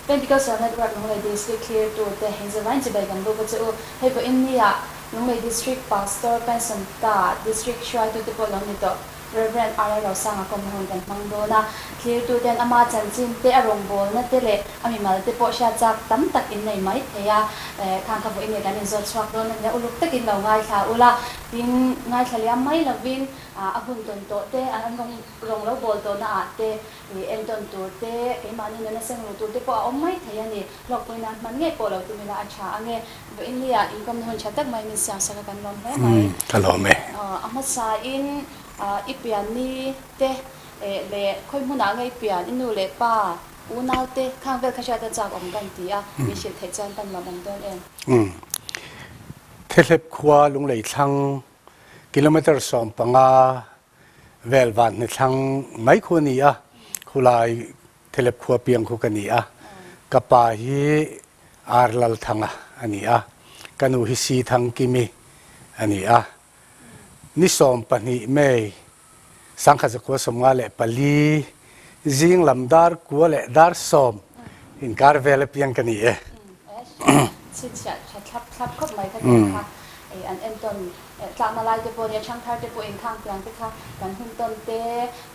Pentecostal Network Lunglei District thlirtute inzavain chibai kan buk a che u. Hei pawhin nia Lunglei District Pastor pension ta District hruaitute pawh lo ni tawh Rev. R.L. Rosanga kawmna hun kan hmang dawn a. Thlirtuten ama chanchin te, a rawngbawlna te leh a mimal te pawh hriat chak tam tak in nei mai thei a. Khang kha vawiin nge kan inzawt chhuak dawn a nia, uluk takin lo ngaithla ula, tin ngaithla liam mai lovin a hun tawn tawh te, an rawng rawng lo bawl tawhna ah te Ih entawn tur te, keimahni nuna seng ru tur te pawh a awm mai thei a ni. Hlawkpui nan hman ngei pawh lo tum ila a tha ang e. Vawiinlia inkawmna hun tha tak mai min siam sak a kan lawm hle mai. Ka lawm e. A hmasain i pianni te leh khawi hmunah ngei pian, i nu leh pa, unau te khang vel kha hriat a chak awm kan ti a, min hrilh theih chuan kan lawm awm dawn em? Thehlep khua Lunglei thlang kilometre 15 Vel van hni thlang mai khu a ni a, khulai Thelep khua piang khu ka ni a. Ka pa hi Ar Lalthanga a ni a, ka nu hi Si Thangkimi a ni a. Ni 12 May, 1954 zing lam dar kua leh dar sawm inkar vel a piang ka ni e. Chhinchhiah tha thlap thlap khawp mai ka ti kha an entawn Tlakna lai te pawh nia ṭhangthar te pawh inkhang tiang te kha kan hun tawn te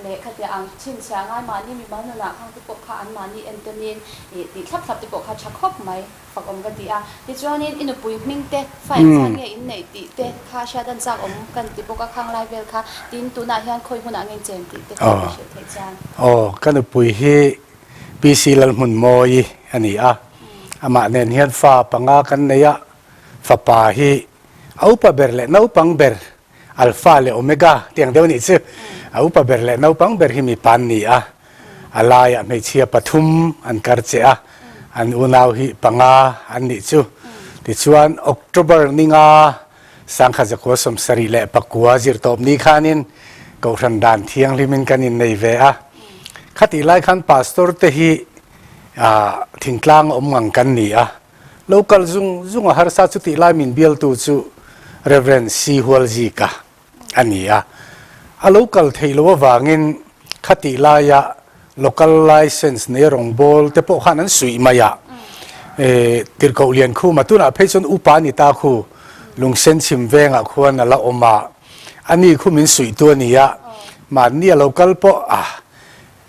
leh khatia ang chhinchhiah ngai mahni mimal nunah khang te pawh kha an mahni entawnin ih tih thlap thlap te pawh kha ṭha khawp mai fak awm ka ti a. Tichuanin i nupui hming te fa engzat nge in neih tih te kha hriat an chak awm kan ti bawk a khang lai vel kha tin tunah hian khawi hmunah nge in chen tih te kha min hrilh theih chuan. Aw, ka nupui hi PC Lalhmunmawii a ni a, amah nen hian fa panga kan nei a, fapa hi A upa ber leh naupang ber, Alpha leh Omega tih ang deuh a nih chu. A upa ber leh naupang ber hi mipa an ni a, a laiah hmeichhia pathum an kar che a, an unau hi panga an nih chu. Tichuan October ninga 1979 zirtawp ni khanin Kohhran dan thianghlimin kan innei ve a. Khatih lai khan Pastor te hi thingtlang awm ngang kan ni a. Lo kal zung zung a harsa chutih lai min bialtu chu Rev. C. Hualzika a ni a. A lo kal theih loh avangin khatih laia local license nei rawngbâwl te pawh khan an suih mai a. Tirhkoh Liankhuma tunah phei chuan upa a ni ta khu, Lungsen chhim vengah khuan a la awm a, ani khu min suihtu a ni a, mahni a lo kal pawh a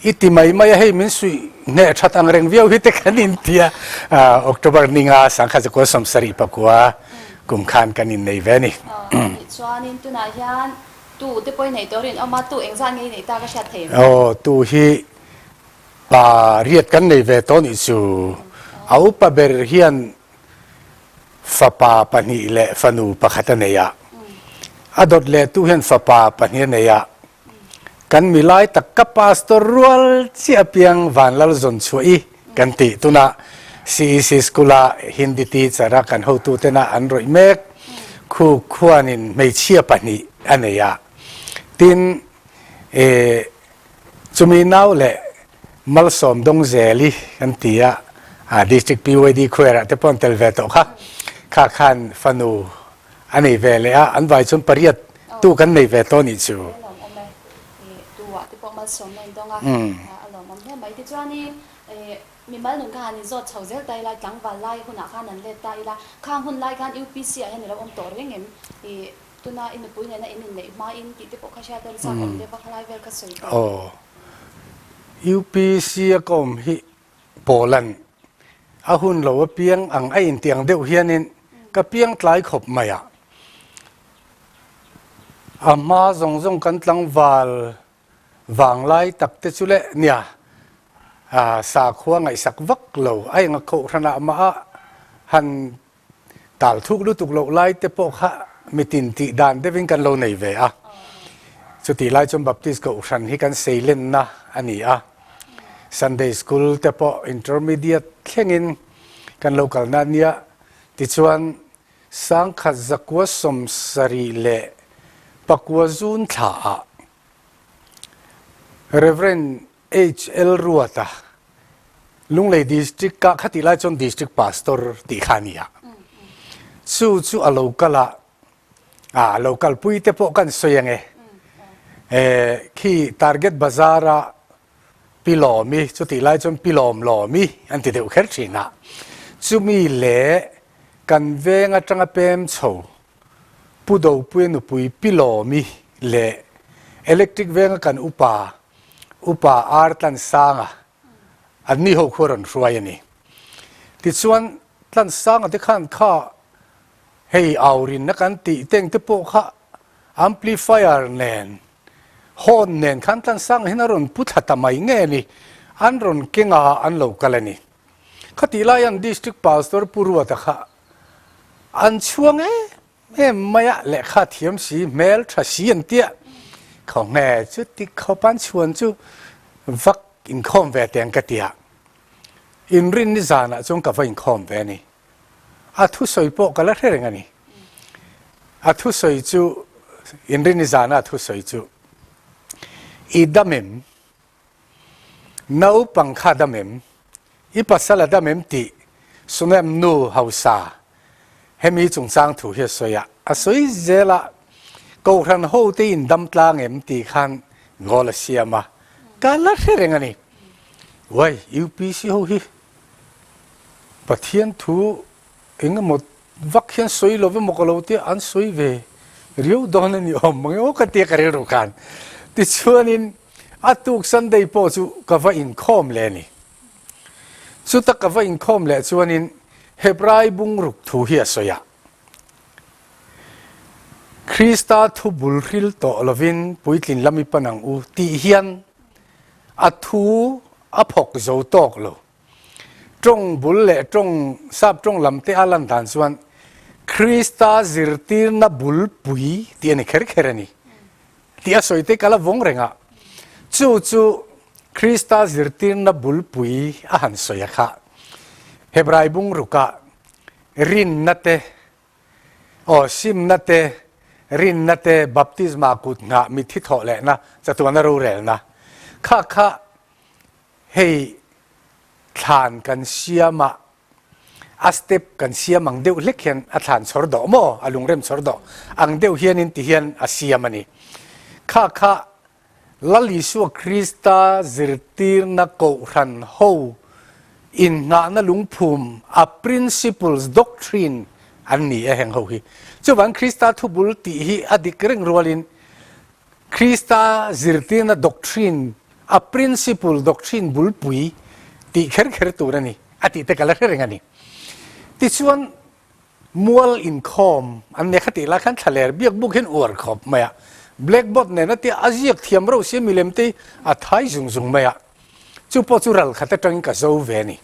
I ti mai mai a, hei min suih hneh that ang reng viau hi te kan in ti a, October ninga 1974 kum khan kan innei ve a ni. Anih chuanin tunah hian tu te pawh i neih tawh rin awm a, tu engzat nge i neih ta ka hriat thei em? Aw, tu hi pa riat kan nei ve tawh nih chu. A upa ber hian fapa pahnih leh fanu pakhat a nei a, a dawt leh tu hian fapa pahnih a nei a, Kan mi lai tak ka pastor rual chiah apiang Vanlalzawn chhuah i kan tih tunah CEC School a Hindi teacher a kan hotu tena an rawih mek khu khuanin hmeichhia pahnih a nei a. Tin, eh, chumi nau leh Malsawm Dawngzeli kan ti a, District PYD Choir ah te pawh an tel ve tawh kha, kha khan fanu A nei ve leh a, an vai chuan pariat tu kan nei ve tawh nih chu. A lawmawm e, i tu ah te pawh malsawmna in dawng a, a lawmawm hle mai. Tichuanin mimal nun kha han inzawt chho zel ta ila, tlangval lai hunah khan an let ta ila, khang hun lai khan UPC ah hian i lo awm tawh reng em? I tuna i nupui nena in inneih hmain tih te pawh kha hriat a chak awm deuh a, khalai vel kha sawi teh. Aw, UPC a ka awm hi Pawlan a hun lo a piang ang a intiang deuh hianin ka piang tlai khawp mai a. A hma zawng zawng kan tlangval vang lai tak te chu leh nia sakhua ngaihsak vak lo a enga kohhranah mah a han Tal thuk lutuk loh lai te pawh kha mitin tih dan deuhin kan lo nei ve a. Chutih lai chuan Baptist Kohhran hi kan seilenna a ni a. Sunday School te pawh Intermediate thlengin kan lo kalna a nia. Tichuan 1974 June thlaah Rev. HL Ruata, Lunglei District ah khatih lai chuan District Pastor tih kha a ni a. Chu chu a lo kal a, a lo kalpui te pawh kan sawi ang e. Khi Target Bazar a. Pi Lawmi, chutih lai chuan Pi Lawm Lawmi an ti deuh kher thin a. Chumi leh kan veng atanga pem chho Pu Dopuia nupui Pi Lawmi leh Electric venga kan upa, Upa Ar Tlansanga an ni ho khu a rawn hruai a ni. Tichuan Tlansanga te khan kha hei aurinna kan tih teng te pawh kha amplifier nen Hawn nen khan Tlansanga hian a rawn pu thla ta mai nge ni, an rawn keng a an lo kal a ni. Khatih lai an District Pastor Pu Ruata kha an chhuang em em mai a, lehkha thiam si, hmel tha si an tia. Khawnge chuti khawp an chhuan chu vak inkhawm ve teng ka tia. Inrinni zanah chuan ka va inkhawm ve a ni. A thusawi pawh ka la hre reng a ni. A thusawi chu, Inrini zana a thusawi chu, I dam em? Naupang kha dam em? I pasal a dam em? tih Sunem nu hausa hemi chungchang thu hi a sawi a. A sawi zel a, Kohhran hote in dam tlang em? tih khan goal a siam a. Ka la hre reng a ni. Uai, UPC ho hi Pathian thu eng emaw vak hian sawi lo emaw ka lo tia an sawi ve riau dawn a ni awm mang emaw ka tia ka rilru khan. Tichuanin a tuk Sunday pawh chu ka va inkhawm leh a ni. Chuta ka va inkhawm leh chuanin Hebrai bungruk thu hi a sawi a. Krista thu bul hril tawh lovin puitlin lam i pan ang u tih hian A thu a phawk zo tawk lo. Tawng bul leh tawng sap tawng lam te a lan dan chuan Krista zirtirna bulpui tih a ni kher kher a ni tih a sawi te ka la vawng reng a. Chu chu Krista zirtirna bulpui a han sawi a kha. Hebrai bungrukah rinna te Aw, simna te, rinna te, baptisma kut nghah, mitthi thawh lehna, chatuana rorelna. Kha kha hei thlan kan siam a, a step kan siam ang deuh hlek hian a thlan chhawr dawh maw, a lungrem chhawr dawh ang deuh hianin ti hian a siam a ni. Kha kha Lal Isua Krista zirtirna kohhran ho innghahna lungphum a principles, doctrine, an ni e heng ho hi. Chuvang Krista thubul tih hi a dik reng rualin Krista zirtirna doctrine a principle, doctrine bulpui tih kher kher tur a ni a tih te ka la hre reng a ni. Tichuan Mual inkhawm an nia khatih lai khan thlaler biak buk hian uar khawp mai a, blackboard nen a tia a ziak thiam reuh sia milem te a thai zung zung mai a, chu pawh chu ral khat atangin ka zo ve a ni.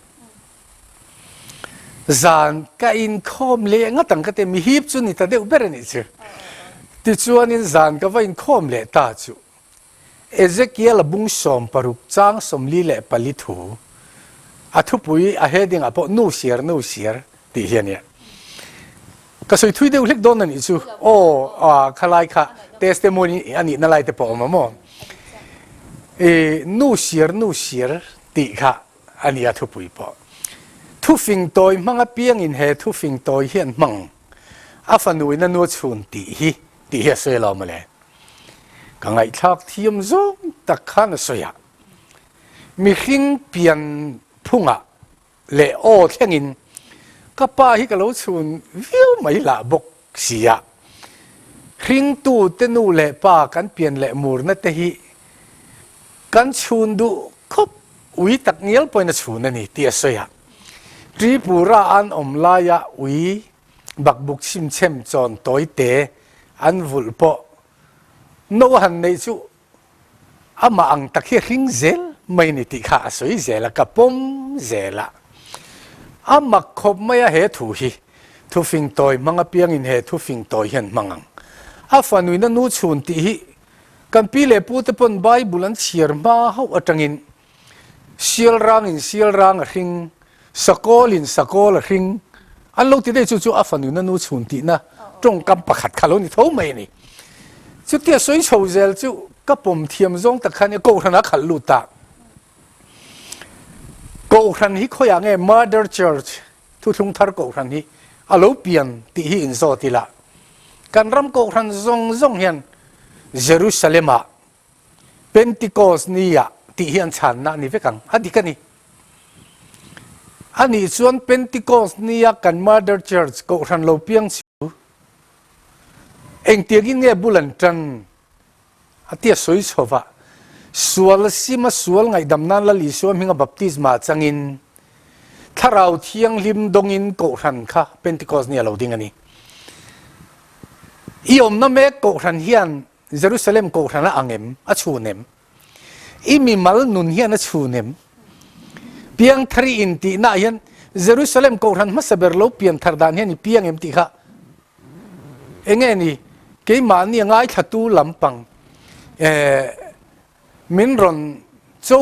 Zan ka inkhawm leh ngat ang ka ti a, mi hip chu ni ta deuh ber a nih chu. Tichuanin zan ka va inkhawm leh ta chu Ezekiel-a bung 60 chang 44 thu, a thupui a heading ah pawh Nu siar, nu siar tih hi a nia. Ka sawi thui deuh hlek dawn a nih chu. Aw, khalai kha testimony a nihna lai te pawh a awm a maw? I nu siar, nu siar tih kha a nia thupui pawh. Thufing tawi hmang apiangin he thufing tawi hian hmang a fanuin a nu a chhun tih hi tih hi a sawi lo mawle. Ka ngaihthlak thiam zawng tak khan a sawi a, mihring pian phungah leh aw thlengin ka pa hi ka lo chhun viau mai lah bawk si a, hringtute nu leh pa kan pian leh murna te hi kan chhun duh khawp ui tak ngial pawhin a chhun a ni tih a sawi a. Tripura an awm laia ui Bakbuk chimchem chawn tawi te an vulh pawh no a han neih chu amah ang tak hi a hring zel mai ni tih kha a sawi zel a, ka pawm zel a. A mak khawp mai a he thu hi thufing tawi hmang apiangin he thufing tawi hian hmang ang. A fanuin a nu chhun tih hi kan pi leh pu te pawn Bible an chhiar hma hauh atangin Sial rangin sial rang a hring, sakawlin sakawl a hring, an lo ti daih chu chu a fanu na nu chhun tihna tawngkam pakhat kha lo ni tho mai a ni. Chutia sawi chho zel chu ka pawm thiam zawng tak khan Kohhran a khalh lut ta. Kohhran hi khawiah nge Mother Church Thuthlung Thar Kohhran hi a lo pian tih hi inzawt ila. Kan ram Kohhran zawng zawng hian Jerusalem-ah Pentecost ni ah tih hi an chhanna a ni vek ang. A dik a ni. A nih chuan Pentecost nia kan Mother Church kohhran lo piang chu engtiangin nge bul an tan a tia sawi chho va, sual sima sual ngaihdam nan Lal Isua hminga baptisma changin Thlarau Thianghlim dawngin kohhran kha Pentecost nia lo ding a ni. I awmna mek kohhran hian Jerusalem kohhran a ang em? A chhun em? I mimal nun hian a chhun em? Piangthar i intihnaah hian Jerusalem kohhran hmasa ber lo pianthar dan hian i piang em tih kha enge ni? Keimahni a ngaithlatu lampang eh min rawn cho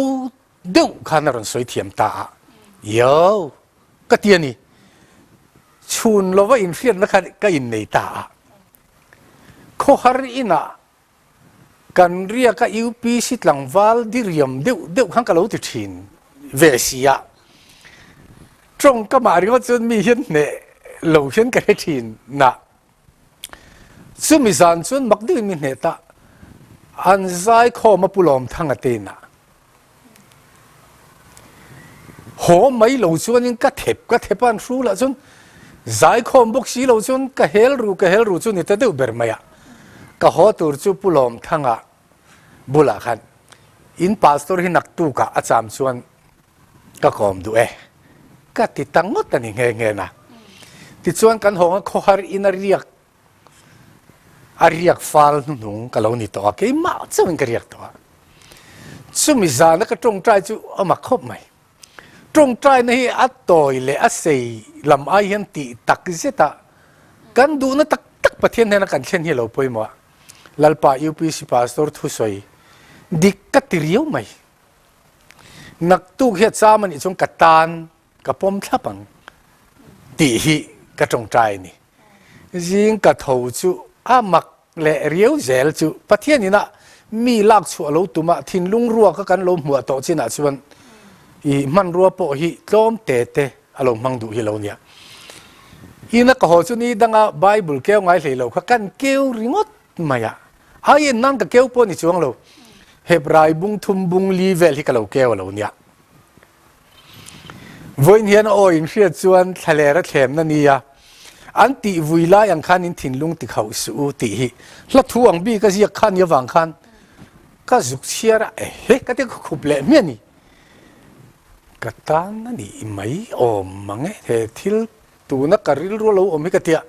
deuh khan a rawn sawi thiam ta a, Yo! Ka ti a ni. Chhun lova inhriatna kha ka innei ta a. Khawhar inah kan riak a UPC tlangval diriam deuh deuh khan ka lo ti thin ve si a, tawngkamah ringawt chuan mi hian hneh lo hian ka hre thin na. Chumi zan chuan mak deuhin mi hneh ta, an zaikhawm a Pu Lawmthanga te inah. Haw mai lo chuanin ka thep ka thep a, an hru lah chuan zaikhawm bawk si lo chuan ka hel ru ka hel ru chu ni ta deuh ber mai a. Ka haw tur chu Pu Lawmthanga bulah khan in pastor hi naktukah a cham chuan ka kawm duh e ka ti ta ngawt a ni nghe nghe na. Tichuan kan hawnga khawhar in a riak A riak fal hnuhnung ka lo ni tawh a, keimah chauhin ka riak tawh a. Chumi zana ka tawngtai chu a mak khawp mai. Tawngtaina hi a tawi leh a sei lam ai hian tih tak zet a, kan duhna tak tak Pathian hnena kan thlen hi a lo pawimawh a. Lalpa UPC Pastor thusawi dik ka ti riau mai. Naktuk hi a cham a nih chuan ka tan ka pawm thlap ang tih hi ka tawngtai a ni. Zing ka tho chu a mak leh riau zel chu Pathian inah mi lak chhuah lo tum a, thinlung ruaka kan lo hmuah tawh chinah chuan i hmanrua pawh hi tlawm te te a lo hmang duh hi lo nia. Ina ka haw chu ni danga Bible keu ngai hlei lo kha kan keu ringawt mai a, ai en nan ka keu pawh ni chuang lo, Hebrai bung thum bung li vel hi ka lo keu a lo nia. Vawiin hian a aw in hriat chuan thlaler a thlemna nia, an tih vui lai ang khan in thinlung ti khauh suh u tih hi hla thu ang bik a ziak kha ni avang khan ka zuk chhiar a, ehe ka ti ka khup leh hmiah ni. Ka tan a nih mai awm mang e, he thil tuna ka rilru a lo awm hi ka tia.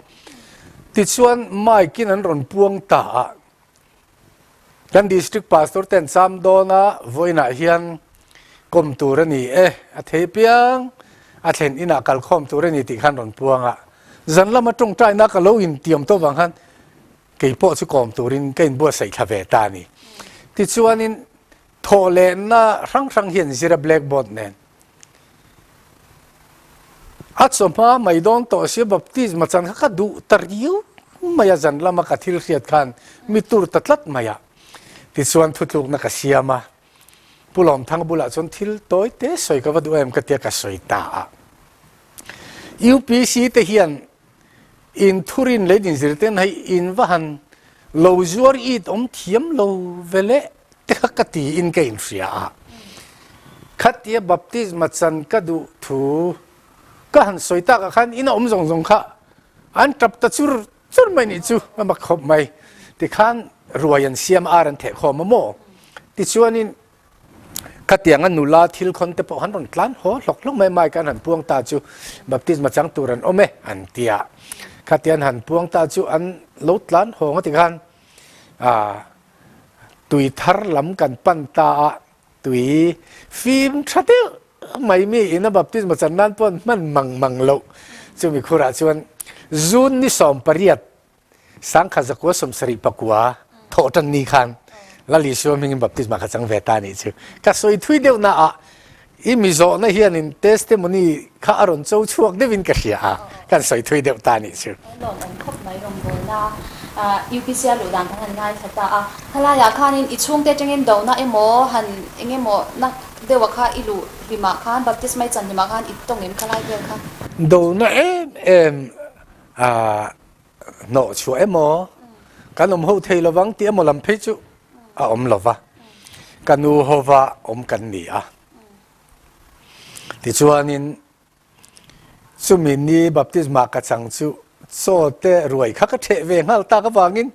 Tichuan mic in an rawn puang ta a. Kan District Pastor ten cham dawn a, vawiinah hian kawm tur a ni e, a thei piang, a thlen inah kal khawm tur a ni tih khan rawn puang a. Zan lama tawngtaina ka lo intiam tawh vang khan kei pawh chu kawm turin ka inbuatsaih thla ve ta a ni. Tichuanin thawhlehna hrang hrang hian zir a blackboard nen A chawhma mai dawn tawh sia baptisma chan kha ka duh ta riau mai a, zan lama ka thil hriat khan mi tur ta tlat mai a. Tichuan thutlukna ka siam a, Pu Lawmthanga bulah chuan thil tawi te sawi ka va duh em ka tia ka sawi ta a. UPC te hian in thurin leh in zirten hei in va han lo zuar it awm thiam lo ve leh te kha ka tiin ka inhria a. Khatia baptisma chan ka duh thu ka han sawi takah khan in a awm zawng zawng kha an tap ta chur chur mai nih chu a mak khawp mai. Tikhan ruai an siam ar an theh khawm a maw? Tichuanin Khatianga nula thil khawn te pawh han rawn tlan haw hlawk hlawk mai mai khan han puang ta chu baptisma chang tur an awm e an ti a. Khatian han puang ta chu an lo tlan haw nga tikhan ah tui thar lam kan pan ta a, tui fim tha deuh mai mi ina baptisma chan nan pawh an hman mang mang loh. Chumi khurah chuan June ni 18 Sangkhat zakua 74 thawh ṭan ni khan Lal Isua hmingin baptisma ka chang ve ta nih chu. Ka sawi thui deuh na ah i mi zawhna hianin testimony kha a rawn cho chhuak deuhin ka hria a, kan sawi thui deuh ta nih chu. Lawm awm khawp mai rawngbawlna UPC a luh dan kan han ngaithla ta a. Khalaiah khanin i chhungte atangin dona emaw han eng emaw na deuha kha i luh hlimah khan baptisma i chan hlimah khan i tawng em khalai vel kha? Dona em em a hnawh chhuah emaw, kan awm ho thei lovang tih emaw lam phei chu a awm lo va. Ka nu hova awm kan ni a. Tichuanin chumi ni baptisma ka chang chu chaw te ruai kha ka theh ve nghal tak avangin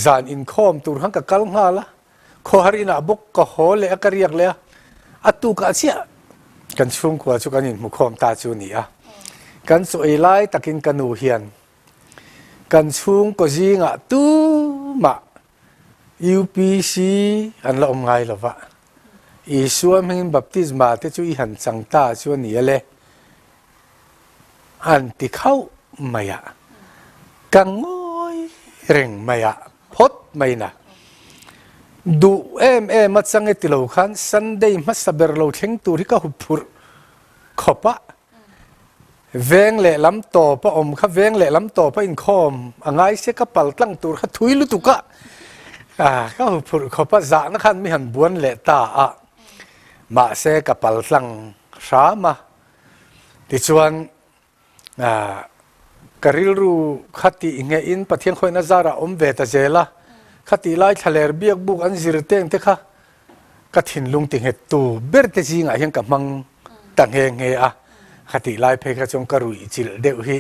zan inkhawm tur khan ka kal nghal a. Khawhar inah bawk ka haw leh a, ka riak leh a, a tukah chiah kan chhungkua chu kan inhmukhawm ta chu a ni a. Kan chaw ei lai takin ka nu hian kan chhungkaw zingah tumah UPC an la awm ngai lo va, Isua hmingin baptisma te chu i han chang ta chu a ni a le. An ti khauh mai a, ka ngawi reng mai a, phawt mai na. Duh em em a chang e ti lo khan Sunday hmasa ber lo thleng tur hi ka hup phurh khawp a, veng leh lam tawp a awm kha veng leh lam tawp a inkhawm a ngai se ka pal tlang tur kha thui lutuk a, ka hup phurh khawp a, zahna khan mi han buan leh ta a, mahse ka pal tlang hram a. Tichuan, ka rilru kha tih ngeihin Pathian khawihna zarah awm ve ta zel a, khatih lai thlaler biak buk an zir teng te kha ka thinlung ti nghettu ber te zingah hian ka hmang ta nghe nghe a, khatih lai phei kha chuan ka ruih chilh deuh hi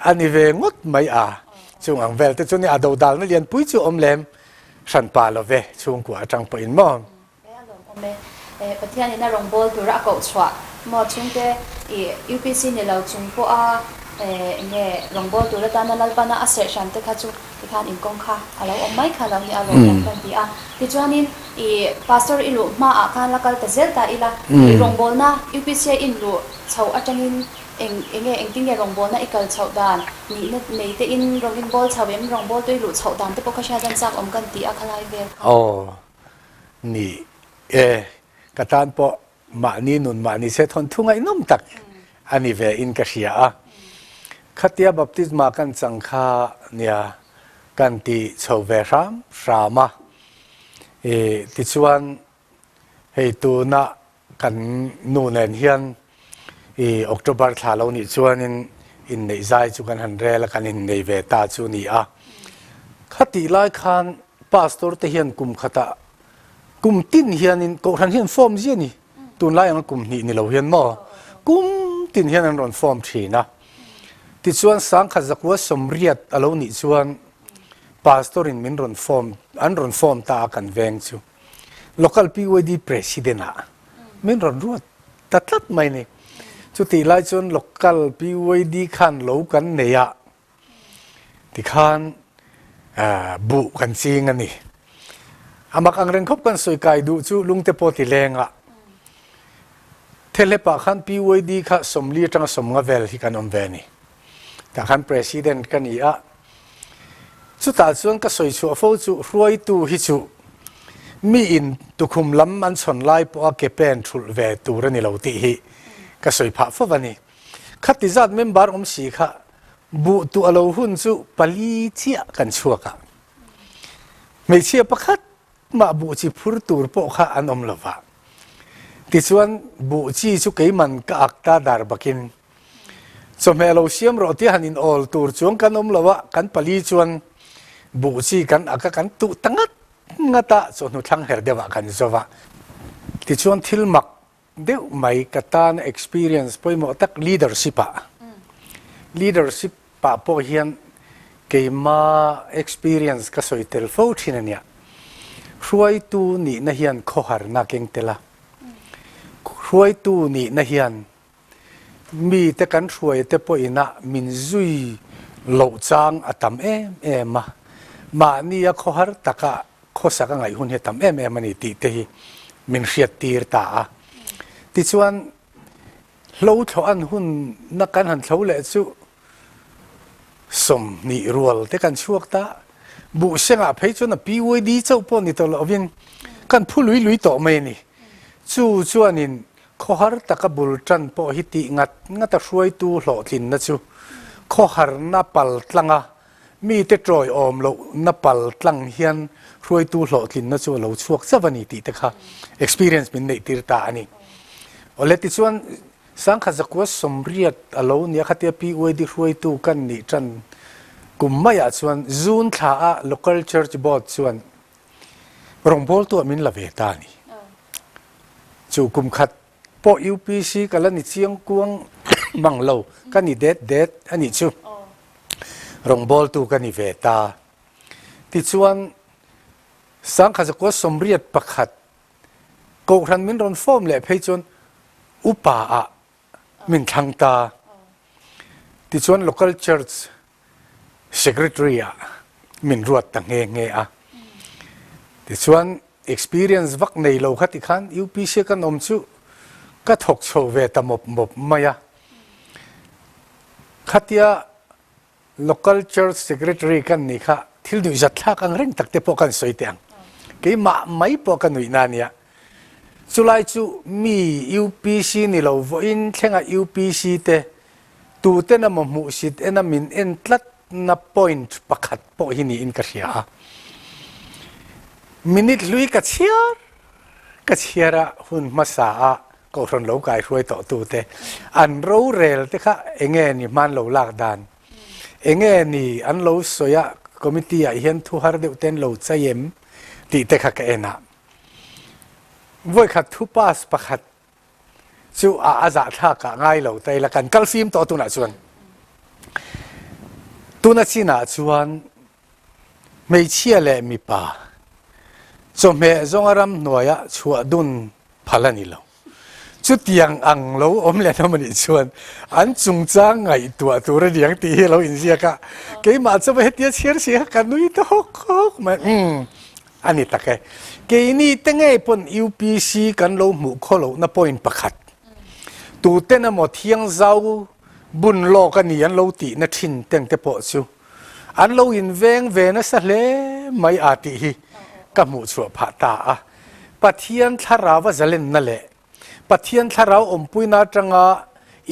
a ni ve ngawt mai a, chung ang vel te chu nia dodalna lianpui chu awm lem hranpa lo ve chhungkua atang pawhin maw. He a lawm awm e. Pathian in a rawngbâwl tura a koh chhuah maw chhungte i UPC ni lo chung pawha eng nge rawngbâwl tur atana Lalpana a serh hran te kha chu tikhan inkawng kha a lo awm mai kha lo ni a lawm awm kan ti a. Tichuanin i Pastor i luh hmaah khan la kal ta zel ta ila i rawngbâwlna UPC a in luh chhoh atangin eng eng nge engtin nge rawngbâwlna i kal chhoh dan nihna nei te in rawng in bâwl chho em rawngbâwltu i luh chhoh dan te pawh kha hriat a chak awm kan ti a khalai vel kha. Aw. Ni e, ka tan pawh mahni nun mahni se thawnthu ngaihnawm tak a ni ve in ka hria a. Khatia baptisma kan chang kha nia kan ti chho ve hram hram a. I tichuan hei tuna Kan nu nen hian i October thla lo nih chuanin inneih zai chu kan han rel a, kan innei ve ta chu a ni a. Khatih lai khan pastor te hian kum khatah kum tin hianin kohhran hian form zia a ni. Tunlai anga kum hnih ni lo hian maw kum tin hian an rawn form thin a. Tichuan sangkhat zakua sawmriat a lo nih chuan pastor in min rawn form an rawn form ta a kan veng chu. Local PYD President ah min rawn ruat ta tlat mai ni. Chutih lai chuan Local PYD khan lo kan nei a, tikhan buh kan ching a ni. A mak ang reng khawp kan sawi kai duh chu lungte pawh ti leng a. Thehlep ah khan PYD kha sawmli atanga sawmnga vel hi kan awm ve a ni. Tah khan President ka ni a, Chutah chuan ka sawi chhuah fo chu hruaitu hi chu mi in tukhum lam an chhawn lai pawha ke pen thulh ve tur a ni lo tih hi ka sawi phah fo a ni. Khati zat member awm si kha buh tuah lo hun chu pali chiah kan chhuak a, hmeichhia pakhat mah buh chi phur tur pawh kha an awm lo va. Tichuan buh chi chu keiman ka ak ta dar bakin Chawhmeh lo siam rawh tia han in awl tur chuang kan awm lo a, kan pali chuan buh chi kan ak a, kan tuh ta ngat ngat a, chawhnu thlang her deuh ah kan zo va. Tichuan thil mak deuh mai ka tan experience pawimawh tak leadership ah, leadership ah pawh hian keima experience ka sawi tel fo thin a nia. Hruaitu nihna hian khawharna keng tel a, hruaitu nihna hian Mite kan hruaite pawhin a min zui loh chang a tam em em a, mahnia khawhar taka khawsak a ngaih hun hi a tam em em a ni tih te hi min hriattir ta a. Tichuan, hlo thlawh an hunna kan han thlo leh chu 20 rual te kan chhuak ta, buh sengah phei chuan a PYD chauh pawh ni tawh lovin kan phu lui lui tawh mai a ni. Chu chuanin Khawhar taka bul tan pawh hi tih ngat ngata hruaitu hlawhtlinna chu khawharna pal tlanga mite tawiawm lohna pal tlang hian hruaitu hlawhtlinna chu a lo chhuak chauh a ni tih te kha experience min neih tir ta a ni. Awle tichuan Sangkhat zakua sawmriat a lo nia khatia PYD hruaitu kan nih tan kum maiah chuan June thla a Local Church Board chuan. Rawngbawltuah min la ve ta a ni. Chu kum khat pawh UPC ka la ni chiang kuang mang lo, ka ni det det a nih chu. Rawngbawltu ka ni ve ta. Tichuan, Sangkhat zakua 81 Kohhran min rawn form leh phei chuan upa ah min thlang ta. Tichuan Local Church Secretary ah min ruat ta nghe nghe a. Tichuan experience vak nei lo kha tikhan UPC kan awm chu ka thawk chho ve ta mawp mawp mai a. Khatia Local Church Secretary kan nih kha thil nuihzat thlak ang reng tak te pawh kan sawi teh ang. Keimah mai pawh ka nuihna a nia. Chulai chu mi UPC ni lo vawiin thlenga UPC te tuten emaw hmuhsit ena min en tlatna point pakhat pawh hi niin ka hria a. Minute hlui ka chhiar ka chhiar a hun hmasa a Kohhran lo kai hruai tawh tute an rorel te kha enge ni hman lo lak dan? Enge ni an lo sawi a committee ah hian thu har deuh ten lo chai em tih te kha ka en a. Vawikhat thu pass pakhat chu a a zahthlak ah ngai lo ta ila kan kal fim tawh tunah chuan. Tuna chinah chuan Hmeichhia leh mipa chawhmeh zawnga ramhnuaia chhuah dun phal a ni lo. Chutiang ang lo awm leh hnam a nih chuan an chungchang ngaihtuah tur a ni ang tih hi a lo inziak a. Keimah chuan hetia chhiar si kha ka nui ta hawk hawk mai. Umm a ni tak e. Keini te ngei pawn UPC kan lo hmuh khaw lohna point pakhat. Tuten emaw thiangzau bun lawk a ni an lo tihna thin teng te pawh chu An lo inveng ve nasa hle mai a tih hi ka hmuh chhuah phah ta a. Pathian thlarau a zalenna leh Pathian thlarau awmpuina atanga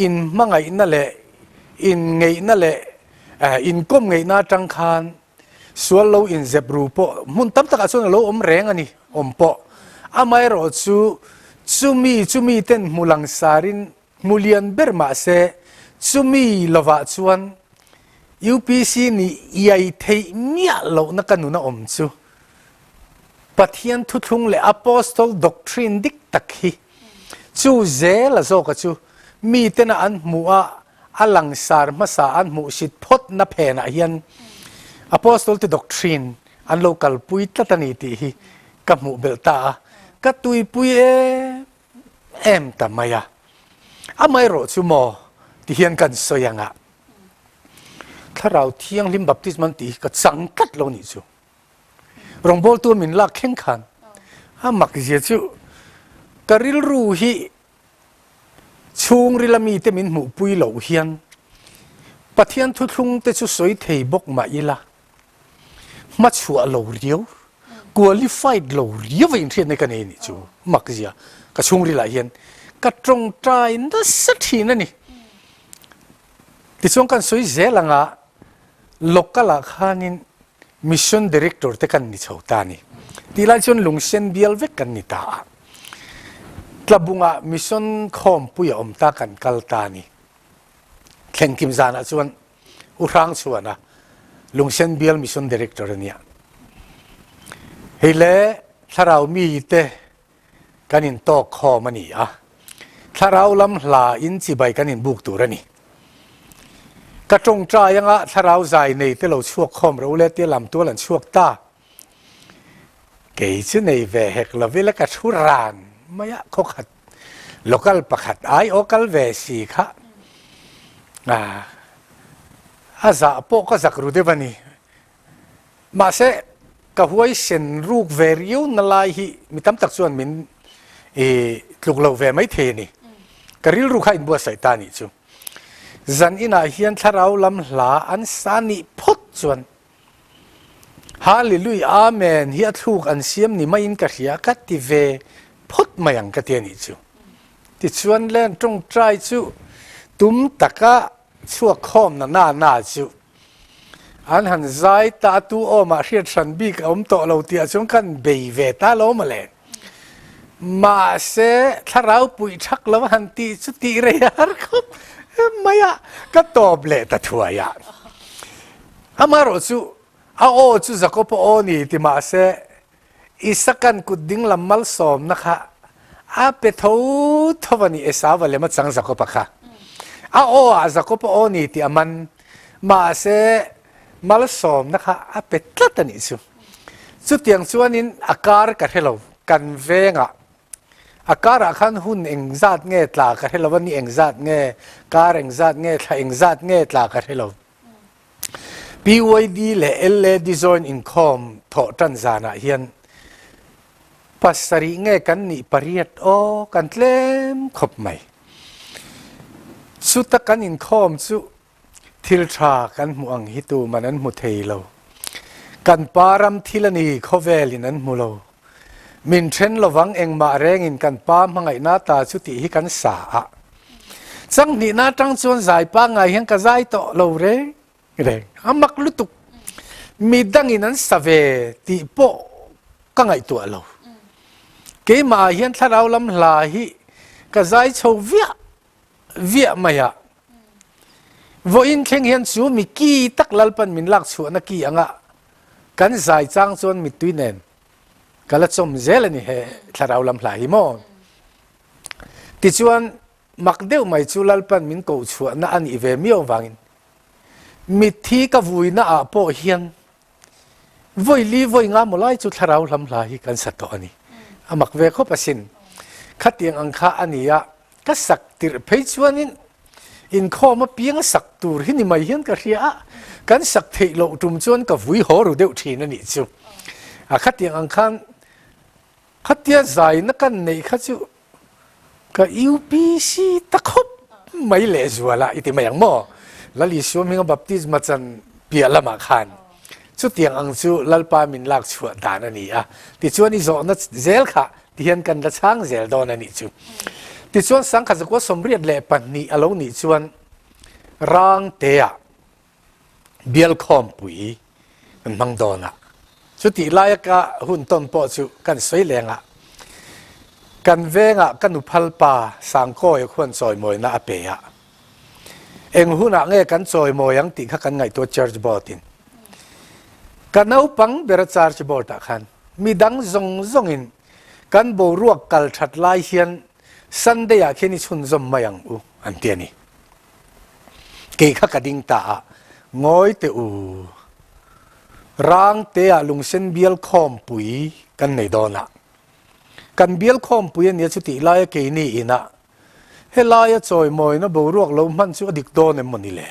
inhmangaihna leh inngeihna leh inkawm ngeihna atang khan sual lo inzep ru pawh hmun tam takah chuan a lo awm reng a ni awm pawh. Amaherawhchu chumi chumi ten hmu langsarin Hmu lian ber mahse chumi lovah chuan UPC nih iai theih miah lohna ka nun a awm chu Pathian thuthlung leh Apostol doctrine dik tak hi chu zel a zawka chu mitena an hmuh a a langsar hmasa an hmuhsit phawtna phenah hian Apostol te doctrine an lo kalpui tlat a ni tih hi ka hmuh belh ta a, ka tuipui em em ta mai a. Amaherawh chu maw ti hian kan sawi ang a, Thlarau Thianghlim baptism an tih hi ka chang tlat lo nih chu. Rawngbawltu min lak thleng khan a mak zia chu ka rilru hi chhungrila mite min hmuhpui loh hian Pathian thuthlung te chu sawi thei bawk mah ila, Hmachhuah lo riau, qualified lo riau a inhriatna ka nei anih chu mak zia ka chhungril ah hian ka tawngtai nasa thin a ni. Tichuan kan sawi zel anga local ah khanin mission director te kan ni chho ta a ni. Tih lai chuan lungsen bial vek kan ni ta a. Tlabungah mission khawmpui a awm ta kan kal ta a ni. Thlengkim zanah chuan U Hrang Chhuana, Lungsen Bial Mission Director a nia. Hei le thlarau mi te kan in tawk khawm a ni a, thlarau lam hla in chibai kan in buk tur a ni. Ka tawngtai anga thlarau zai nei te lo chhuak khawm ro le tia lam tual an chhuak ta. Kei chu nei ve hek lo ila ka thu ran mai a, khawkhat local pakhat ai aw kal ve si kha a zah pawh ka zak ru deuh a ni. Mahse ka huaisen ruk ve riau na lai hi mi tam tak chuan min tluk lo ve mai thei a ni. Ka rilru kha inbuatsaih ta a nih chu. Zan inah hian thlarau lam hla an sa nih phawt chuan Hallelujah Amen hi a thluk an siam ni maiin ka hria ka ti ve phawt mai ang ka ti a nih chu. Tichuan len tawngtai chu tum taka chhuak khawm na na na chu an han zai ta a tu awmah hriat hran bik a awm tawh lo tih ah chuan kan bei ve ta lo mawle. Mahse thlarau puih thak lo a han tih chu tih rei a har khawp mai a, ka tawp leh ta thuai a. Amaherawh chu a aw chu Jakob-a aw ni ti mahse. Isakan kut dinglam malsawmna kha a pe tho tho a ni, Esau a lem a chang Jakob-a kha. A aw ah Jakob-a aw ni tih a man, mahse malsawmna kha a pe tlat a nih chu. Chutiang chuanin a kar ka hre lo, kan vengah a karah khan hun engzat nge tla ka hre lo a, ni engzat nge, kar engzat nge, thla engzat nge tla ka hre lo. PYD leh LAD joint inkhawm thawh tan zanah hian pasarih nge kan nih pariat aw kan tlem khawp mai. Chuta kan inkhawm chu thil tha kan hmuh ang hi tuman an hmu thei lo. Kan pa ram thil a ni khawvelin an hmu lo. Min then lovang engmah rengin kan pa hmangaihna ta chu tih hi kan sa a. Changhnihna atang chuan zai pangngai hian ka zai tawh lo reng reng. A mak lutuk. Mi dangin an sa ve tih pawh ka ngaihtuah lo. Keimah ah hian thlarau lam hla hi ka zai chho viah viah mai a. Vawiin thleng hian chu mi ki tak Lalpan min lak chhuahna ki anga kan zai chang chuan mittui nen ka la chawm zel a ni he thlarau lam hla hi maw. Tichuan mak deuh mai chu Lalpan min koh chhuahna a nih ve miau vangin mitthi ka vuina ah pawh hian Vawi li vawi nga maw lai chu thlarau hlam hla hi kan sa tawh a ni. A mak ve khawp asin. Khatiang ang kha a ni a, ka sak tirh phei chuanin inkhawm apiang a sak tur hi ni mai hian ka hria a, kan sak theih loh tum chuan ka vui haw ru deuh thin a nih chu. A khatiang ang khan khatia zaina kan neih kha chu Ka UPC ta khawp mai lehzual a i ti mai ang maw? Lal Isua hminga baptisma chan piah lamah khan chutiang ang chu Lalpa min lak chhuah dan a ni a. Tichuan i zawhna zel kha tihian kan la chhang zel dawn a nih chu. Tichuan sangkhat zakua 82 a lo nih chuan Rangtea bial khawmpui kan hmang dawn a, chutih laia ka hun tawn pawh chu kan sawi leng a, kan vengah ka nuphal pa Sangkawia khuan chawimawina a pe a, eng hunah nge kan chawimawi ang tih kha kan ngaihtuah church board in ka naupang bera church board ah khan midang zawng zawngin kan boruak kal that lai hian Sunday ah khian i chhunzawm mai ang u an ti a ni. Kei kha ka ding ta a, Ngawi teh u, Rangte-ah lungsen bial khawmpui kan nei dawn a. Kan bial khawmpui a nia chutih laia keini inah helaia chawimawina boruak lo hman chu a dik dawn em maw ni le?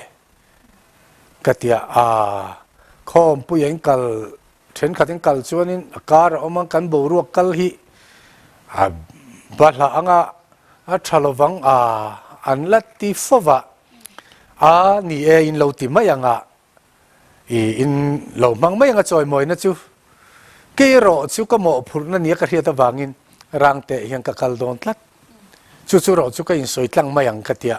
Ka ti a, Aa, khawmpuia in kal thenkhat in kal chuanin a kar a awm ang, kan boruak kal hi a bahlah anga a tha lovang a an la ti fo va, a ni e in lo ti mai anga i in lo hmang mai anga chawimawina chu kei erawh chu ka mawhphurhna nia ka hriat avangin rang teh hian ka kal dawn tlat chu chu erawh chu ka insawi tlang mai ang ka tia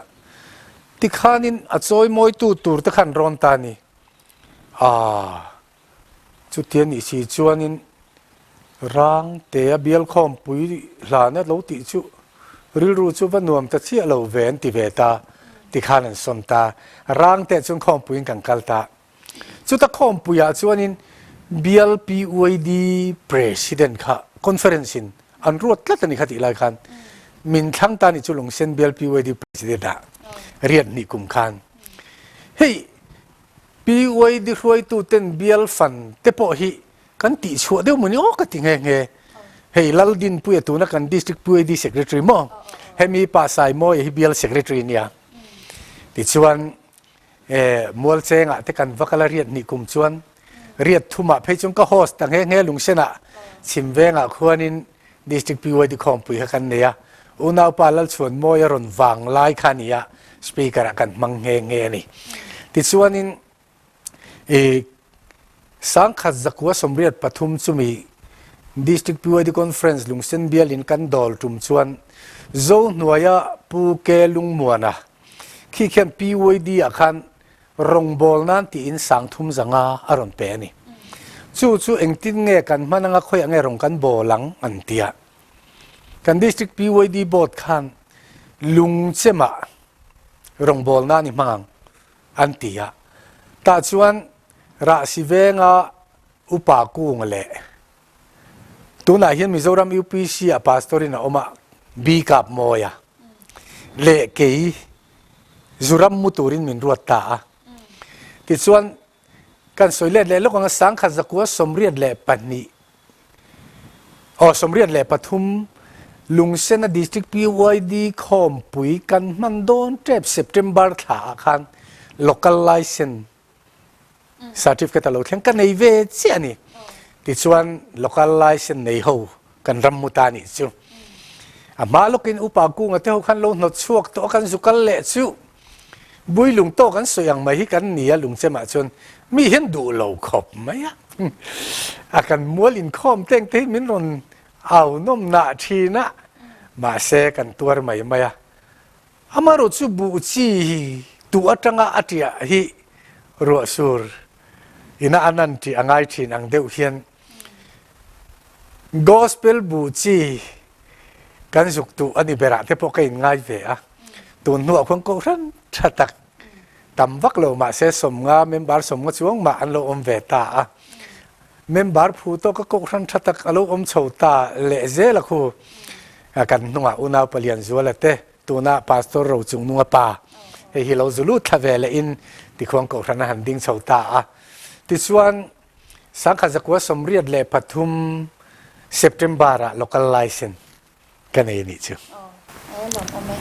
tikhanin a chawimawitu tur te khan rawn ta ni a. Chutia nih si chuanin Rangtea bialkhawmpui hlana lo tih chu rilru chu va nuam ta chiah lo ve an ti ve ta tikhan an sawn ta. Rangtea chuan khawmpuiin kan kal ta. Chuta khawmpuiah chuanin bial PYD President kha conference in an ruat tlat a ni kha tih lai khan min thlang ta ni chu Lungsen bial PYD President ah riat hnih kum khan hei PYD hruaituten bial fan te pawh hi kan tihchhuah deuh maw ni aw ka ti nghe nghe. Hei Laldinpuia tuna kan District PYD Secretary maw hemi pa Saimawia hi bial Secretary nia. Tichuan Mualchengah te kan va kal a riat hnih kum chuan riat thumah phei chuan ka host ta nghe nghe Lungsenah Chhimvengah khuanin District PYD khawmpui kha kan nei a, unaupa Lalchhuanmawia rawn vang lai kha a ni a, Speaker ah kan hmang nghe nghe a ni. Tichuanin i sangkhat zakua 83 chumi District PYD Conference Lungsen bialin kan dawl tum chuan Zohnuaia Pu Ke Lungmuana khi khian PYD ah khan Rawngbâwl nân tiin 30 zanga a rawn pe a ni. Chu chu engtin nge kan hman anga khawiah nge rawn kan bâwl ang an ti a. Kan District PYD Board khan lungchemah rawngbâwl nân i hmang ang an ti a. Tah chuan Rahsi venga upa kunga leh. Tunah hian Mizoram UPC ah pastor in a awm a, B Kap Mawia leh kei Zuram mu turin min ruat ta a. Tichuan kan sawi let leh lawk ang a, 1982 aw 83 Lungsena District PYD khawmpui kan hman dawn tep September thla ah khan local license Certificate a lo thleng ka nei ve chiah a ni. Tichuan local license nei ho kan ram mu ta nih chu. A hma lawkin upa kunga te ho khan lo hnawt chhuak tawh a kan zu kal leh chu. Bui lung tawk an sawi ang mai hi kan ni a lungchemah chuan mi hian duh lo khawp mai a. A kan mual inkhawm teng te hi min rawn au nawm nah thin a. Mahse kan tuar mai mai a. Amaherawh chu buh chi hi tuh atanga a tiah hi ruah sur ina an an tih a ngai thin ang deuh hian Gospel buh chi kan zuk tuh a ni berah te pawh ka inngai ve a. Tun hnuah khuan kohhran tha tak tam vak lo mahse sawmnga member sawmnga chuang mah an lo awm ve ta a. Member phu tawka kohhran tha tak a lo awm chho ta leh zel a khu. Kan hnungah unau Palian Zuala te, tuna Pastor Rochungnunga pa hei hi lo zu lut thla ve leh in tikhuang kohhran a han ding chho ta a. Tichuan, 1983 September ah local license ka nei anih chu. Aw e lawm awm e.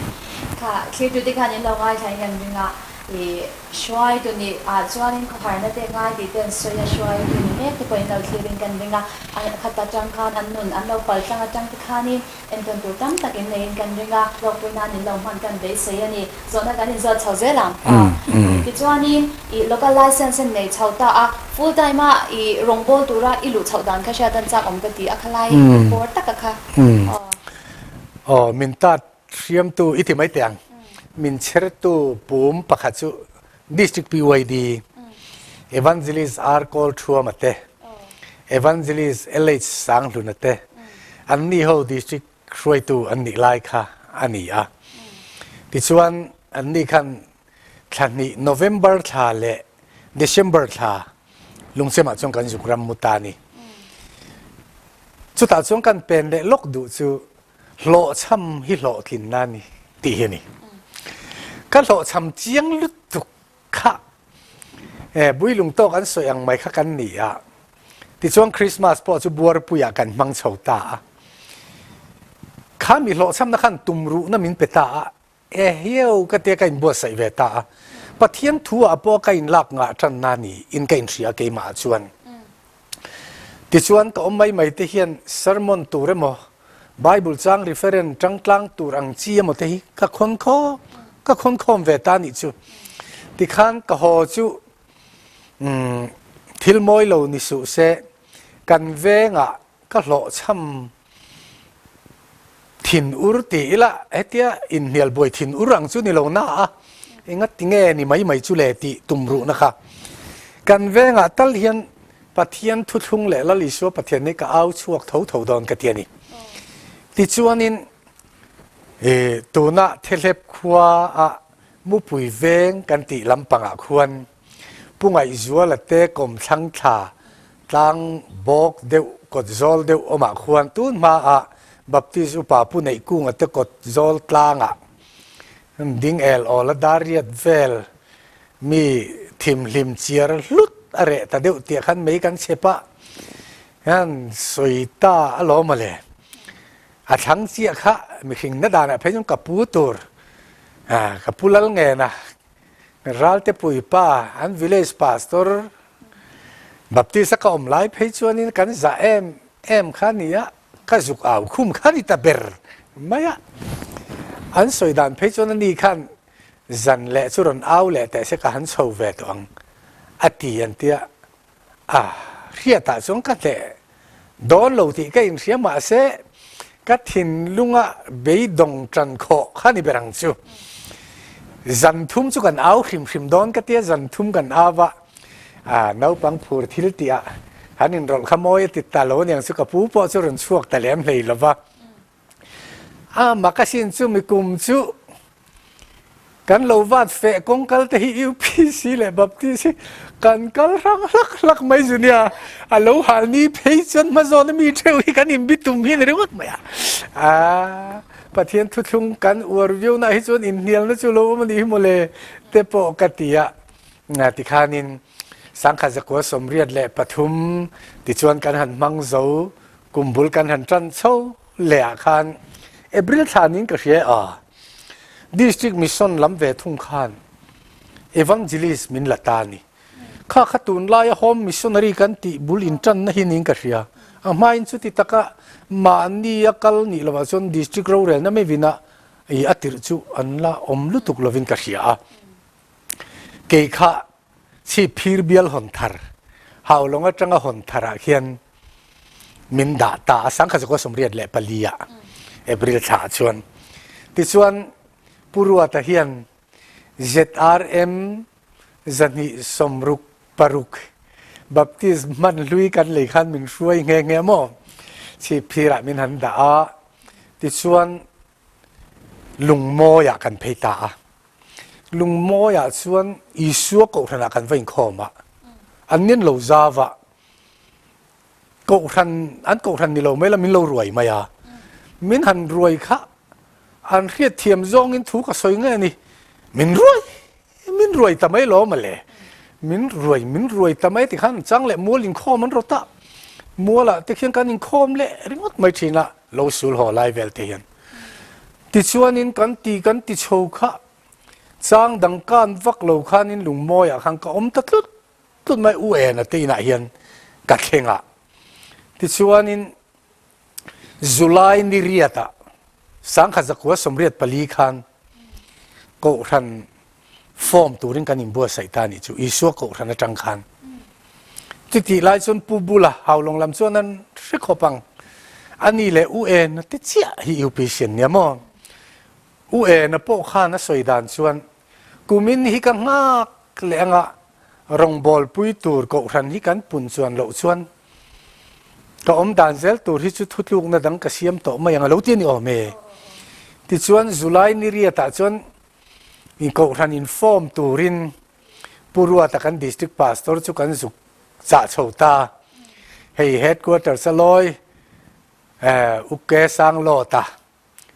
Kha thlir te khan in lo ngaithla in kan ring a, i hruaitu nih ah chuanin khawharna te ngai tih te an sawi a, hruaitu ni mek te pawh in lo thlir in kan ring a, a khat atang khan an nun an lo pal tlang atang te khanin entawn tur tam tak in nei in kan ring a, hlawkpui nan in lo hman kan beisei a ni. Zawhna kan inzawt chho zel ang ta. Tichuanin i local license in nei chho ta a, full time a i rawngbâwl tura i luh chhoh dan kha hriat an chak awm ka ti a, khalai bawr taka kha. Aw. Aw, min tat hriamtu i ti mai teh ang. Min chhertu pum pakhat chu District PYD, Evangelist R Kawlthuama te, Evangelist LH Sanghluna te, anni ho District Hruaitu an nih lai kha a ni a. Tichuan, anni khan thla hnih November thla leh December thla lungchemah chuan kan zuk ram mu ta a ni. Chutah chuan kan pen leh lawk duh chu hlawhchham hi hlawhtlinna a ni tih hi a ni. Ka hlawhchham chiang lutuk kha e builung tawk an sawi ang mai kha kan ni a. Tichuan Christmas pawh chu buarpuiah kan hmang chho ta a. Kha mi hlawhchhamna khan tumruhna min pe ta a, e hiau ka tia ka inbuatsaih ve ta a. Pathian thu ah pawh ka inlak ngah tanna ni in ka inhria keimah ah chuan. Tichuan ka awm mai mai te hian sermon tur emaw, Bible chang reference tangtlang tur ang chi emaw te hi ka khawn khawm ka khawn khawm ve ta nih chu. Tikhan ka haw chu umm thil mawi lo ni suh se kan vengah ka hlawhchham Thin ur ti ila hetia inhnial buai thin ur ang chu ni lo na a, enga ti nge ni mai mai chu le tih tum ruhna kha. Kan vengah tal hian Pathian thuthlung leh Lal Isua Pathian hi ka au chhuak tho tho dawn ka ti a ni. Tichuanin tuna Thehlep khua ah Mupui veng kan tih lampangah khuan Pu Ngaihzuala te kawmthlang thla tlang bawk deuh kawt zawl deuh awmah khuan tun hmaah Baptist upa Pu Neihkunga te kawt zawl tlangah ding el awl a dariat vel mi thimhlim chiar hlut a reh ta deuh tiah khan mei kan chep a hian sawi ta alawm mawle. A thlang chiah kha mihring na danah phei chuan ka pu tur ka pu lal ngena Ralte puipa an village pastor Baptist a ka awm lai phei chuanin kan zah em em kha nia ka zuk au khum kha ni ta ber mai a. An sawi dan phei chuan ani khan zan leh chu rawn au leh teh se ka han chho ve tawh ang a ti an tia. A hriatah chuan ka hleh dawn lo tih ka inhria mahse ka thinlunga beidawng tan khawh kha ni ber ang chu. Zan thum chu kan au hrim hrim dawn ka tia zan thum kan au a, a naupang phur thil tihah han inrawlh kha mawi a ti ta lo aniang chu ka pu pawh chu rawn chhuak ta lem hlei lova. A makasin chu mikum chu. Kan lo vat feh kawng kal te hi UPC leh Baptist hi kan kal hrang hlak hlak mai zu nia. A lo hal ni phei chuan hmazawn a mi theuh hi kan inbi tum hi a ni ringawt mai a. Aa, Pathian thuthlung kan uar viau naah hi chuan inhnialna chu lo awm a nih hi mawle te pawh ka ti a. Tikhanin sangkhat zakua 83 tichuan kan han hmang zo, kum bul kan han tan chho leh ah khan April thla niin ka hria a, District Mission lam ve thung khan Evangelist min la ta a ni. Kha kha tunlaia Home Missionary kan tih bul intanna hi niin ka hria. A hmain chuti taka mahni a kal nih lovah chuan District rorelna mevina i a tirh chu an la awm lutuk lovin ka hria a. Kei kha chhip phir bial hawn thar, Haulawng atanga hawn tharah khian min dah ta a, 1984 ah April thla ah chuan. Tichuan Pu Ruata hian ZRM 266 Baptist hman hlui kan lei khan min hruai nghe nghe maw? Chhip phirah min han dah a, tichuan Lungmawiah kan phei ta a. Lungmawiah chuan Isua kohhranah kan va inkhawm a, an nin lo zau a, kohhran, an kohhran ni lo mai la min lo ruai mai a. Min han ruai kha an hriatthiam zawngin thu ka sawi nge a ni, min ruai, min ruai ta mai lo mawle, min ruai, min ruai ta mai tikhan chang leh mual inkhawm an rawt a, mualah te khian kan inkhawm leh ringawt mai thin a, lo sul haw lai vel te hian. Tichuanin kan ti kan ti chho kha chang dang kan vak lo khanin lungmawiah khan ka awm ta tlut tlut mai u ena te inah hian ka thleng a. Tichuanin July ni riatah 1984 khan Kohhran form turin kan inbuatsaih ta a nih chu, Isua Kohhran atang khan. Chutih lai chuan Pu Bula Haulawng lam chuan an hre khawp ang. Ani leh U Ena te chiah hi UPC an nia maw? U Ena pawh khan a sawi dan chuan kumin hi ka nghak leh anga rawngbawlpui tur Kohhran hi kan pun chuan loh chuan Ka awm dan zel tur hi chu thutlukna dang ka siam tawh mai ang a lo ti a ni awm e. Tichuan July ni riatah chuan in kohhran in form turin Pu Ruata kan District Pastor chu kan zuk chah chho ta. Hei Headquarters a lawi Uke Sanglawta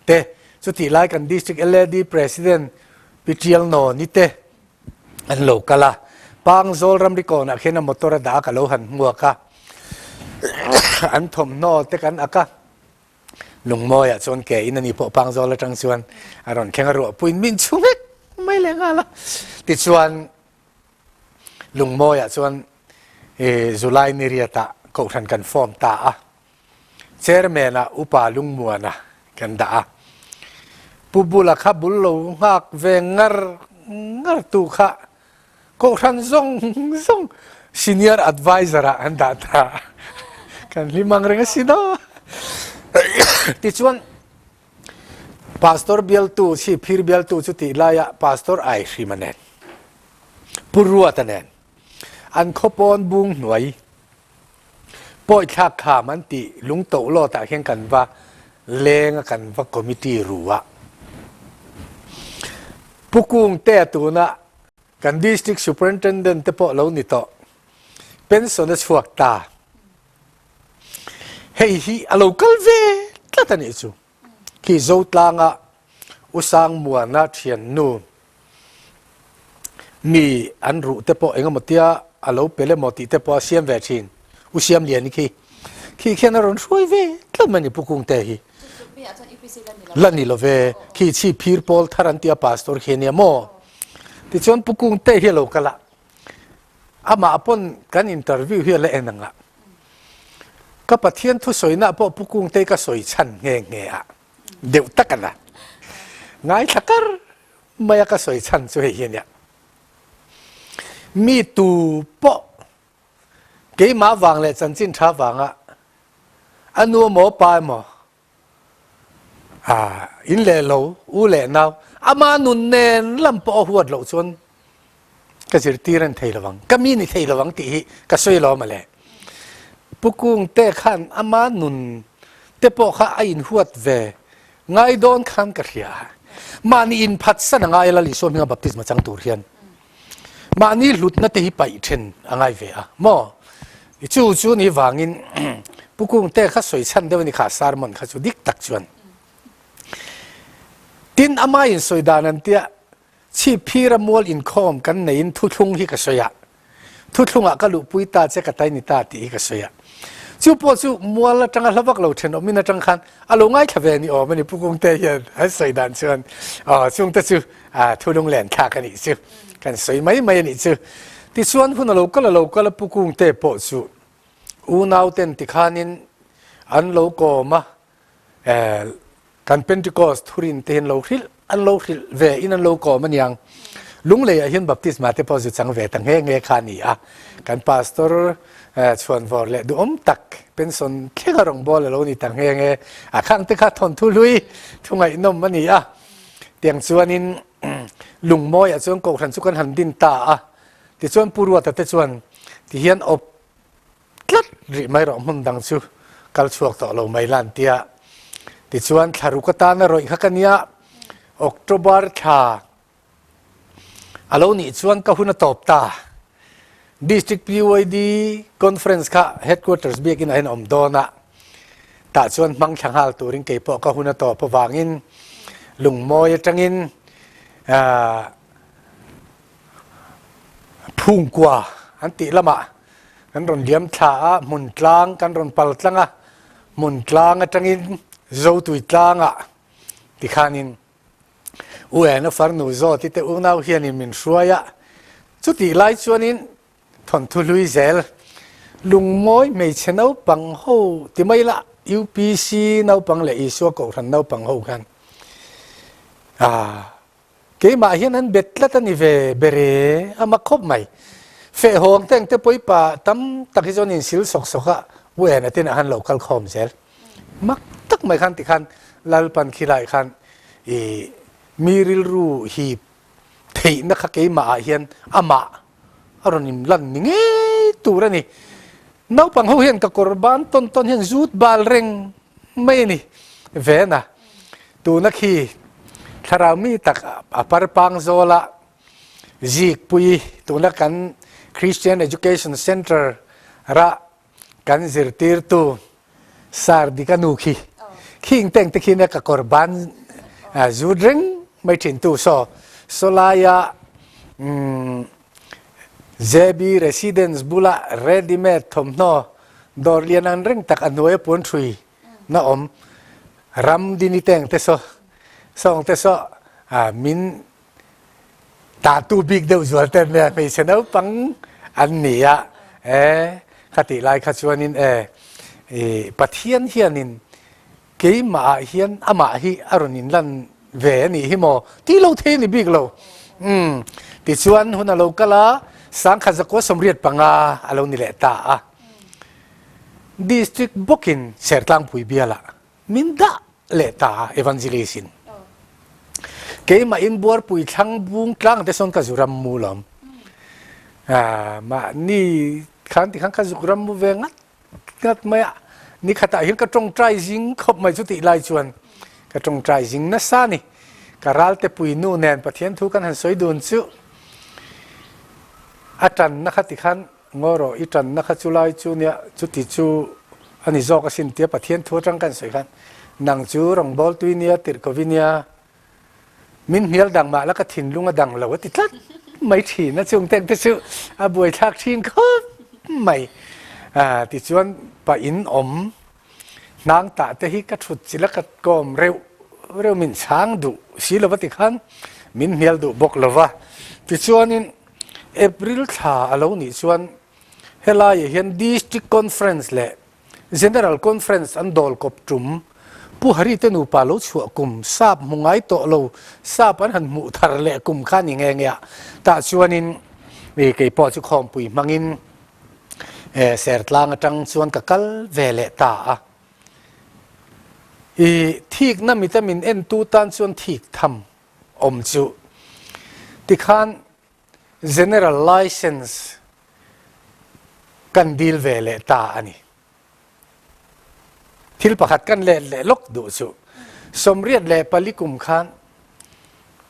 te, chutih lai kan District LAD President Pi Tial Nawni te an lo kal a, Pangzawl ramri kawnah khian a motor a dah a ka lo han hmuak a, an thawmhnaw te kan ak a, Lungmawiah chuan ke in ani pawh Pangzawl atang chuan a rawn thleng a, ruahpuiin min chhu vek mai leh nghal a, tichuan Lungmawiah chuan July ni riatah kohhran kan form ta a. Chairman-ah Upa Lungmuana kan dah a. Pu Bula kha bul lo nghak ve ngar ngar tu kha Kohhran zawng zawng Senior Adviser-ah an dah ta a. Kan hlim ang reng asin aw. Tichuan Pastor bialtu, Chhipphir bialtu chu tih laiah Pastor Aihrima nen, Pu Ruata nen an khawpawn bung hnuai Pawi thlak kham an tih lung toh lawt ah hian kan va leng a kan va committee ru a. Pu Kung te a tuna kan District Superintendent te pawh lo ni tawh pension a chhuak ta. Hei hi a lo kal ve tlat a nih chu. Khi Zotlanga U Sangmuana thiannu mi an ruh te pawh engemaw tia a lo pel emaw tih te pawh a siam ve thin. U Siamliani khi khi khian a rawn hruai ve tlat mai a ni Pu Kungte hi. La ni lo ve. Khi chhi phir pawl thar an tia pastor khi a nia maw? Tichuan Pu Kungte hi a lo kal a, amah pawn kan interview hi a la en ang a. Ka Pathian thusawinak pawh Pu Kungte ka sawi chhan nghe nghe a deuh tak a na. Ngaithla kar mai a ka sawi chhan chu hei hi a nia. Mi tu pawh keimah vang leh chanchin tha vanga a nu emaw pa emaw A, in leh lo, u leh nau, ama nun nen lam pawh a huat loh chuan ka zirtir a ni thei lovang, ka mi ni thei lovang tih hi ka sawi lo mawle. Pu Kungte khan ama nun te pawh kha a inhuat ve ngai dawn khan ka hria. Mahni inphatsan a ngai a Lal Isua hminga baptisma chang tur hian. Mahni hlutna te hi paih then a ngai ve a maw? Chu chu ni vangin Pu Kungte kha sawi chhan deuh a ni kha sermon kha chu dik tak chuan. Tin ama in sawi dan an tia Chhipphira mual inkhawm kan neiin thuthlung hi ka sawi a, thuthlungah ka luhpui ta che ka tai ni ta tih hi ka sawi a. Chu pawh chu mual atanga hla vak lo thenawmin atang khan a lo ngaithla ve ni awm a ni Pu Kungte hian an sawi dan chuan aw chungte chu thulung len thlak a nih chu kan sawi mai mai a nih chu. Tichuan hun a lo kal a lo kal a Pu Kungte pawh chu unauten tikhanin an lo kawm a, Kan Pentecost thurin te hian lo hrilh an lo hrilh ve in an lo kawm aniang. Lungleiah hian baptisma te pawh zu chang ve ta nghe nghe kha a ni a. Kan pastor chhuanvawr leh duhawm tak pension thlenga rawngbâwl a lo ni ta nghe nghe a. Khang te kha thawnthu hlui thu ngaihnawm a ni a. Tiang chuanin lungmawiah chuan kohhran chu kan han din ta a. Tichuan Pu Ruata te chuan tihian awp tlat rih mai rawh hmun dang chu kal chhuak tawh lo mai la an tia. Tichuan thla ruk atana rawih kha ka nia, October thla a lo nih chuan ka hun a tawp ta. District PYD Conference kha Headquarters biakin ah hian a awm dawn a, tah chuan hmang thla nghal turin kei pawh ka hun a tawp avangin lungmawi atangin aah Phungkua an tih lamah kan rawn liam thla a, hmun tlang kan rawn pal tlang a, hmun tlang atangin Zotui tlangah tikhanin U Ena farnu Zawti te unau hianin min hruai a, chutih lai chuanin thawnthu hlui zel lungmawi hmeichhe naupang ho ti mai la UPC naupang leh Isua Kohhran naupang ho khan aah Keimah hian an bet tlat a ni ve ber e, a mak khawp mai. Fehhawng te engte pawipa tam tak hi chuan insil sawk sawk a, U Ena te inah khan lo kal khawm zel. Mak tak mai khan tikhan Lalpan khilai khan i mi rilru hip theihna kha keimah ah hian amah a rawn inlan ni ngei tur a ni. Naupang ho hian ka kawr ban tawn tawn hian zut bal reng mai a ni Vena. Tuna khi thlarau mi tak a parpang zawla zikpui tuna kan Christian Education Centre ra kan zirtirtu Sardika nu khi khing teng te khi ka kawr ban zut reng mai thin tu saw sawlaia JB Residence bula ready made thawmhnaw dawr lian ang reng tak a hnuaia puan hrui na awm ram dini teng te saw sawng te saw min tatu bik deuh zual te nia hmeichhe naupang an ni a e khatih lai kha chuanin e i Pathian hianin keimah ah hian amah hi a rawn inlan ve a nih hi maw tih lo thei a ni bik lo umm tichuan hun a lo kal a sangkhat zakua 85 a lo ni leh ta a. District bawkin Sertlangpui bialah min dah leh ta a Evangelist in. Keimah in Buarpui thlang bung tlang te sawn ka zu ram mu lawm. Mahni khan tikhan ka zuk ram mu ve ngat ngat mai a. Ni khatah hian ka tawngtai zing khawp mai chu tih lai chuan ka tawngtai zing nasa ni. Ka ralte pui nu nen Pathian thu kan han sawi dun chu a tanna kha tikhan Ngaw rawh, i tanna kha chu lai chu nia, chuti chu a ni zawk asin tia Pathian thu atang kan sawi khan, nang chu rawngbâwl tui nia, tirhkovi nia, min hnial dang mah la ka thinlung a dang lo a ti tlat mai thin a, chung teng te chu a buaithlak thin khawp mai. Tichuan pa in awm hnang tah te hi ka thut chilh a, ka kawm reuh reuh min chhang duh si lova tikhan min hnial duh bawk lova, tichuanin April thla a lo nih chuan helaiah hian District Conference leh General Conference an dawl kawp tum. Pu Hari te nupa lo chhuah kum sap hmu ngai tawh lo, sap an han hmuh thar leh kum kha a ni nghe nghe a. Tah chuanin kei pawh chu khawmpui hmangin Sertlang atang chuan ka kal ve leh ta a. I thikna mita min entu tan chuan thik tham awm chu. Tikhan General License kan dil ve leh ta a ni. Thil pakhat kan let leh lawk duh chu 84 kum khan.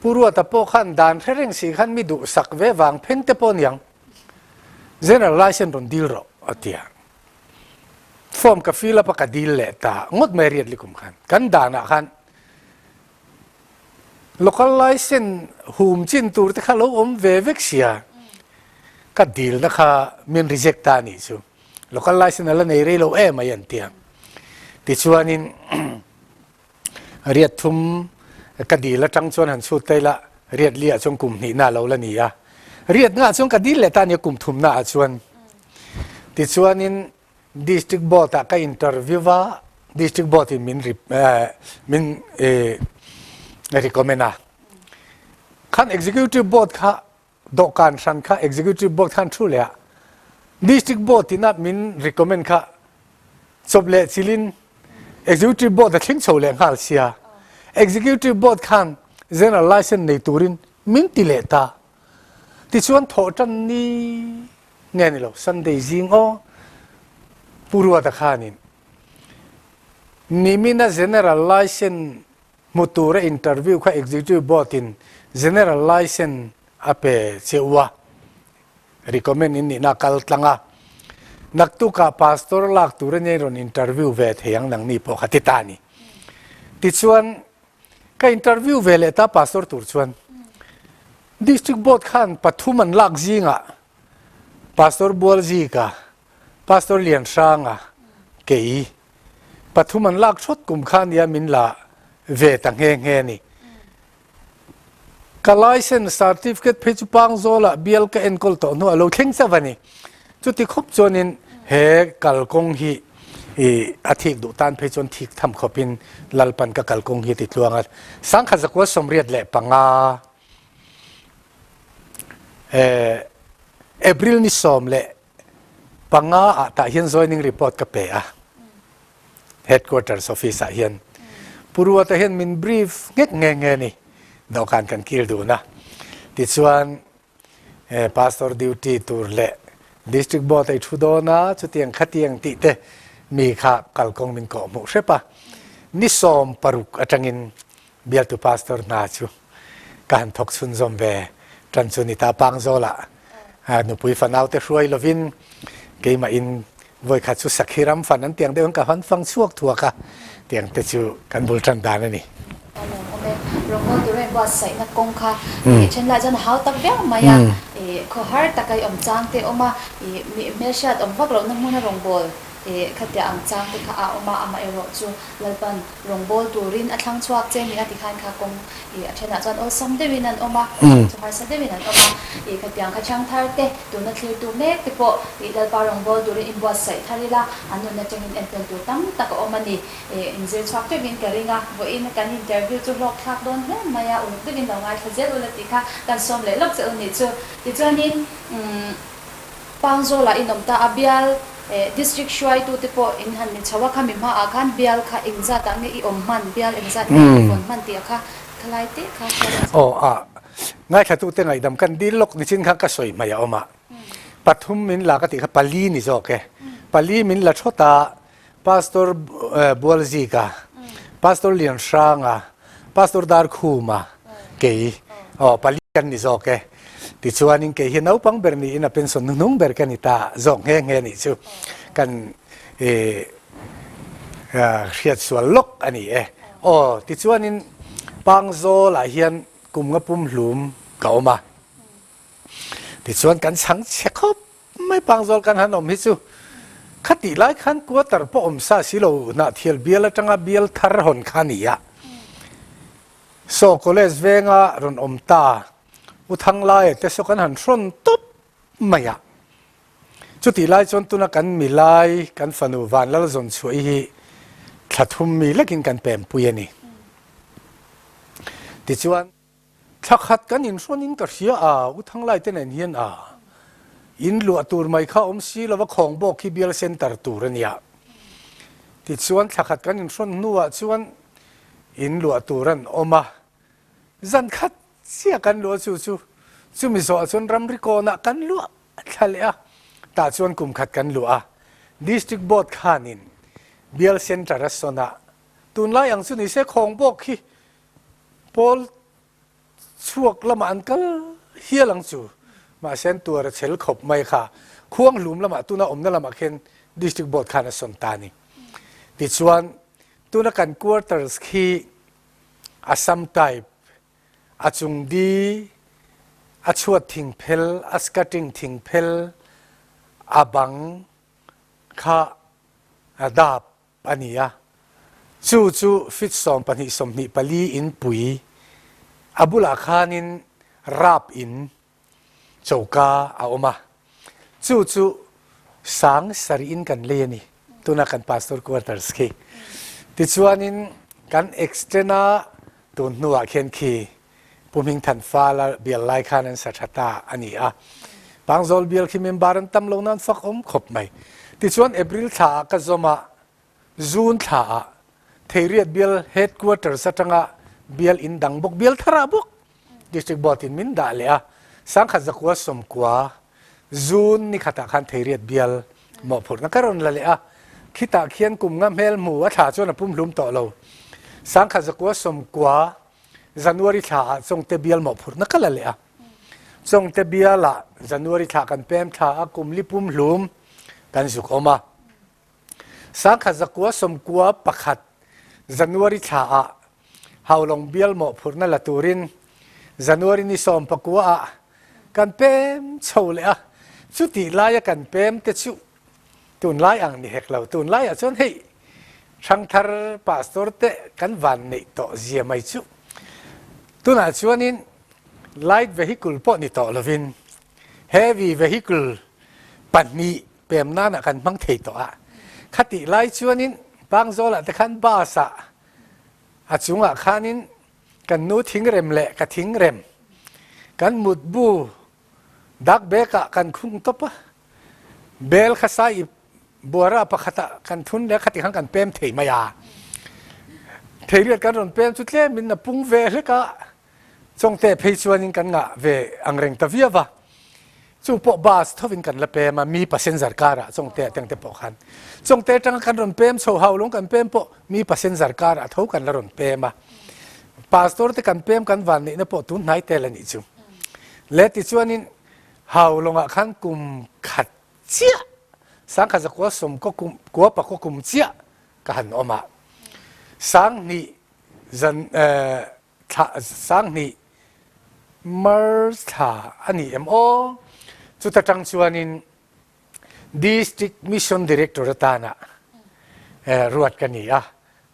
Pu Ruata pawh khan dan hre reng si khan mi duhsak ve vang pheng te pawh aniang General License rawn dil rawh a ti a. Form ka fill up a ka dil leh ta ngawt mai riat likum khan. Kan danah khan Local License hum chin tur te kha lo awm ve vek sia ka dilna kha min reject ta anih chu. Local License a la nei rei lo em mai an ti a. Tichuanin Riat thum ka dil atang chuan han chhut ta ila, riat li ah chuan kum hnihna a lo la ni a. Riat ngah chuan ka dil leh ta a nia kum thumna ah chuan. Tichuanin District Board ah ka interview a, District Board in min min recommend a. Khan Executive Board kha Dawhkan hran kha Executive Board khan thu leh a, District Board in a min recommend kha chawp leh chilin Executive Board a thleng chho leh nghal sia. Executive Board khan General License nei turin min ti leh ta. Tichuan thawhtan ni nge ni lo Sunday zing aw Pu Ruata khanin nimina General License Hmu tura interview kha Executive Board in General License a pe che u a, recommend in nihna a kal tlang a. Naktukah Pastor lak tur ania in rawn interview ve thei ang nangni pawh kha ti ta a ni. Tichuan ka interview ve leh ta Pastor tur chuan District Board khan pathum an lak zingah Pastor Bualzika, Pastor Lianhranga, kei pathum an lak thawt kum kha nia min la ve ta nghe nghe a ni. Ka license certificate phei chu Pangzawlah bial ka enkawl tawh hnuah lo thleng chauh a ni. Chuti khawp chuanin he kalkawng hi i a thik duh tan phei chuan thik tham khawpin Lalpan ka kalkawng hi a ti tluang a. Sangkhat zakua 85 April ni 15 ah tah hian joining report ka pe a, headquarters office ah hian. Pu Ruata hian min brief nghek nghe nghe ni, dawhkan kan kil dun a. Tichuan pastor duty tur leh district board a i thu dawn a, chutiang khatiang tih te mi kha kalkawng min kawh hmuh hrep a. Ni 16 atangin Bialtu pastor hna chu ka han thawk chhunzawm ve tan chu ni ta Pangzawlah nupui fanau te hruai lovin keimah in vawikhat chu sakhi ram fan an tiang deuh in ka han fang chhuak thuak a, tiang te chu kan bul tan dan a ni. Ka lawm awm e. Rawngbawl tur a inbuatsaihna kawng kha i then lai chuan a hau tak viau mai a, i khawhar taka i awm chang te awm a, i hmelhriat awm vak lohna hmuna rawngbawl i khatiah ang chang te kha a awm a, amaherawh chu Lalpan Rawngbawl turin a thlang chhuak che nia tikhan kha kawng ih a thenah chuan awlsam deuhin an awm a, a then chu harsa deuhin an awm a. Ih khatiang kha chhang thar te, tuna thlirtu mek te pawh ih Lalpa rawngbawl turin inbuatsaih thar ila, an nun atangin entel tur tam tak a awm a ni. Ih inzir chhuak teuhin ka ring a, vawiin kan interview chu hlawk thlak dawn hle mai a, uluk deuhin lo ngaithla zel ula tih kha kan sawm leh lawk che u nih chu. Tichuanin umm. Pangzawlah in awm ta a, bial District hruaitute pawh in han ni chho a, khami hmaah khan bial kha engzatah nge i awm hman, bial engzat nge i vawn hman tih a kha khalai teh kha hriat a chak. Aw a, ngaithlatute ngaihdam kan dil lawk nichin khan ka sawi hmai a awm a, pathum min la ka tih kha pali ni zawk e, pali min la thawt a, Pastor Bualzika, Pastor Lianhranga, Pastor Darkhuma, kei aw pali kan ni zawk e. Tichuanin kei hi naupang ber niin a pension hnuhnung ber ka ni ta zawk nghe nghe nih chu kan hriat sual lawk a ni e. Aw tichuanin Pangzawlah hian kum nga pumhlum ka awm a. Tichuan kan chhang chhe khawp Mai pangzawl kan han awm hi chu khatih lai khan quarter pawh awm sa si lo Hnahthial bial atanga bial thar hawn kha a ni a. Saw college venga rawn awm ta U Thanglaia te saw kan han hrawn tawp mai a. Chutih lai chuan tuna kan milai kan fanu Vanlalzawn chhuah hi thla thum mi lekin kan pempui a ni. Tichuan. Thla khat kan inhrawn in ka hria a, U Thanglai te nen hian a in luah tur mai kha awm si lova khawng bawk hi bial center tur a nia. Tichuan thla khat kan inhrawn hnuah chuan in luah tur an awm a, zan khat chiah kan luah chu chu chumi zawhah chuan ramri kawnah kan luah thla leh a, tah chuan kum khat kan luah a, District Board khanin bial center a sawn a, tunlai ang chu ni se khawng bawk hi Pawl chhuak lamah an kal hial ang chu. Mahse an tuar a chhel khawp mai kha. Khuanghlum lamah tuna awmna lamah khian District Board khan a sawn ta a ni. Tichuan tuna kan quarters khi Assam type a chung di, a chhuat thingphel, a skirting thingphel, a bang kha dap a ni a. Chu chu feet 12 24 in pui a bulah khanin rap in choka a awm a. Chu chu sang sarih in kan lei a ni. Tuna kan pastor quarters khi. Tichuanin kan extend a tun hnuah khian khi Pu Hmingthan Fala bial lai khan an sa tha ta a ni a. Pangzawl bial khi member an tam lo nan fak awm khawp mai. Tichuan April thla ah ka zawm a, June thla ah Theiriat bial headquarters atanga bial in dang bawk bial thar ah bawk District Board in min dah leh a, 1990 June ni khatah khan Theiriat bial mawhphurhna ka rawn la leh a, khitah khian kum nga hmel hmu a thla chuan a pumhlum tawh lo. 1990 January thla ah Chawngte bial mawhphurhna ka la leh a. Chawngte bialah January thla kan pem thla a, kum li pumhlum kan zuk awm a. 1991 January thla ah Haulawng bial mawhphurhna la turin January ni 19 ah kan pem chho leh a. Chutih laia kan pem te chu tunlai ang ni hek lo. Tunlai ah chuan hei hrangthar pastor te kan van neih tawh zia mai chu. Tunah chuanin light vehicle pawh ni tawh lovin heavy vehicle pahnih pem nana kan hmang thei tawh a. Khatih lai chuanin Pangzawlah te khan bus ah a chungah khanin kan nu thingrem leh ka thingrem kan mutbu dak bag ah kan khung tawp a. Bel kha sai i buara pakhat ah kan thun leh khati khan kan pem thei mai a. Theiriat kan rawn pem chu tlemin a pung ve hlek a. Chawngte phei chuanin kan ngah ve angreng ta viau va. Chu pawh bus thovin kan la pem a, mi passenger car ah Chawngte atang te pawh khan. Chawngte atanga kan rawn pem chho hau lawng kan pem pawh mi passenger car ah tho kan la rawn pem a. Pastor te kan pem kan van neihna pawh tun hnai tel a nih chu. Le tichuanin hau lawngah khan kum khat chiah 1900 sawmkaw kum kua pakua kum chiah ka han awm a. 2000 zan eh thla 2000 March thla a ni em aw? Chuta tang chuanin District Mission Director atana ruat ka ni a.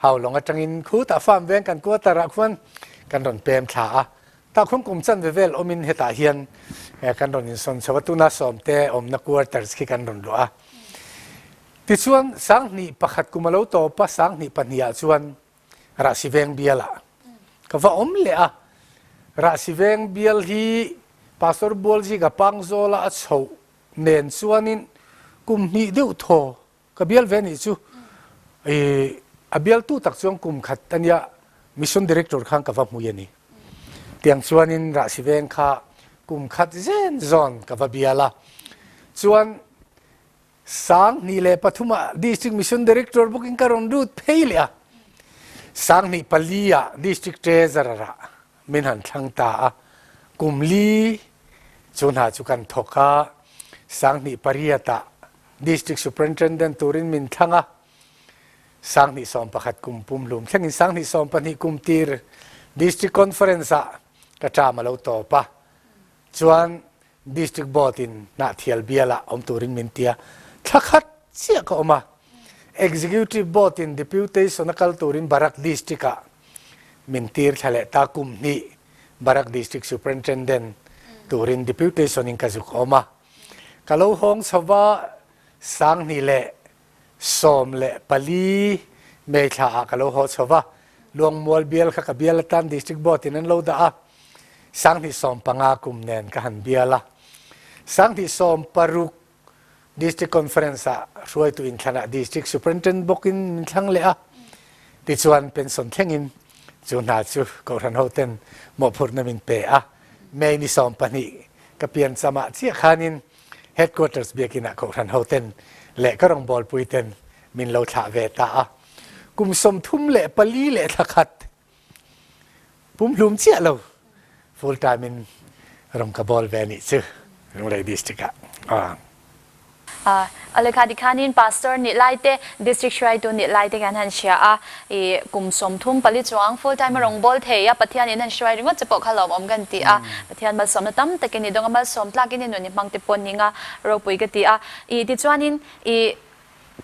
Haulawng atangin khutah farm veng kan quarter ah khuan kan rawn pem thla a. Tah khuan kum chanve vel awmin hetah hian kan rawn insawn chho a, tuna sawmte awmna quarters khi kan rawn luah a. Tichuan 2001 kum a lo tawp a, 2002 ah chuan Rahsiveng bialah ka va awm leh a. Rahsiveng bial hi Pastor Bualzika Pangzawla a chhoh nen chuanin kum hnih deuh thaw ka bial ve nih chu. I a bialtu tak chuan kum khat a nia Mission Director khan ka va hmui a ni. Tiang chuanin Rahsiveng kha kum khat zen zawn ka va bial a. Chuan 2003 ah District Mission Director bawkin ka rawn lut phei leh a. 2004 ah District Treasurer ah min han thlang ta a. Kum li chu hna chu kan thawk a. 2008 ah District Superintendent turin min thlang a. 2011 kum pumhlum thlengin 2012 kum tir District Conference ah ka term a lo tawp a. Chuan District Board in Hnahthial bialah awm turin min ti a, thla khat chiah ka awm a. Executive Board in Deputation a kal turin Barak District ah min tir thla leh ta kum hnih Barak District Superintendent turin Deputation in ka zuk awm a. Ka lo hawng chho va, 2014 May thla ah ka lo haw chho va, Luangmual bial kha ka bial atan District Board in an lo dah a. 2015 kum nen ka han bial a. 2016 District Conference ah hruaitu inthlan ah District Superintendent bawkin min thlang leh a. Tichuan pension thlengin chu hna chu Kohhran hoten mawhphurhna min pe a. May ni 12 ka piancham ah chiah khanin Headquarters biakinn ah Kohhran hoten leh ka rawngbawlpui ten min lo thlah ve ta a. Kum 34 leh thla khat Pumhlum chiah lo. Full time in rawng ka bawl ve anih chu Lunglei District ah. A lehkha tikhanin Pastor nih lai te, District hruaitu nih lai te kan han hria a, i kum 34 chuang full time a rawng bawl thei a, Pathian in han hruai ringawt che pawh kha lawmawm kan ti a, Pathian malsawmna tam takin i dawng a, malsawm tlakin i nun i hmang te pawh ning a ropui ka ti a, i tichuanin i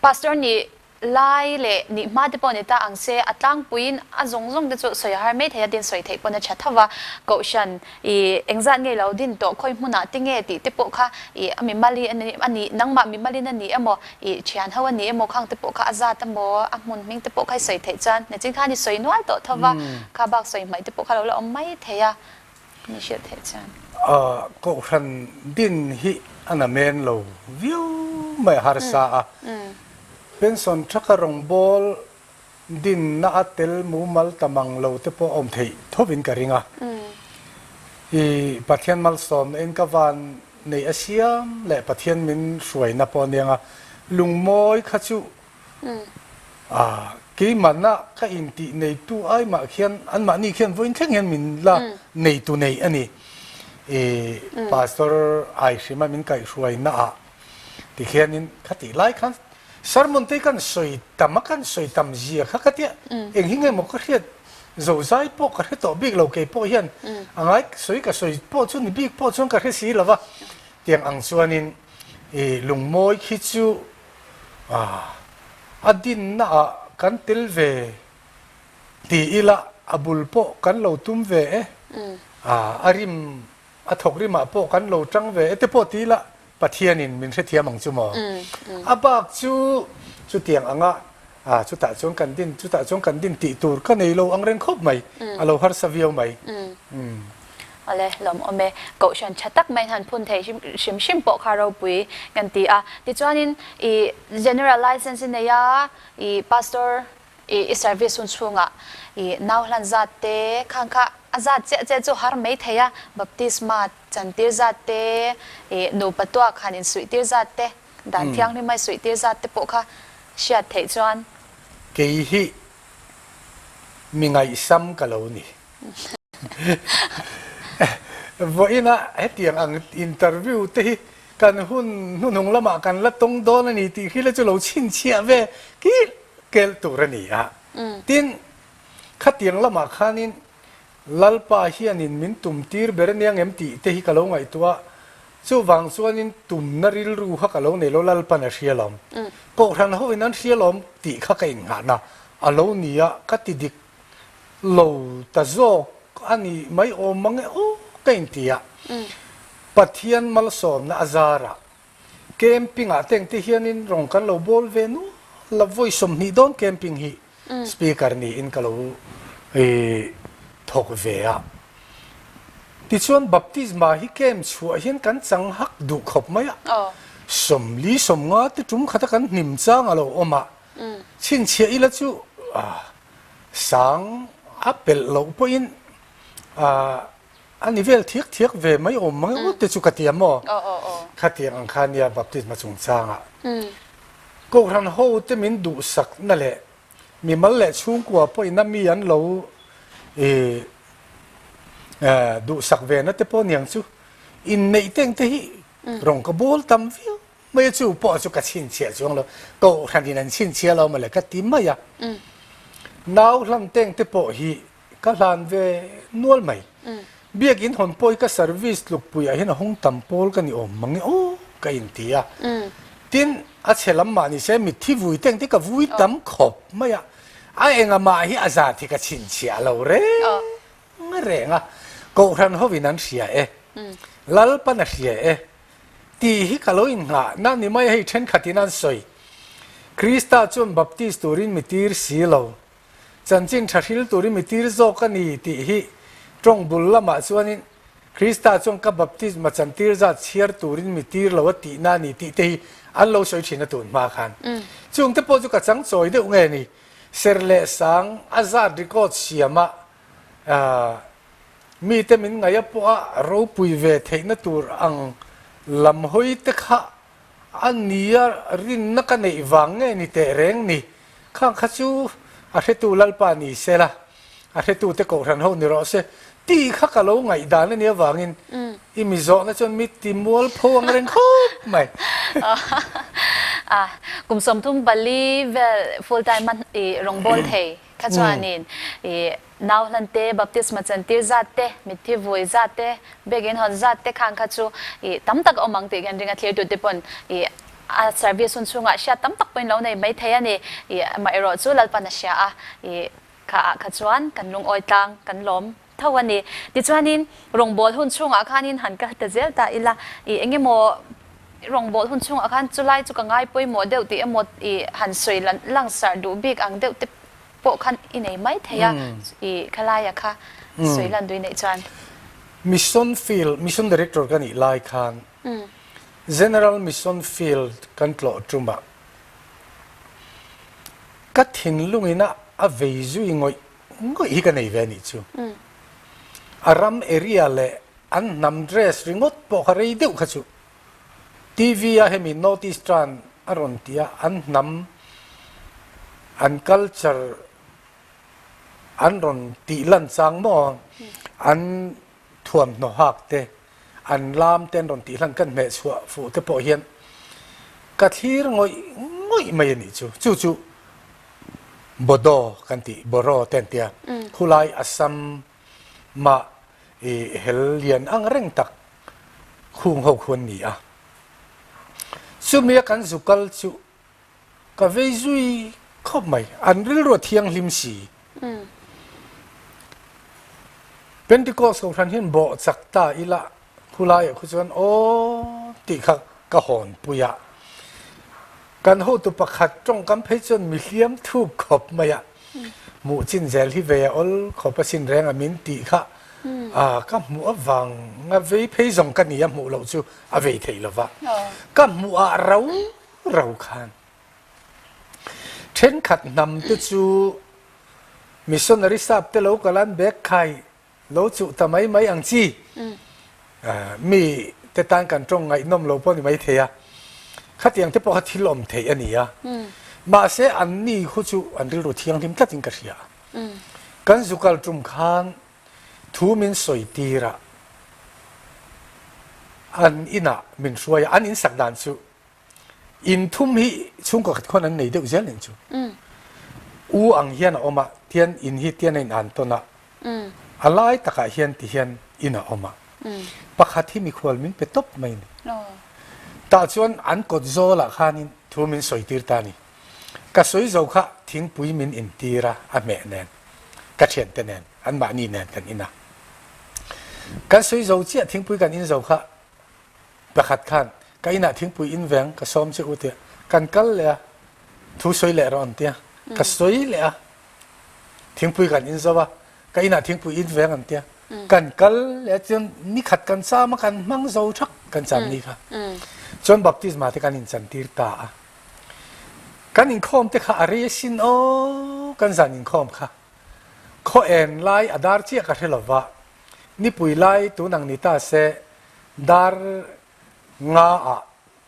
Pastor nih Lai leh nih hma te pawh ni ta ang se, a tlangpuiin a zawng zawng te chu sawi a har mai thei a, tin sawi theih pawn a tha tho va, Kohhran i engzat nge lo din tawh, khawi hmunah te nge tih te pawh kha i a mimali a ni a ni, nangmah mimalin a ni emaw, i thian ho a ni emaw khang te pawh kha a zat emaw, a hmun hming te pawh kha i sawi theih chuan nichin khan i sawi nual tawh tho va, kha bak sawi hmaih te pawh kha lo la awm mai thei a. Ni hriat theih chuan. Kohhran din hi a na men lo viau mai a harsa a. Pension thaka rawngbawl dinna a tel mumal ta mang lo te pawh a awm theih thovin ka ring a. I Pathian malsawmna in ka van neih a siam leh Pathian min hruaina pawh aniang a, lungmawi kha chu Keimahna ka intih neitu ai mah khian anmahni khian vawiin thleng hian min la neitu nei a ni. I Pastor Aihrima min kaihhruaina ah tikhianin khatih lai khan sermon te kan sawi tam a, kan sawi tam zia kha ka tia eng hi nge maw ka hriat zozai pawh ka hre tawh bik lo kei pawh hian a ngai sawi ka sawi pawh chu ni bik pawh chuan ka hre si lo va. Tiang ang chuanin i lungmawi khi chu A dinna ah kan tel ve ti ila a bul pawh kan lo tum ve e, a rim a thawk rimah pawh kan lo tang ve e te pawh ti ila Pathianin min hrethiam ang chu maw? A bak chu chutiang anga chutah chuan kan din chutah chuan kan din tih tur ka nei lo ang reng khawp mai, a lo harsa viau mai. Awle, lawmawm e. Kohhran tha tak mai han phun thei hrim hrim pawh kha ropui kan ti a. Tichuanin i General License i nei a, i Pastor i i service hun chhungah i nau hlan zat te khang kha a zat chiah chiah chu har mai thei a, Baptisma chantir zat te, i nupa tuak han insuihtir zat te, dan thianghlim a insuihtir zat te pawh kha hriat theih chuan. Kei hi mi ngaihsam ka lo ni. Vawiina hetiang ang interview te hi kan hun hnuhnung lamah kan la tawng dawn a ni tih hi la chu lo chhinchhiah ve kil kel tur a ni a. Tin, khatiang lamah khanin Lalpa hianin min tum tir ber ania ngem tih te hi ka lo ngaihtuah a, chuvang chuanin tumna rilru kha ka lo nei lo, Lalpan a hria lawm, Kohhran hoin an hria lawm tih kha ka innghahna a lo ni a, ka ti dik lo ta zawk a nih mai awm mang e aw ka inti a, Pathian malsawmna a zarah camping ah te engte hianin rawng kan lo bawl ve nual a, vawi 20 dawn camping hi speaker niin ka lo thawk ve a. Tichuan baptisma hi camp chhuah hian kan chang hak duh khawp mai a, 40 50 te tum khata kan hnim chang a lo awm a, chhinchhiah ila chu Sang a pelh loh pawhin a ni vel thiak thiak ve mai awm mang ngawt te chu ka ti a maw? Khatiang ang kha nia baptisma chungchangah Kohhran ho te min duhsakna leh mimal leh chhungkua pawhin a mi an lo duhsak ve na te pawh niang chu inneih te ang te hi rawng ka bawl tam viau Mai chu pawh chu ka chhinchhiah chuang lo, kohhran in an chhinchhiah lo mawle ka ti mai a. Nau hlang teng te pawh hi ka hlan ve nual mai. Biakin hawn pawh hi ka service tlukpui ah hian a hung tam pawl ka ni awm mang e aw ka inti a. Tin, a chhe lam mah ni se mitthi vui teng te ka vui tam khawp mai a. A enga mah hi a zat hi ka chhinchhiah lo reng reng a. Kohhran ho in an hria e, Lalpan a hria e. Tih hi ka lo innghah na ni mai hei thenkhatin an sawi. Krista chuan baptist turin mi tir si lo. Chanchin tha hril turin mi tir zawk a ni tih hi tawng bul lamah chuanin Krista chuan ka baptisma chantir zat chhiar turin mi tir lo a tihna a ni tih te hi an lo sawi thin a tun hma khan. Chungte pawh chu ka chang chawi deuh nge ni? Ser leh sang a zat record siama Mite min ngaih a pawha ropui ve theihna tur ang lam hawi te kha a nia rinna ka neih vang nge ni teh reng ni. Khang kha chu a hretu Lalpa ni se la, a hretute kohhran ho ni rawh se. Tih kha ka lo ngaihdan a nih avangin i mi zawhna chuan mi ti mual pho ang reng khawp mai. A, kum 34 vel full time a i rawngbâwl thei kha chuanin i nau hlan te, baptisma chantir zat te, mitthi vui zat te, biakin hawn zat te khang kha chu i tam tak a awm ang tih kan ring a, thlirtute pawn i a service hun chhungah hriat tam tak pawhin lo nei mai thei a ni. I amaherawh chu Lalpan a hria a, i Kha ah kha chuan kan lungawi tlang kan lawm tho a ni. Tichuanin rawngbâwl hun chhungah khanin han kal ta zel ta ila, i eng emaw rawngbâwl hun chhungah khan chulai chu ka ngai pawimawh deuh tih emaw i han sawi langsar duh bik ang deuh te pawh khan i nei mai thei a, i khalaia kha sawi lan duh i neih chuan. Mission Field, Mission Director ka nih lai khan General Mission Field kan tlawh ṭumah Ka thinlungin a a vei zui ngawih ngawih hi ka nei ve a nih chu. A ram area leh an hnam dress ringawt pawh kha rei deuh kha chu TV a hemi North Eastern a rawn ti a, an hnam, an culture an rawn tih lan chang maw, an thuamhnaw hak te, an lam te an rawn tih hlan kan hmeh chhuah fuh te pawh hian ka thlir ngawih ngawih mai a nih chu. Chu chu Bodo kan tih, Boro te an tia, khulai Assam mah i hel lian ang reng tak khung ho khu an ni a. Chumi a kan zu kal chu Ka vei zui khawp mai. An rilru a thianghlim si. Pentecost kohhran hian bawh chak ta ila khulaiah khu chuan aw tih kha ka hawn pui a. Kan hotu pakhat tawngkam phei chuan mi hliam thup khawp mai a. Hmuh chin zel hi ve a awl khawp a sin reng a min tih kha ka hmuh avang a vei phei zawng ka ni a hmuh loh chu a vei theih lova. Ka hmuh ah ro ro khan thenkhat hnam te chu missionary sap te lo kal an bag khai lo chuh ta mai mai ang chi mi te tan kan tawng ngaihnawm lo pawh ni mai thei a, khatiang te pawh kha thil awm theih a ni a, mahse an ni khu chu an rilru thianghlim tlatin ka hria a, kan zukal tum khan thu min sawi tir a, an inah min hruai a, an insak dan chu In thum hi chhungkaw khat khuan an nei deuh zel nen chu. U ang hian a awm a, tian in hi tian a in an tawn a, a lai takah hian ti hian in a awm a. Pakhat hi mikhual min pe tawp mai a ni. Tah chuan an kawt zawlah khanin thu min sawi tir ta a ni. Ka sawi zo kha thingpui min intir a, a hmeh nen, ka thiante nen, anmahni nen kan in a. Kan sawi zo chiah thingpui kan in zo kha Pakhat khan, Ka inah thingpui in veng ka sawm che u tiah kan kal leh a, thu sawi leh rawh an tia. Ka sawi leh a, thingpui kan in zo a, ka inah thingpui in veng an tia. Kan kal leh a chuan nikhat kan cham a, kan hmang zo thak kan cham ni kha. Chuan baptisma te kan inchantir ta a. Kan inkhawm te kha a rei asin aw, kan zan inkhawm kha. Khaw en lai a dar chiah ka hre lova, nipui lai tun ang ni ta se Dar nga ah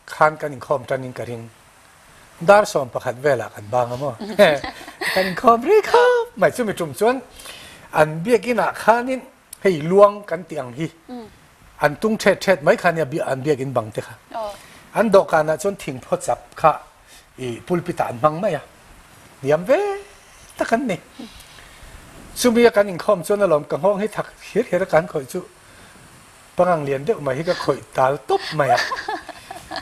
khan kan inkhawm tan in ka ring. Dar 11 velah kan bang a maw? Kan inkhawm rei khawp mai. Chumi tum chuan an biakin ah khanin hei luang kan tih ang hi an tung thet thet mai kha nia an biakin bang te kha. An dawhkan ah chuan thingphaw chap kha i pulpit ah an hmang mai a. Hniam ve tak an ni. Chumi a kan inkhawm chuan alawm ka nghawng hi thak hir hir a kan khawih chu Pangang lian deuh mai hi ka khawih tal tawp mai a,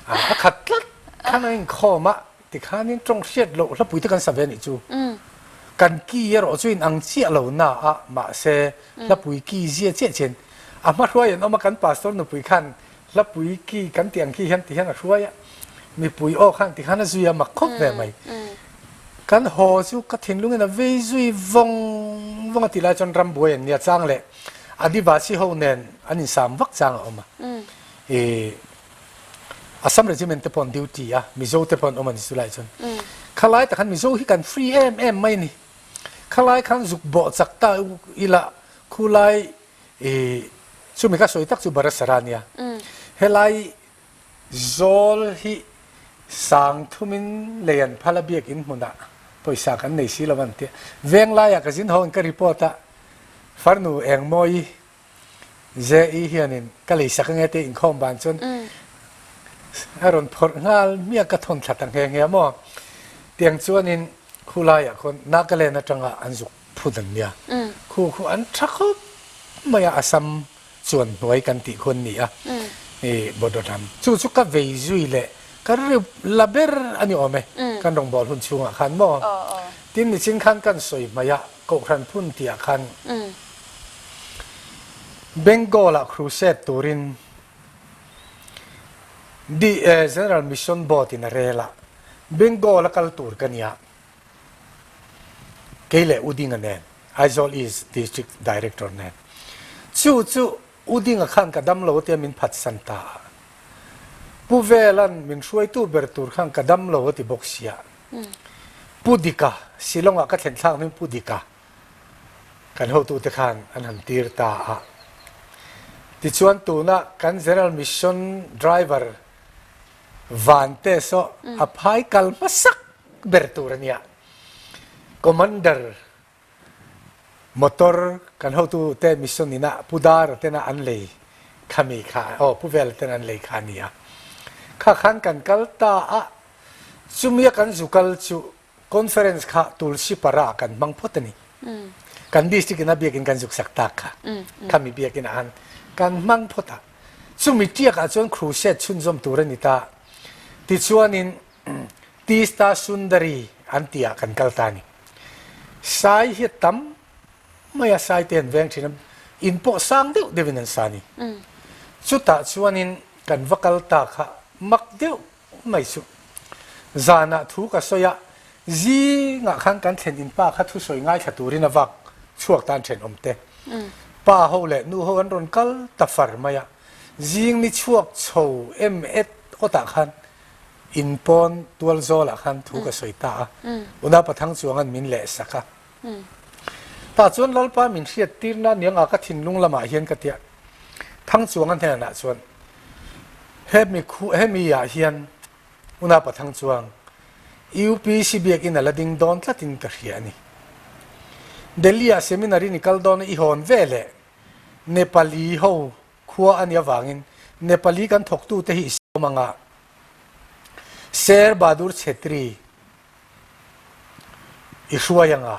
a khat tlat khan a inkhawm a, tikhanin tawng hriat loh hlapui te kan sa ve a nih chu. Kan ki erawh chu inang chiah lo na a, mahse hlapui ki zia chiah chian a hma hruai an awm a, kan pastor nupui khan hlapui ki kan tih ang khi hian ti hian a hruai a, mipui aw khan tikhan a zui a mak khawp ve mai. Kan haw chu ka thinlungin a vei zui vawng vawng a tih lai chuan rambuai an nia chang leh Adivasi ho nen an insam vak chang a awm a. I Assam Regiment te pawh an duty a, Mizo te pawh an awm a ni chu lai chuan. Khalai tak khan Mizo hi kan free em em mai a ni. Khalai khan zuk bawh chak ta ila khulai i chumi ka sawi tak chu Barasara nia. Helai Zawl hi sang thumin lei an phal a biakinn hmunah pawisa kan nei si lo an tia. Venglaiah ka zin ho in ka report a, farnu Engmawi. JE hianin ka leisak ange tia inkhawm ban chuan a rawn phawrh nghal hmiah ka thawn thla ta nghe nghe a maw. Tiang chuanin khulaiah khawn Nagaland atanga an zuk phun an nia. Khu khu an tha khawp mai a, Assam chuan hnuai kan tih khu an ni a, i Bodo hnam. Chu chu ka vei zui leh ka rip la ber a ni awm e, kan rawngbâwl hun chhungah khan maw? Tin, nichin khan kan sawi hmai a, Kohhran phun tihah khan Bengal-ah crusade turin General Mission Board-in a rel a, Bengal-a kal tur ka nia. Kei leh U Dinga nen, Aizawl East District Director nen. Chu chu U Dinga khan ka dam lo tia min phatsan ta a. Pu Velan min hruaitu ber tur khan ka dam lo a ti bawk sia. Pu Dika, Shillong-ah ka thlen thlak hnuin Pu Dika kan hotute khan an han tir ta a. Tichuan tuna kan General Mission Driver Vante saw a phai kal hmasak ber tur a nia. Commander motor kan hotu te mission ina Pu Dara tena an lei khami kha aw Pu Vela tena an lei kha a nia. Kha khan kan kal ta a, chumia kan zu kal chu conference kha Tulsi Para kan hmang phawt a ni. Kan district ina biakin kan zuk sak tak kha. Khami biakin ah khan kan hmang phawt a. Chumi tiak ah chuan crusade chhunzawm tur a ni ta. Tichuanin Tista Sundari an tih ah kan kal ta a ni. Sai hi a tam mai a, sai te an veng thin a, in pawh sang deuh deuhin an sa a ni. Chutah chuanin kan va kal ta kha mak deuh mai chu. Zanah thu ka sawi a, zingah khan kan thlen in pa kha thusawi ngaithla turin a vak chhuak tan thenawm te. Pa ho leh nu ho an rawn kal ta far mai a, zing ni chhuak chho em et awtah khan In pawn tual zawlah khan thu ka sawi ta a, Una Pathang chuangan min leh sak a. Tah chuan Lalpa min hriat tirna nianga ka thinlung lamah hian ka tia Thang chuanga hnenah chuan hemi khu hemi ah hian Una Pathang chuang UPC biakinn a la ding dawn tlatin ka hria a ni. Delhi ah seminary ni kal dawn a i hawn ve leh Nepali ho Khua a nih avangin Nepali kan thawktute hi i sawm ang a, Sher Bahadur Chhetri i hruai ang a,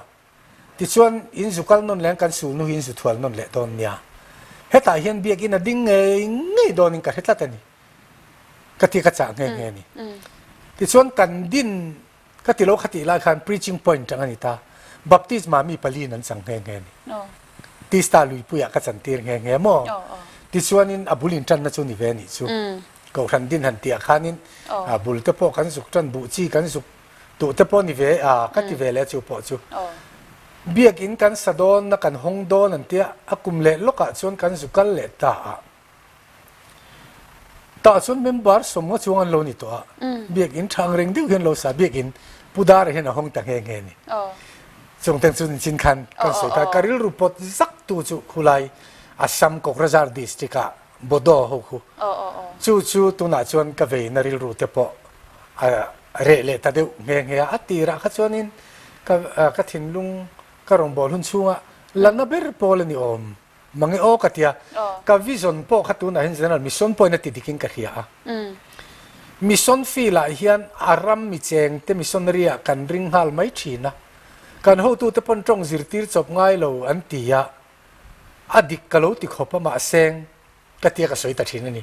tichuan in zu kal nawn leh ang kan sulnu hi in zu thual nawn leh dawn nia. Hetah hian biakinn a ding ngei ngei dawnin ka hre tlat a ni. Ka ti ka chah nghe nghe a ni. Tichuan kan din Ka ti lo kha tih lai khan preaching point ang a ni ta. Baptisma mi paliin an chang nghe nghe a ni. Tista luipuiah ka chantir nghe nghe maw? Tichuanin a bul intanna chu ni ve a nih chu. Kohhran din han tihah khanin a bul te pawh kan zuk tan, buh chi kan zuk duh te pawh ni ve a, ka ti ve leh chu pawh chu. Biakinn kan sa dawn na kan hawng dawn an tia, a kum leh lawkah chuan kan zu kal leh ta a. Tah chuan member sawmnga chuang an lo ni tawh a, biakinn tha ang reng deuh hian lo sa, biakinn Pu Dara hian a hawng ta nghe nghe a ni. Chungteng chu nichin khan kan sawi ta, ka rilru pawt zak tu chu khulai Assam Kokrajhar district ah Bodo ho khu, chu chu tunah chuan ka veina rilru te pawh a reh leh ta deuh nghe nghe a, a tirah kha chuanin ka thinlung ka rawngbâwl hun chhungah la na ber pawl a ni awm. Mange aw ka tia, ka vision pawh kha tunah hian General Mission pawhin a ti dikin ka hria a. Mission field ah hian a ram mi cheng te missionary ah kan ring nghal mai thin a, kan hotute pawn tawng zirtir chawp ngai lo an ti a, a dik ka lo ti khawp a mahseng ka tia ka sawi ta thin a ni.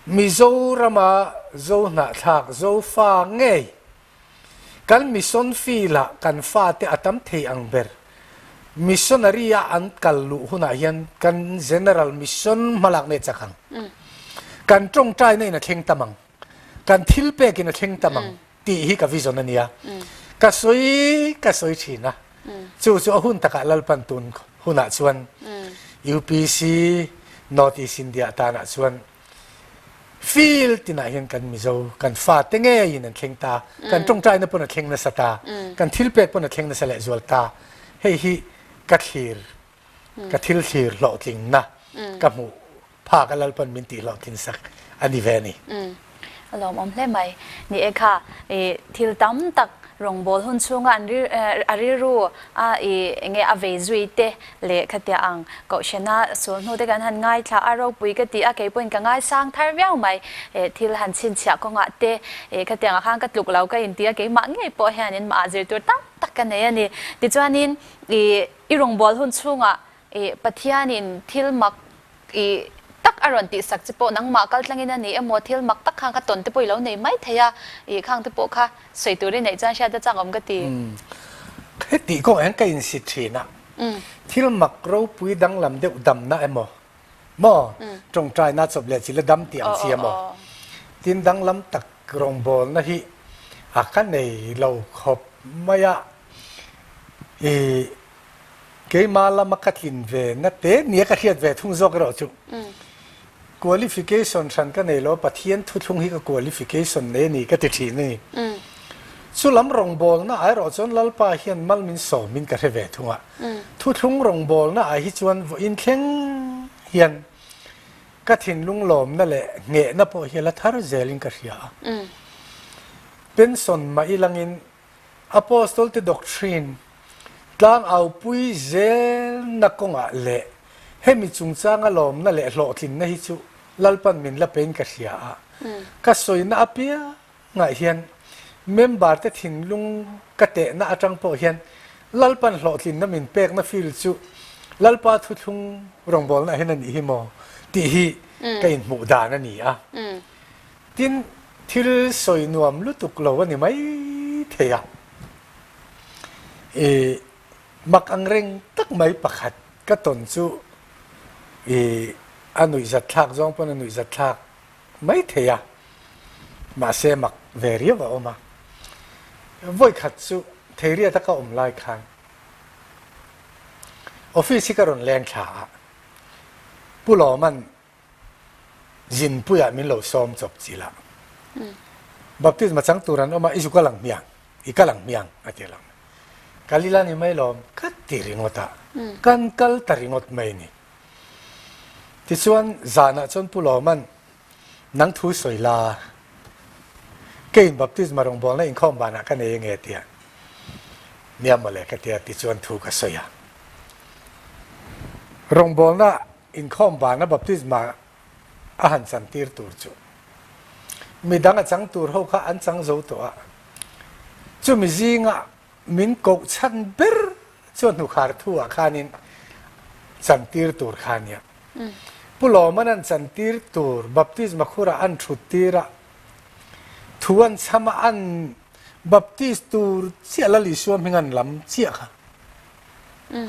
Mizorama Zo hnahthlak, Zofa ngei Kan mission field-ah kan fate a tam thei ang ber. Missionary-a an kal luh hunah hian kan general mission hmalak nge chak ang? Kan tawngtaina in a thleng tam ang? Kan thil pekin a thleng tam ang? Tih hi ka vision a nia. Ka sawi ka sawi thin a. Chu chu a hun takah Lalpan tun hunah chuan UPC North East India tanah chuan Field tinah hian kan Mizo, kan fate ngeiin an thleng ta, kan tawngtaina pawn a thleng nasa ta, kan thilpek pawn a thleng nasa lehzual ta. Hei hi ka thlir, ka thil thlir hlawhtlingna ka hmuh phak a Lalpan min tih hlawhtlin sak a ni ve a ni. A lawmawm hle mai. Ni e kha, i thil tam tak rawngbâwl hun chhunga an ri a rilru a i enge a vei zui te leh khatia ang kohhrana sul hnu te kan han ngaithla a, ropui ka ti a, kei pawhin ka ngaisang thar viau mai. Thil han chhinchhiah kawngah te khatiangah khan ka tluk lo ka inti a, keimah ngei pawh hianin mah zir tur tam tak ka nei a ni. Tichuanin i i rawngbâwl hun chhungah I Pathianin thil mak i tak a rawn tihsak che pawh nangmah kal tlangin a ni emaw thil mak tak khan kha tawn te pawh i lo nei mai thei a, i khang te pawh kha sawi tur i neih chuan hriat a chak awm ka ti. Heti kawngah hian ka insit thin a, thil mak ropui danglam deuh damna emaw maw tawngtaina chawp leh chil a dam tih ang chi emaw tin danglam tak rawngbawlna hi a ka nei lo khawp mai a, i Keimah lama ka tlin ve na te nia ka hriat ve thung zawk erawh chu qualification hran ka nei lo, Pathian thuthlung hi ka qualification nei a ni ka ti thin a ni. Chu lam rawngbawlna ah erawh chuan Lalpa hian mal min sawmin ka hre ve thung a, thuthlung rawngbawlna ah hi chuan vawiin thleng hian ka thinlung lawmna leh nghehna pawh hi a la thar zelin ka hria a. Pension mah ilangin Apostolte doctrine tlangaupui zelna kawngah leh hemi chungchanga lawmna leh hlawhtlinna hi chu Lalpan min la pein ka hria a. Ka sawina apiangah hian member te thinlung ka tehna atang pawh hian Lalpan hlawhtlinna min pekna feel chu Lalpa thuthlung rawngbawlna ah hian a nih hi maw tih hi ka inhmuh dan a ni a. Tin, thil sawi nuam lutuk lo a ni mai thei a. I mak ang reng tak mai pakhat ka tawn chu i a nuihzat thlak zawng pawn a nuihzat thlak mai thei a, mahse mak ve riau a awm a. Vawikhat chu Theiriata ka awm lai khan office hi ka rawn leng thla a, Pu Lawman Zinpuiah min lo sawm chawp chilh a. Baptisma chang tur an awm a, i zu kal ang hmiang, i kal ang hmiang a ti lang. Kal ila ni mai lawm, ka ti ringawt a, kan kal ta ringawt mai ni. Tichuan zanah chuan Pu Lawman, nang thu sawi la, keiin baptisma rawngbawlna inkhawm banah ka nei ange tia, nia mawle ka tia tichuan thu ka sawi a. Rawngbawlna Inkhawm vana baptisma a han chantir tur chu midang a chang tur ho kha an chang zo tawh a, chumi zinga min koh chhan ber chu a hnukhar thu ah khanin chantir tur kha ania. Pu Lawman an chantir tur baptisma khurah an thut tir a, thu an chham a, an baptist tur chiah Lal Isua hming an lam chiah kha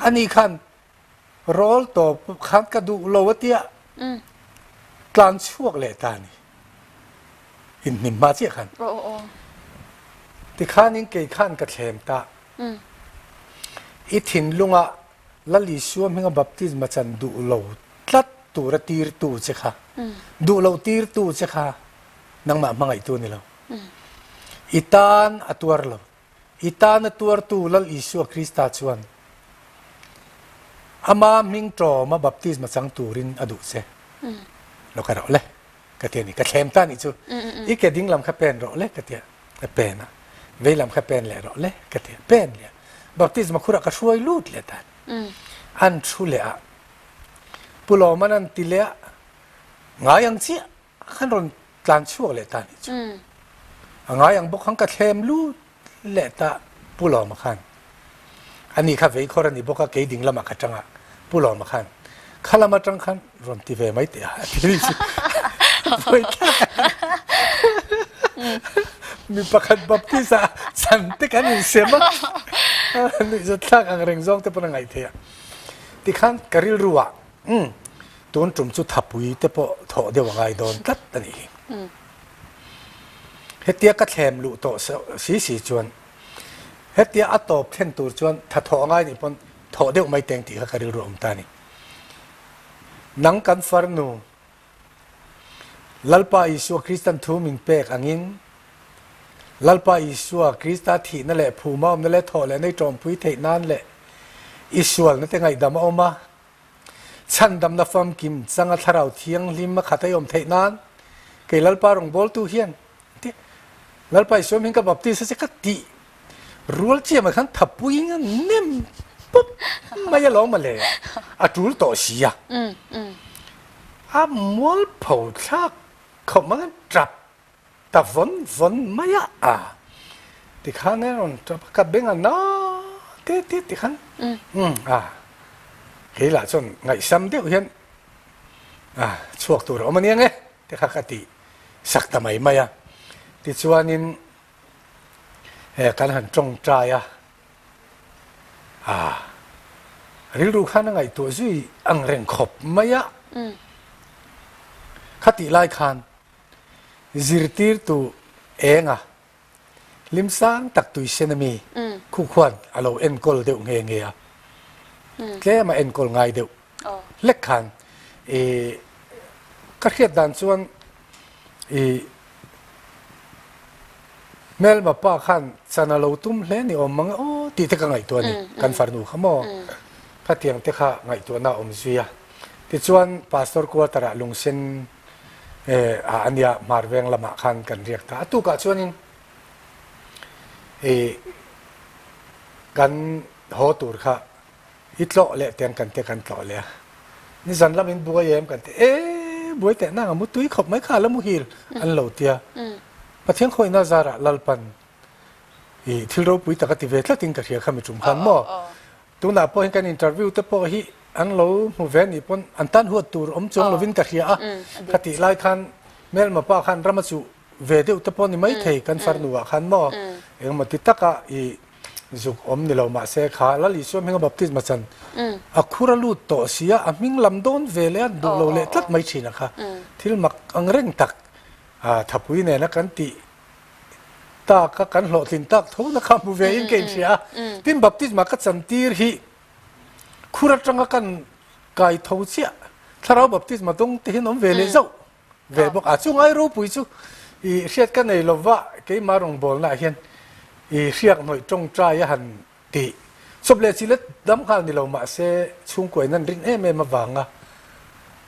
ani khan Rawl tawp khan ka duh lo a tia tlan chhuak leh ta a ni. Inhnim hma chiah khan. Tikhanin kei khan ka thlem ta. I thinlungah Lal Isua hminga baptisma chan duh lo tlat tura tirtu che kha, duh lo tirtu che kha nangmah hmangaihtu a ni lo. I tan a tuar lo. I tana tuartu Lal Isua Krista chuan Ama hming tawma baptisma chang turin a duh che. Lo ka rawh le, ka ti a ni. Ka thlem ta nih chu. I ke ding lam kha pen rawh le, ka ti a. Ka pen a. Vei lam kha pen leh rawh le, ka ti a. Pen leh a. Baptisma khurah ka hruai lut leh ta. An thu leh a. Pu Lawman an ti leh a. Ngai ang chiah. Khan rawn tlan chhuak leh ta nih chu. A ngai ang bawk khan ka thlem lut leh ta Pu Lawma khan. Ani kha vei khawr a ni bawk a, kei ding lamah ka tang a, Pu Lawma khan kha lam atang khan rawn ti ve mai teh a, a ti ri chu. Pawi thlak a. Mi pakhat Baptist ah chan te kan insem a, nuihzat thlak ang reng zawng te pawn a ngaih theih a. Tikhan ka rilru ah Umm, tun tum chu thapui te pawh thawh deuh a ngai dawn tlat a nih hi. Hetia ka thlem luh tawh si si chuan hetia a tawp thlen tur chuan tha thawh a ngai nih pawn thawh deuh mai teng tih kha ka rilru a awm ta a ni. Nang kan farnu Lalpa Isua Kristan thu min pek angin Lalpa Isua Krista thihna leh phuma awmna leh thawh leh nei tawmpui theih nan leh i sualna te ngaihdam a awm a, Chhandamna famkim changa Thlarau Thianghlim a khat a i awm theih nan, kei Lalpa rawngbawltu hian. Lalpa Isua hming ka baptist a che ka tih rual chiah mai khan thapui in a nem pawp mai alawm mawle, a tul tawh si a. A mualpho thlak khawp mai khan tap ta vawn vawn mai a, a tikhan a rawn tap a, ka beng a na te te tikhan a kei lah chuan ngaihsam deuh hian a chhuak tur a awm aniang e te kha ka tih sak ta mai mai a, tichuanin kan han tawngtai a, a rilru khan a ngaihtuah zui ang reng khawp mai a, khatih lai khan zirtirtu enga hlim sang tak tuisen ami khu khuan a lo enkawl deuh nghe nghe a, tlem a enkawl ngai deuh hlek khan ih ka hriat dan chuan ih hmelma pa khan chan a lo tum hle ni awm mang e aw tih te ka ngaihtuah a ni kan farnu kha maw khatiang te kha ngaihtuahna a awm zui a tichuan pastor quarter ah lungsen ah a nia hmar veng lamah khan kan riak ta a tukah chuanin ih kan haw tur kha I tlawh leh teng kan te kan tlawh leh a, nizan lam in buai em kan ti e buai teh nang a mu tui khawp mai kha la muhil an lo tia. Pathian khawihna zarah Lalpan i thil ropui tak a ti ve tlat in ka hria kha mi tum khan maw. Tunah pawh hian kan interview te pawh hi an lo hmu ve nih pawn an tan huat tur awm chuang lovin ka hria a, kha tih lai khan hmelma pa khan ram a chuh ve deuh te pawh ni maithei kan farnu ah khan maw engemaw ti taka i Zuk awm ni lo mahse kha Lal Isua hminga baptisma chan a khur a lut tawh si a, a hming lam dawn ve leh a duh lo leh tlat mai thin a kha. Thil mak ang reng tak thapui nena kan tih tak a, kan hlawhtlin tak tho na kha hmu ve in ka inhria a. Tin baptisma ka chan tir hi khur atanga kan kai tho chiah thlarau baptisma dawng te hian awm ve leh zauh. Ve bawk a, chu ngai ropui chu i hriat ka nei lova keimah rawngbawlnaah hian i hriak hnawih tawngtai a han tih chawp leh chi let dam nghal ni lo mahse chhungkuain an rin em em avanga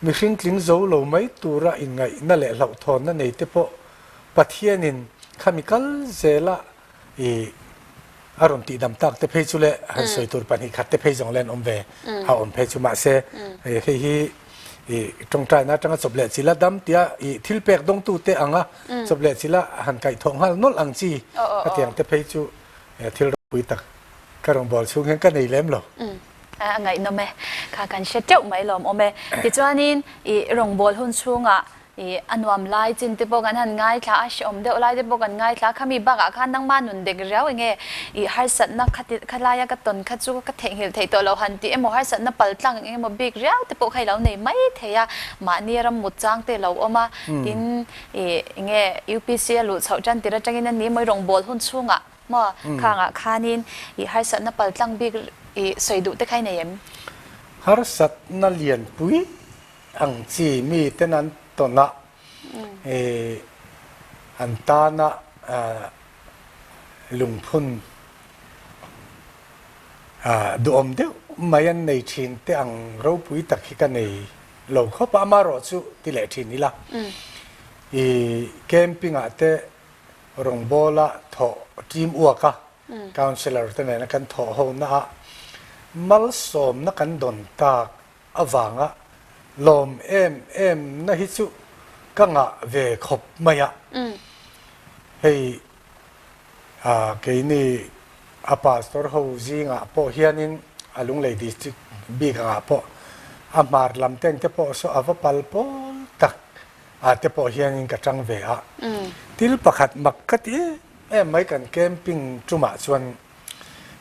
mihring tling zo lo mai tura inngaihna leh hlauhthawnna nei te pawh Pathianin khami kal zela I a rawn tihdam tak te phei chu le han sawi tur 2 khat te phei zawng le an awm ve a awm phei chu mahse hei hi i tawngtaina atanga chawp leh chila dam tia i thil pek dawngtu te anga chawp leh chila han kaih thawh nghal nawlh ang chi hetiang te phei chu thil ropui tak ka rawngbâwl chhung hian ka nei lem lo. A ngaihnawm e. Kha kan hre teuh mai lawm awm e. Tichuanin i rawngbâwl hun chhungah I a nuam lai chin te pawh kan han ngaithla a, hrehawm deuh lai te pawh kan ngaithla a, khami bakah khan nangma nun dek riau enge i harsatna khati khalaia ka tawn kha chu ka theihnghilh theih tawh lo han tih emaw harsatna pal tlang eng emaw bik riau te pawh kha i lo nei mai thei a, mahni ram mut chang te lo awm a, tin i enge UPC a luh chhoh tan tir atangin a ni mawi rawngbawl hun chhungah maw khangah khanin i harsatna pal tlang bik i sawi duh te kha i nei em? Harsatna lianpui Ang chi miten an tawn a, i an tana lungphun duhawm deuh mai an nei thin te ang ropui tak hi ka nei lo khawp a, amaherawh chu ti leh thin ila. I camping ah te rawngbawla thawh team uak a, councillor te nena kan thawh ho na ah malsawmna kan dawn tak avanga lawm em em na hi chu ka ngah ve khawp mai a. Hei keini a pastor ho zingah pawh hianin a Lunglei district bik angah pawh a hmar lam teng te pawh saw a va pal pawl tak ah te pawh hianin ka tang ve a. Thil pakhat mak ka ti em em mai kan camping tumah chuan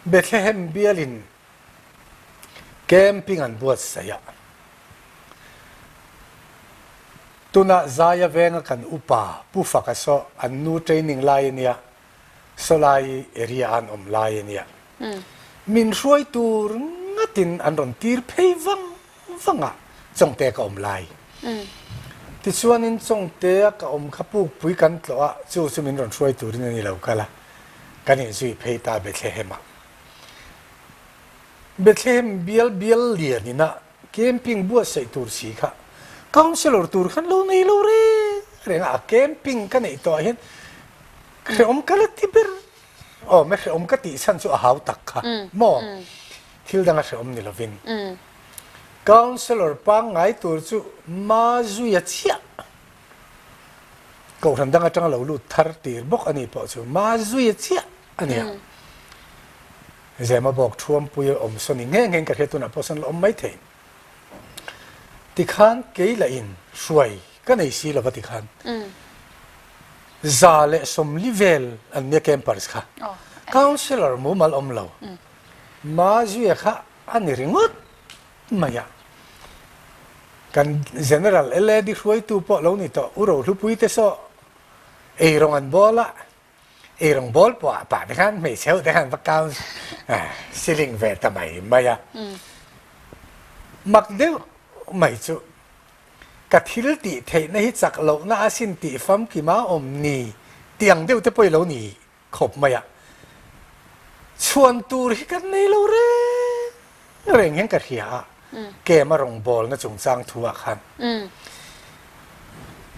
Bethlehem bialin Camping an buatsaih a. Tunah Zaia venga kan upa Pu Faka saw an nu training lai a nia, sawlai area a an awm lai a nia. Min hruai tur ngatin an rawn tir phei vang vang a, Chawngte ka awm lai. Tichuanin Chawngtea ka awm kha pukpui kan tlawh a, chu chu min rawn hruai turin a ni lo kal a, kan inzui phei ta Bethlehem ah. Bethlehem bial bial lian ina camping buatsaih tur si kha councillor tur khan lo nei lo reng reng a, a camping ka neih tawh ah hian. Hrehawm ka la ti ber awm e, hrehawm ka tih chhan chu a hau tak kha maw? Thil danga hrehawm ni lovin. Councillor pangngai tur chu Mazuia chiah Kohhran dang atanga lo lut thar tir bawk a nih pawh chu Mazuia chiah a nia. Zema bawk Thuampui awm sawn i nghe nghe in ka hria tunah pawh sawn la awm maithei. Tikhan kei lah in hruai ka nei si lova tikhan 140 vel an nia campers kha. Councillor mumal awm lo. Mazuia kha a ni ringawt mai a. Kan General LAD hruaitu pawh lo ni tawh U Rohlupuite saw eirawng an bawl a, eirawng bawl pawh ah pah te khan hmeichhe ho te khan va count ceiling ve ta mai mai a. Mak deuh mai chu ka thil tih theihna hi chak lohna a sin tih famkima awm ni tih ang deuh te pawh i lo ni khawp mai a, chhuan tur hi kan nei lo reng reng hian ka hria a, kem a rawngbawlna chungchang thu ah khan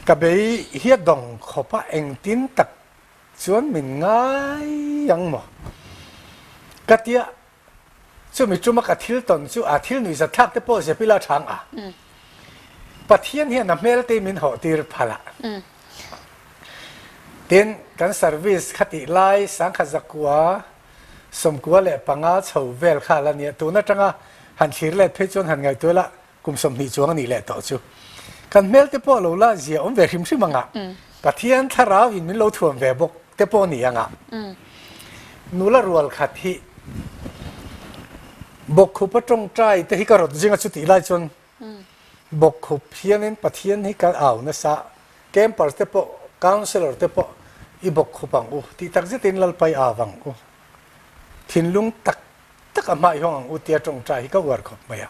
ka bei hiat dawng khawp a, engtin tak chuan min ngai ang maw ka tia Chumi tuma ka thil tawn chu a thil nuihzat thlak te pawh zep ila chang a. Pathian hian a hmel te min hawh tir phal a. Tin, kan service kha tih lai sangkhat zakua, 95 chho vel kha la nia. Tun atanga han thlir let phei chuan han ngaihtuah ila Kum 20 chuang a nih leh tawh chu. Kan hmel te pawh lo la zia awm ve hrim hrim anga, Pathian thlarau in min lo thuam ve bawk te pawh ni anga. Nula rual khat hi Bawkkhup a tawngtai te hi ka rawt zing a chutih lai chuan Bawkkhup hianin Pathian hi ka au nasa, campers te pawh, counsellor te pawh i bawkkhup ang u tih tak zetin Lalpai au ang u. Thinlung tak tak a hmai hawng ang u tia tawngtai hi ka uar khawp mai a.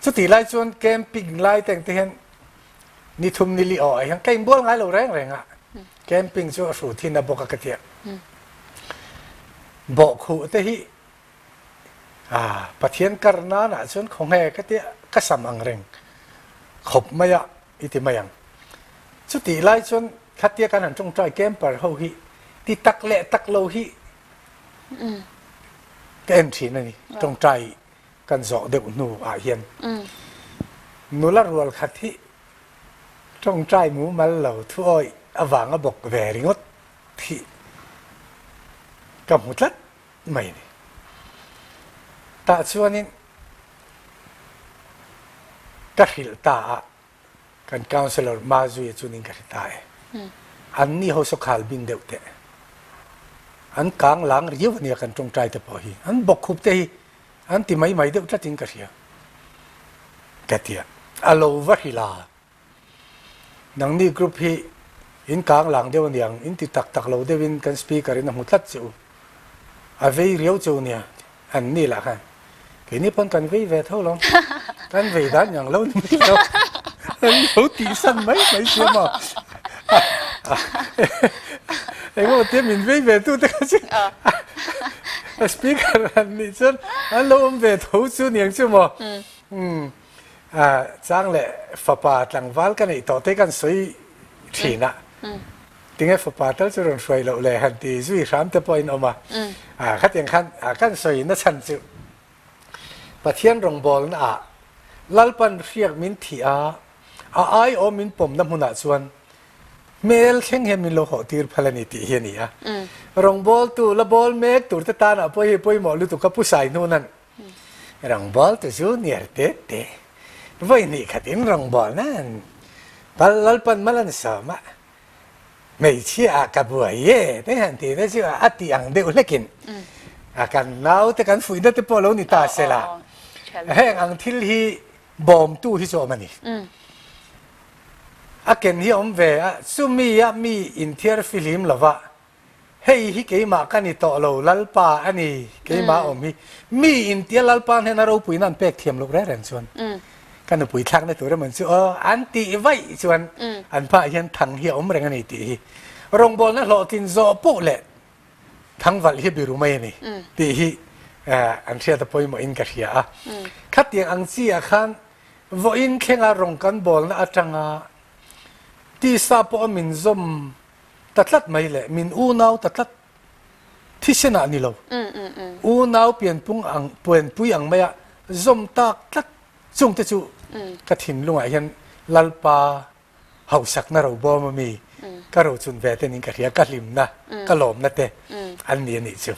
Chutih lai chuan camping lai te ang te hian ni thum ni li aw ah hian ka inbual ngai lo reng reng a. Camping chu a hru thin a bawk a ka tia. Bawhkhuh te hi ah Pathian kar nan ah chuan khawnge ka tia ka sam ang reng khawp mai a i ti mai ang. Chutih lai chuan khatia kan han tawngtai camper ho hi ti tak leh tak lo hi Ka en thin a ni. Tawngtai kan zawh deuh hnu ah hian nula rual khat hi tawngtai mumal lo thuawi avanga bawk ve ringawt hi ka hmu tlat mai a ni. Tah chuanin ka hrilh ta a. Kan councillor Mazuia chu ning ka hre ta e. An ni ho saw khal bing deuh teh. An kang lang riau ania kan tawngtai te pawh hi. An bawkkhup te hi an ti mai mai deuh tlatin ka hria. Ka tia. A lo va hrilh a. Nangni group hi in kang lang deuh aniang, in ti tak tak lo deuhin kan speaker in a hmu tlat che u. A vei riau che u nia. An ni lah khan keini pawn kan vei ve tho lo, kan vei dan ngang lo ni mai lo, an lo tihsan mai mai sia maw. Engemaw tia min vei ve tu te kha chu a speaker han nih chuan an lo awm ve tho chu niang chu maw. Chang leh fapa tlangval ka neih tawh te kan sawi thin a. Tinge fapa tal chu rawn hruai loh le han ti zui hram te pawhin awm a. Khatiang khan kan sawi na chhan chu Pathian rawngbawlna ah Lalpan hriak min thih a, a aiawm min pawmna hmunah chuan hmel thleng hian min lo hawh tir phal a ni tih hi a ni a. Rawngbawltu la bawl mek tur te tanah pawh hei pawimawh lutuk a Pu Saihnun an Rawngbawltu chu niar te te vawi hnih khatin rawngbawlna an Lalpan mal an sawm a. Hmeichhia ah ka buai e te han ti te chu a tih ang deuh hlekin a kan nau te kan fuihna te pawh lo ni ta se la heng ang thil hi bawmtu hi chu awm a ni. A ken hi awm ve a chumi a mi inthiar fihlim lova Hei hi keimah ka ni tawh lo, Lalpa a ni, keimah awm hi. Mi in tia Lalpa hnena ropuina an pek thiam loh reng reng chuan ka nupui thlakna tur emaw chu aw an tih vaih chuan an hmaah hian thang hi a awm reng a ni tih hi rawngbawlna hlawhtlin zawh poh leh thangvalh hi biru mai a ni tih hi an hriat a pawimawhin ka hria a. Khatiang ang chi ah khan vawiin thlenga rawng kan bawlna atanga tisa pawh a min zawm. ta tlat mai le min unau ta tlat thisen ah ni lo unau pianpung ang puanpui ang maia zawm tak tlat chung te chu ka thinlungah hian Lalpa hausakna ro bawm ami ka ro chun ve te niin ka hria, ka hlimna, ka lawmna te an ni a nih chu.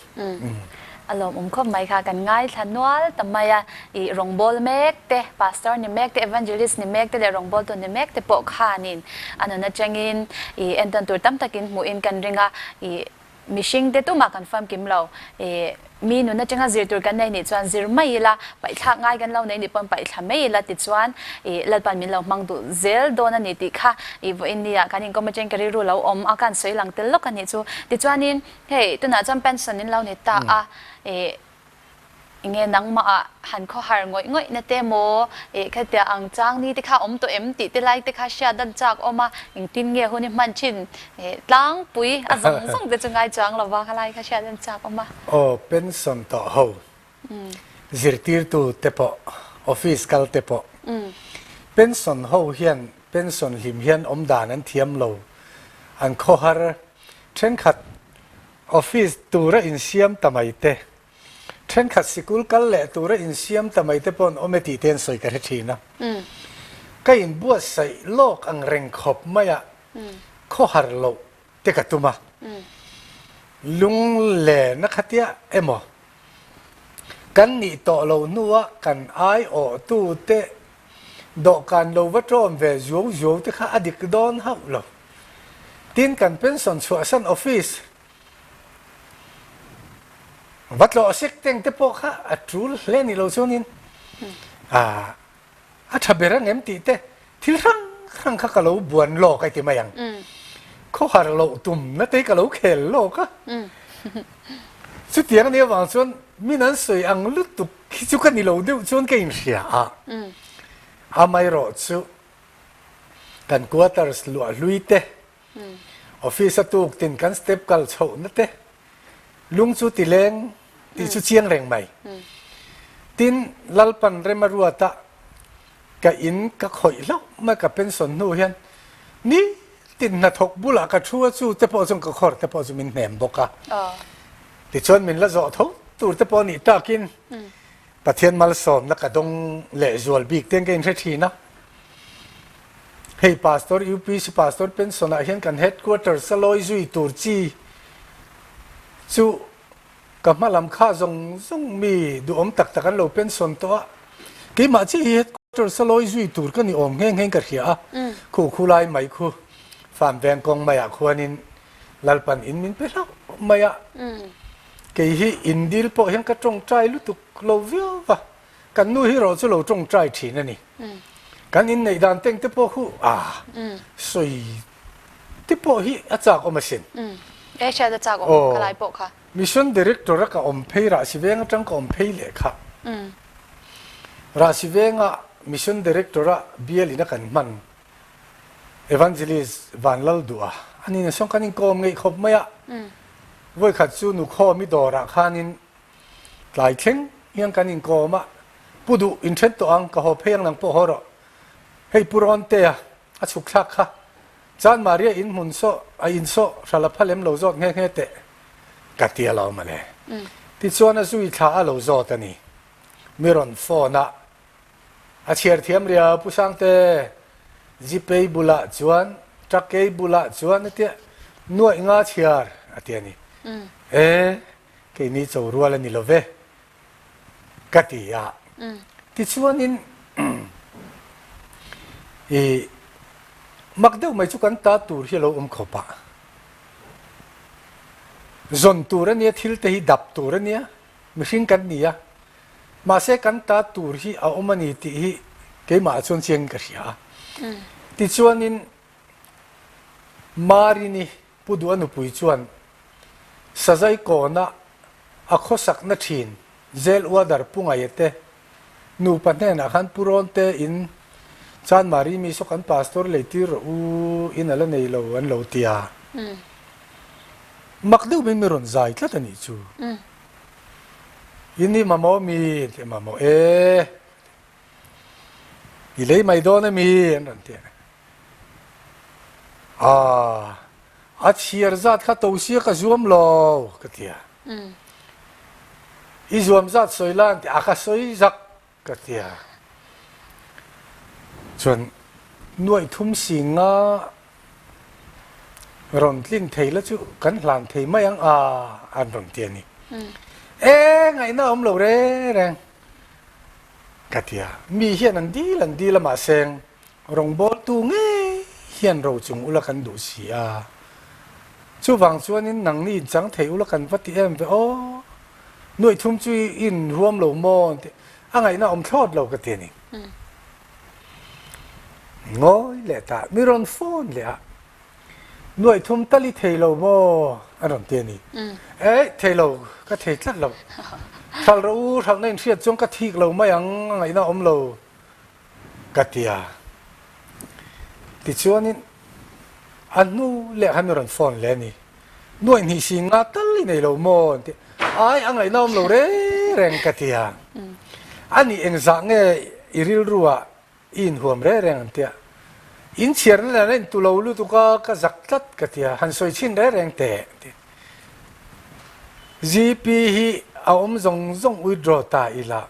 A lawmawm khawp mai kha kan ngaithla nual ta mai a, i rawngbâwl mek te, pastor ni mek te, evangelist ni mek te leh rawngbâwltu ni mek te pawh khanin a nun atangin i entawn tur tam takin hmuhin kan ring a, i Mihring te tumah kan famkim lo. I mi nun atanga zir tur kan nei nih chuan zir mai ila, paihthlak ngai kan lo nei nih pawn paihthla mai ila tichuan i Lalpan min lo hmang duh zel dawn a ni tih kha i vawiin nia kan inkawm atangin ka rilru lo awm a, ka han sawi lang tel lawk a nih chu. Tichuanin hei tunah chuan pension in lo ni ta a, i Enge nangmah ah han khawhar ngawih ngawih na te maw? Ih khatia ang chang ni te kha awm tawh em tih te lai te kha hriat dan chak awm a, engtin nge hun i hman thin? Ih tlangpui a zawng zawng te chu ngai chuang lo va, khalai kha hriat dan chak awm a. Aw pension tawh ho, zirtirtu te pawh, office kal te pawh, pension ho hian pension hlim hian awm dan an thiam lo, an khawhar thenkhat office tura insiam ta mai te, Thenkhat sikul kal leh tura insiam ta mai te pawh an awm e tih te an sawi ka hre thin a. Ka inbuatsaih lawk ang reng khawp mai a, khawhar loh te ka tum a. Lunglen a khatia emaw kan nih tawh lo hnua kan aiawhtu te dawhkan lo va tawm ve zuau zuau te kha a dik dawn hauh lo. Tin kan pension chhuahsan office Va tlawh sek teng te pawh kha a tul hle ni lo chuanin a a tha ber ang em tih te thil hrang hrang kha ka lo buan lawk a ti mai ang. Khawhar loh tum na te ka lo khel lawk a. Chutiang ania vang chuan min an sawi ang lutuk hi chu ka ni lo deuh chuan ka inhria a. Amaherawh chu kan quarters luah hlui te Office a tuk tin kan step kal chhoh na te lung chu ti leng tih chu chiang reng mai. Tin Lalpan rem a ruat a ka in ka khawih hlauh mai ka pension hnu hian ni tin hnathawk bulah ka thu a chu te pawh chuan ka khawr te pawh chu min hnem bawk a. Tichuan min la zawh tho tur te pawh nih takin Pathian malsawmna ka dawng leh zual bik ten ka inhre thin a. Hei Pastor UPC Pastor pension ah hian kan headquarters a lawi zui tur chi chu ka hma lam kha zawng zawng mi duhawm tak tak an lo pension tawh a. Keimah chiah hi headquarters a lawi zui tur ka ni awm nghe nghe in ka hria a. Khu khu lai mai khu farm veng kawng maiah khuanin Lalpan in min pe hlauh mai a. Kei hi indil pawh hian ka tawngtai lutuk lo viau va, kan nu hi rawh chu lo tawngtai thin a ni. Kan inneih dan teng te pawh khu a sawi te pawh hi a chak awm asin. E hriat a chak awm ka lai pawh kha. Mission Director a ka awm phei Rahsiveng atang ka awm phei leh kha. Rahsivenga Mission Director a bial in a kan hman Evangelist Vanlalduha a ni na sawng kan inkawm ngeih khawp mai a. Vawikhat chu nukhawm i dawrah khanin tlai thleng hian kan inkawm a, Pu duh inthen tawh ang, ka haw phei ang nang pawh haw rawh. Hei Pu Rawntea a chhuk thlak kha Chan Maria in hmun saw a in saw hral a pha lem lo zawt nghe nghe teh ka ti alawm ale. Tichuan a zui thla a lo zawt a ni. Mi rawn phone a, A chhiar thiam riau Pu Sangte, Zipei bulah chuan Ṭakei bulah chuan a tia nuaih nga chhiar a ti a ni. E, keini cho rual a ni lo ve ka ti a. Tichuanin i mak deuh mai chu kan ta tur hi a lo awm khawp a. Zawn tur a nia, thil te hi dap tur a nia, mihring kan ni a. Mahse kan ta tur hi a awm a ni tih hi keimah ah chuan chiangin ka hria a. Tichuanin Marini Pu Duha nupui chuan Sazai kawna a khawsakna thin Zel Uadar Pu Ngaia te nupa hnenah khan Pu Rawnte in Chan Mari mi saw kan pastor lei tir rawh u in a la nei lo an lo ti a. Mak deuh mai mi rawn zai tlat a nih chu. In i mamawh mi? An ti a, Mamawh e. I lei mai dawn a mi? An rawn ti a. Aaa. A chhiar zat kha to sia ka zuam lo ka ti a. I zuam zat sawi la an ti a ka sawi zak ka ti a. Chuan nuaih thum singa rawn tlin thei la chu kan hlan thei mai ang a an rawn ti a ni. E ngaihna a awm lo reng reng ka ti a. Mi hian an dil an dil a mahse Rawngbawltu ngei hian ro chung ula kan duh si a, chuvang chuanin nangni inchang thei ula kan va ti em ve aw, nuaih thum chu i inruam lo maw tih a ngaihna awm thlawt lo ka ti a ni. Ngawi leh ta, mi rawn phone leh a, nuaih thum tal i thei lo maw a rawn ti a ni. Eih, thei lo, ka thei tlat lo. Hralh rawh u, hralhna inhriat chuan ka thik lo mai ang, a ngaihna awm lo. Ka ti a. Tichuanin a hnu leh khan mi rawn phone leh a ni. Nuaih hnih si nga tal i nei lo maw an ti. Ai a ngaihna awm lo reng reng ka ti a. A nih engzah nge i rilruah i inhuam reng reng an ti a. In chhiarna nen a intu lo lutuk a, ka zak tlat ka ti a, han sawi chhin reng reng teh an ti. GP hi a awm zawng zawng withdraw ta ila.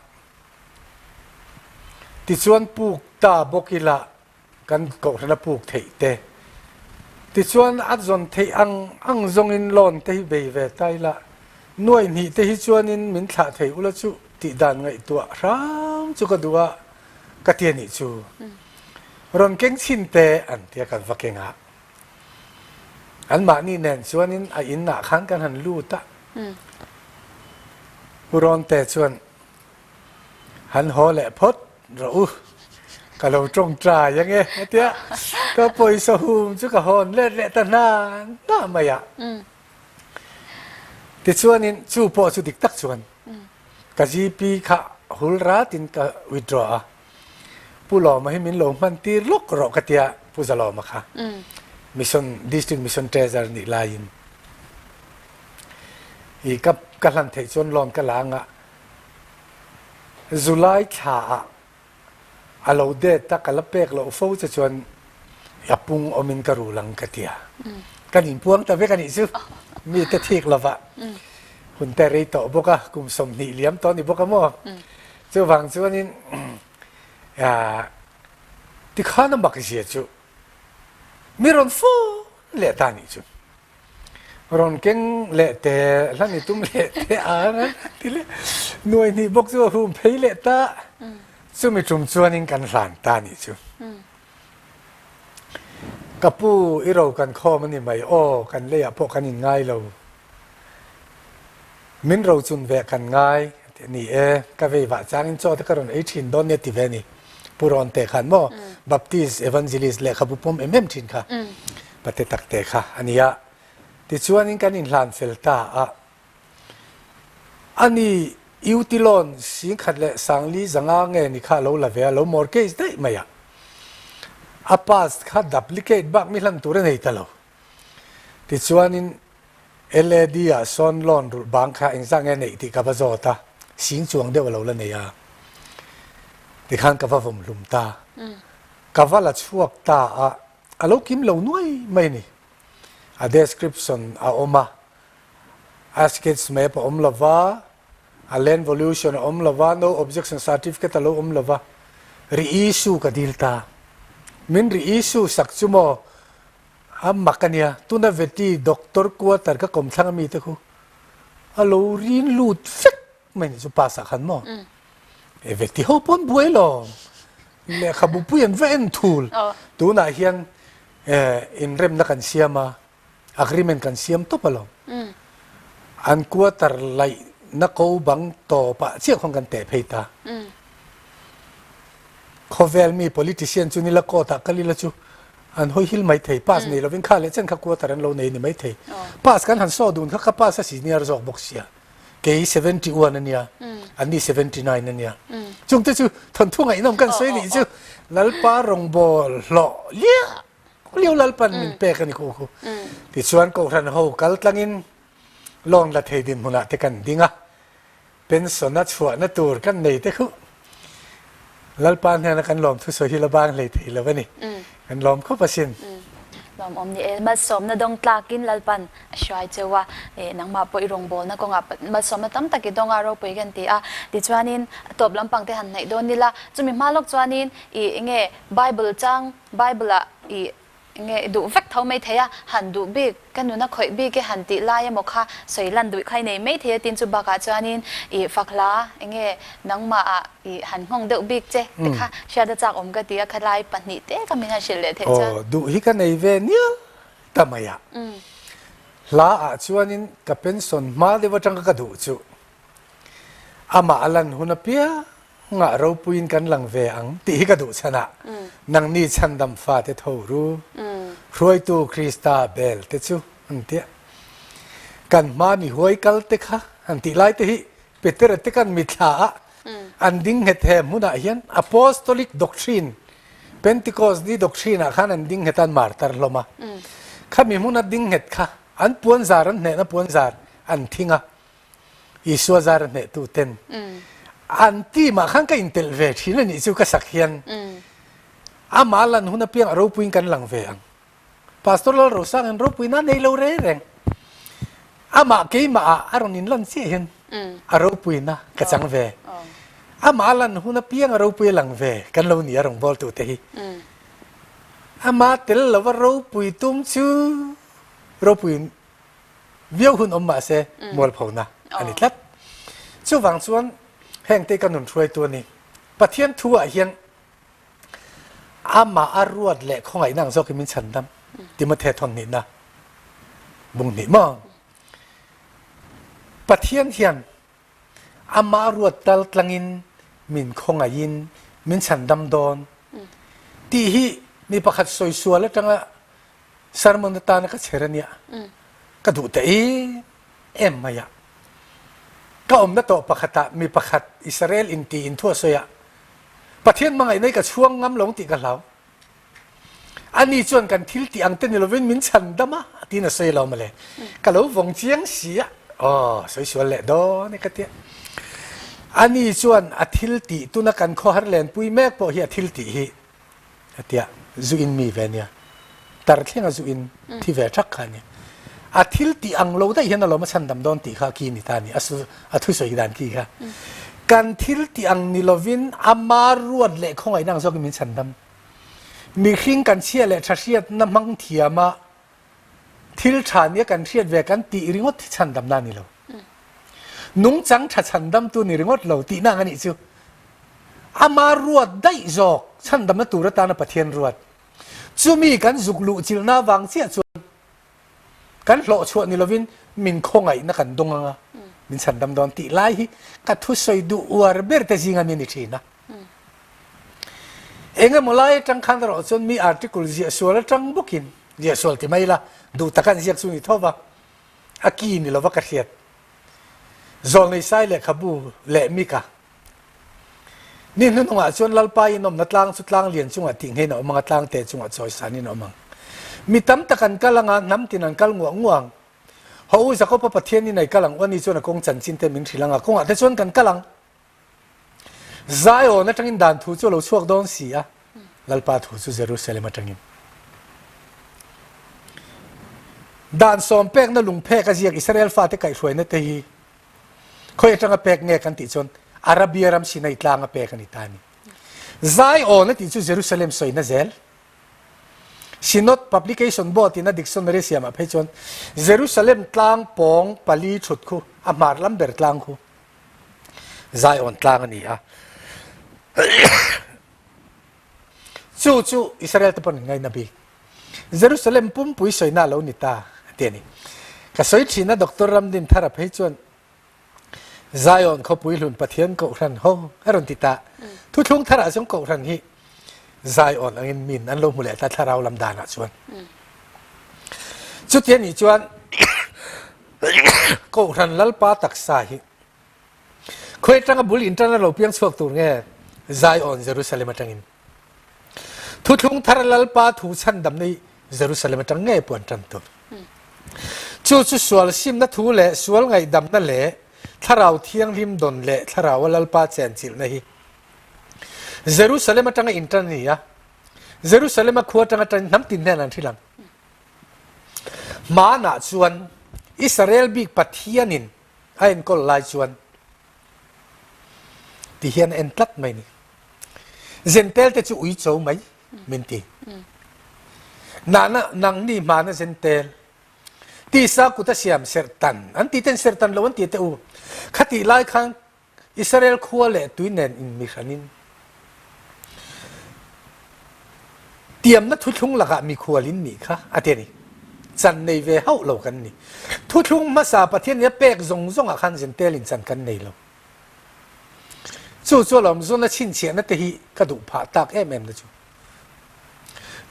Tichuan puk ta bawk ila kan kohhran a puk theih te. Tichuan a zawn theih ang ang zawngin loan te hi bei ve ta ila, nuai hnih te hi chuanin min thlah thei ula chu tih dan ngaihtuah hram chu ka duh a, ka ti a nih chu. Rawn keng chhin te an tia kan va keng a. Anmahni nen chuanin a in ah khan kan han lut a. Pu Rawnte chuan Han haw leh phawt rawh u, ka lo tawngtai ange a ti a, ka pawisa hum chu ka hawn let leh ta hna hna mai a. Tichuanin chu pawh chu dik tak chuan ka GP kha hul ratin ka withdraw a, Pu Lawma hi min lo hman tir lawk rawh ka tia Pu Zalawma kha Mission District Mission Treasurer nih laiin i ka ka hlan theih chuan loan ka la anga July thla ah a lo det a ka la pek loh fo che chuan a pung awmin ka rul ang ka tia. Kan inpuang ta vek a nih chu. Mi te thik lova hun te rei tawh bawk a, kum 20 liam tawh a ni bawk a maw. Chuvang chuanin tikhan a mak zia chu mi rawn phone leh ta a nih chu. Rawn keng leh te, hlan i tum leh te ang a ti leh. Nuai hnih bawk chu a hum phei leh ta. Chumi tum chuanin kan hlan ta nih chu. Ka pu i ro kan khawm a ni mai aw, kan leiah pawh kan in ngai lo. Min ro chun ve kan ngai a ti a ni e, ka vei vah changin chaw te ka rawn ei thin dawn nia ti ve a ni. Pu Rawn te khan maw Baptist Evangelist lehkhabu pawm em em thin kha pate tak te kha a ni a. Tichuanin kan inhlan fel ta a, a ni Utilon 10,000 leh 40,000 nge ni kha a lo la ve a, lo mortgage daih mai a. A pass kha duplicate bak mi hlan tur a nei ta lo. Tichuanin LAD ah sawn loan rulh bang kha engzah nge neih tih ka va zawt a, sing chuang deuh a lo la nei a, tikhan ka va vawm hlum ta. Ka va la chhuak ta a, a lo kim lo nuai mai a ni. A description a awm a, a sketch map a awm lo va, a land volution a awm lo va, no objection certificate a lo awm lo va, re-issue ka dil ta. Min re-issue sak chu maw A mak a nia, tuna Veti doctor quarter ka kawm thlang ami te khu a lo rin lut vek mai nih chu pass ah khan maw? E Veti ho pawn buai lo, lehkhabu pui an va en thul. Tunah hian inremna kan siam a, agreement kan siam tawp alawm. An quarter laihna ko bang tawpah chiah khawn kan teh phei ta. Khawvel mi politician chu nila court ah kal ila chu an hawi hil mai thei. Pass nei lovin kha leh chen kha quarter an lo nei ni mai thei. Pass kan han saw dun kha ka pass a senior zawk bawk sia. Kei 71 a nia, an ni 79 a nia. Chungte chu thawnthu ngaihnawm kan sawi nih chu Lalpa rawngbawl hlawh liau liau Lalpan min pek a ni khu khu. Tichuan Kohhran ho kal tlangin loan la thei dinhmunah te kan ding a. Pension a chhuahna tur kan nei te khuh. Lalpa hnena kan lawm thusawi hi la bang hlei thei lo a ni. Kan lawm khawp asin. Lawmawm ni e, malsawmna dawng tlakin Lalpan a hruai cheu a, eh nangmah pawh i rawngbawlna kawngah malsawmna tam tak i dawng a, ropui kan ti a, tichuanin tawp lampang te han hnaih dawn ila, chumi hma lawk chuanin i enge Bible chang Bible ah i enge i duh vek tho mai thei a, han duh bik ka nuna khawih bik e han tih lai emaw kha sawi lan duih kha i nei mai thei a, tin chu bakah chuanin i fak hla enge nangmah ah I han nghawng deuh bik che te kha hriat a chak awm ka ti a, khalai pahnih te kha min han hrilh leh theih chuan. Aw, duh hi ka nei ve nial ta mai a. Hla ah chuanin ka pension hma deuh atanga ka duh chu amah a lan hun apiangah ropuiin kan lang ve ang tih hi ka duh chhan a, nangni chhandam fate tho ru, hruaitu Krista bel te chu an tia. Kan hma mi huai kal te kha han tih lai te hi Petera te kan mithla ah an ding nghet he hmunah hian Apostolic doctrine, Pentecost ni doctrine ah khan an ding nghet a, an martar hlawm a. Khami hmuna ding nghet kha an puanzar an hnehna puanzar an thing a, Isua zar a hnehtu ten an team ah khan ka intelh ve thin a nih chu ka sak hian amah lan hun apiang a ropuiin kan lang ve ang. Pastor Lalrosang in ropuina nei lo reng reng. Amah keimah ah a rawn in lan chiah hian a ropuina ka chang ve. Amah a lan hun apiang a ropui a lang ve kan lo ni a rawngbawltu te hi. Amah tel lova ropui tum chu ropui viau hun awm mah se mualphona a ni tlat. Chuvang chuan heng te ka nun hruaitu a ni. Pathian thu ah hian Amah a ruat leh khawngaihna ang zawkin min chhan dam. Timothy thawn hnihna bung hnih maw? Pathian hian amah a ruat tal tlangin min khawngaihin min chhan dam dawn tih hi mi pakhat sawi sual atanga sermon atana ka chher ania. Ka duh ta em em mai a. Ka awmna tawh pakhatah mi pakhat Israel inti in thu a sawi a, Pathian hmangaihna hi ka chhuang ngam lo tih ka hlau. Ani chuan kan thil tih ang te ni lovin min chhan dam a, tiin a sawi lo mawle. Ka lo vawng chiang si a, aw sawi sual leh dawn e ka tia. Ani chuan a thil tih tuna kan khawhar lenpui mek pawh hi a thil tih hi A ti a, zu in mi ve nia. Tar thlenga zu in thi ve thak kha a ni. A thil tih ang lo daih hian alawm a chhandam dawn tih kha ki ni ta a ni, a thusawi dan ki kha. Kan thil tih ang ni lovin ama ruat leh khawngaihna ang zawkin min chhandam. Mihring kan chhia leh tha hriatna hmang thiama Thil tha nia kan hriat ve kan tih ringawt hi chhandamna a ni lo. Nungchang tha chhandamtu ni ringawt lo tihna ang a nih chu. Ama ruat daih zawk chhandamna tur atana Pathian ruat. Chumi kan zuk luh chilhna avang chiah chuan kan hlawhchhuah ni lovin min khawngaihna kan dawng anga min chhandam dawn tih lai hi ka thusawi duh uar ber te zinga mi a ni thin a. Eng emaw lai atang khan erawh chuan mi article ziah sual atang bawkin Ziah sual ti mai la, duh tak an ziak chu ni tho va, a ki ni lova ka hriat. Zawlnei sai lehkhabu leh Mika. Ni hnuhnungah chuan Lalpa inawmna tlang chu tlang lian chungah tihnghein a awm ang a, tlang te chungah chawisanin a awm ang. Mi tam tak an kal ang a, hnam tin an kal nguah nguah ang. Haw u Jakoba Pathian in ai kal ang u, ani chuan a kawng chanchin te min hrilh ang a, kawngah te chuan kan kal ang. Zion atangin dan thu chu a lo chhuak dawn si a, Lalpa thu chu Jerusalem atangin. Dan sawm pekna lungphek a ziak Israel fate kaihhruaina te hi khawi atanga pek nge kan tih chuan Arabia ram Sinai tlanga pek a ni ta a ni. Zion a tih chu Jerusalem sawina zel. Synod Publication Board in a dictionary siamah phei chuan Jerusalem tlang pawng pali thut khu a hmar lam ber tlang khu Zion tlang a ni a. Chu chu Israel te pawn an ngaina bik. Jerusalem pumpui sawina a lo ni ta a ti a ni. Ka sawi thin a Doctor Ramdin Thara phei chuan Zion khawpui hlun Pathian Kohhran ho a rawn ti ta. Thuthlung tharah chuan Kohhran hi Zion angin min an lo hmu leh ta thlarau lam danah chuan. Chuti a nih chuan Kohhran Lalpa taksa hi khawi atanga bul intan a lo piang chhuak tur nge Zion Jerusalem atangin Thuthlung thar Lalpa thu chhandamna hi Jerusalem atang ngei puan tan tur. Chu chu sual simna thu leh sual ngaihdamna leh Thlarau Thianghlim dawn leh Thlaraua Lalpa chenchilhna hi Jerusalem atanga intan a ni a. Jerusalem a khua atanga tan hnam tin hnen an hrilh ang. Hmanah chuan Israel bik Pathianin a enkawl lai chuan ti hian a en tlat mai ni. Zentel te chu uicho mai min ti. Nana nangni hmana zentel tisa kut a siam serhtan an ti ten serhtan lo an ti te u. Khatih lai khan Israel khua leh tui nen in mi hranin tiamna thuthlung lakah mikhual in nih kha a ti a ni. Chan nei ve hauh lo kan ni. Thuthlung hmasa Pathian nih a pek zawng zawngah khan zentel in chan kan nei lo. Chu chu alawm Zona chhinchhiahna te hi ka duh phah tak em em na chu.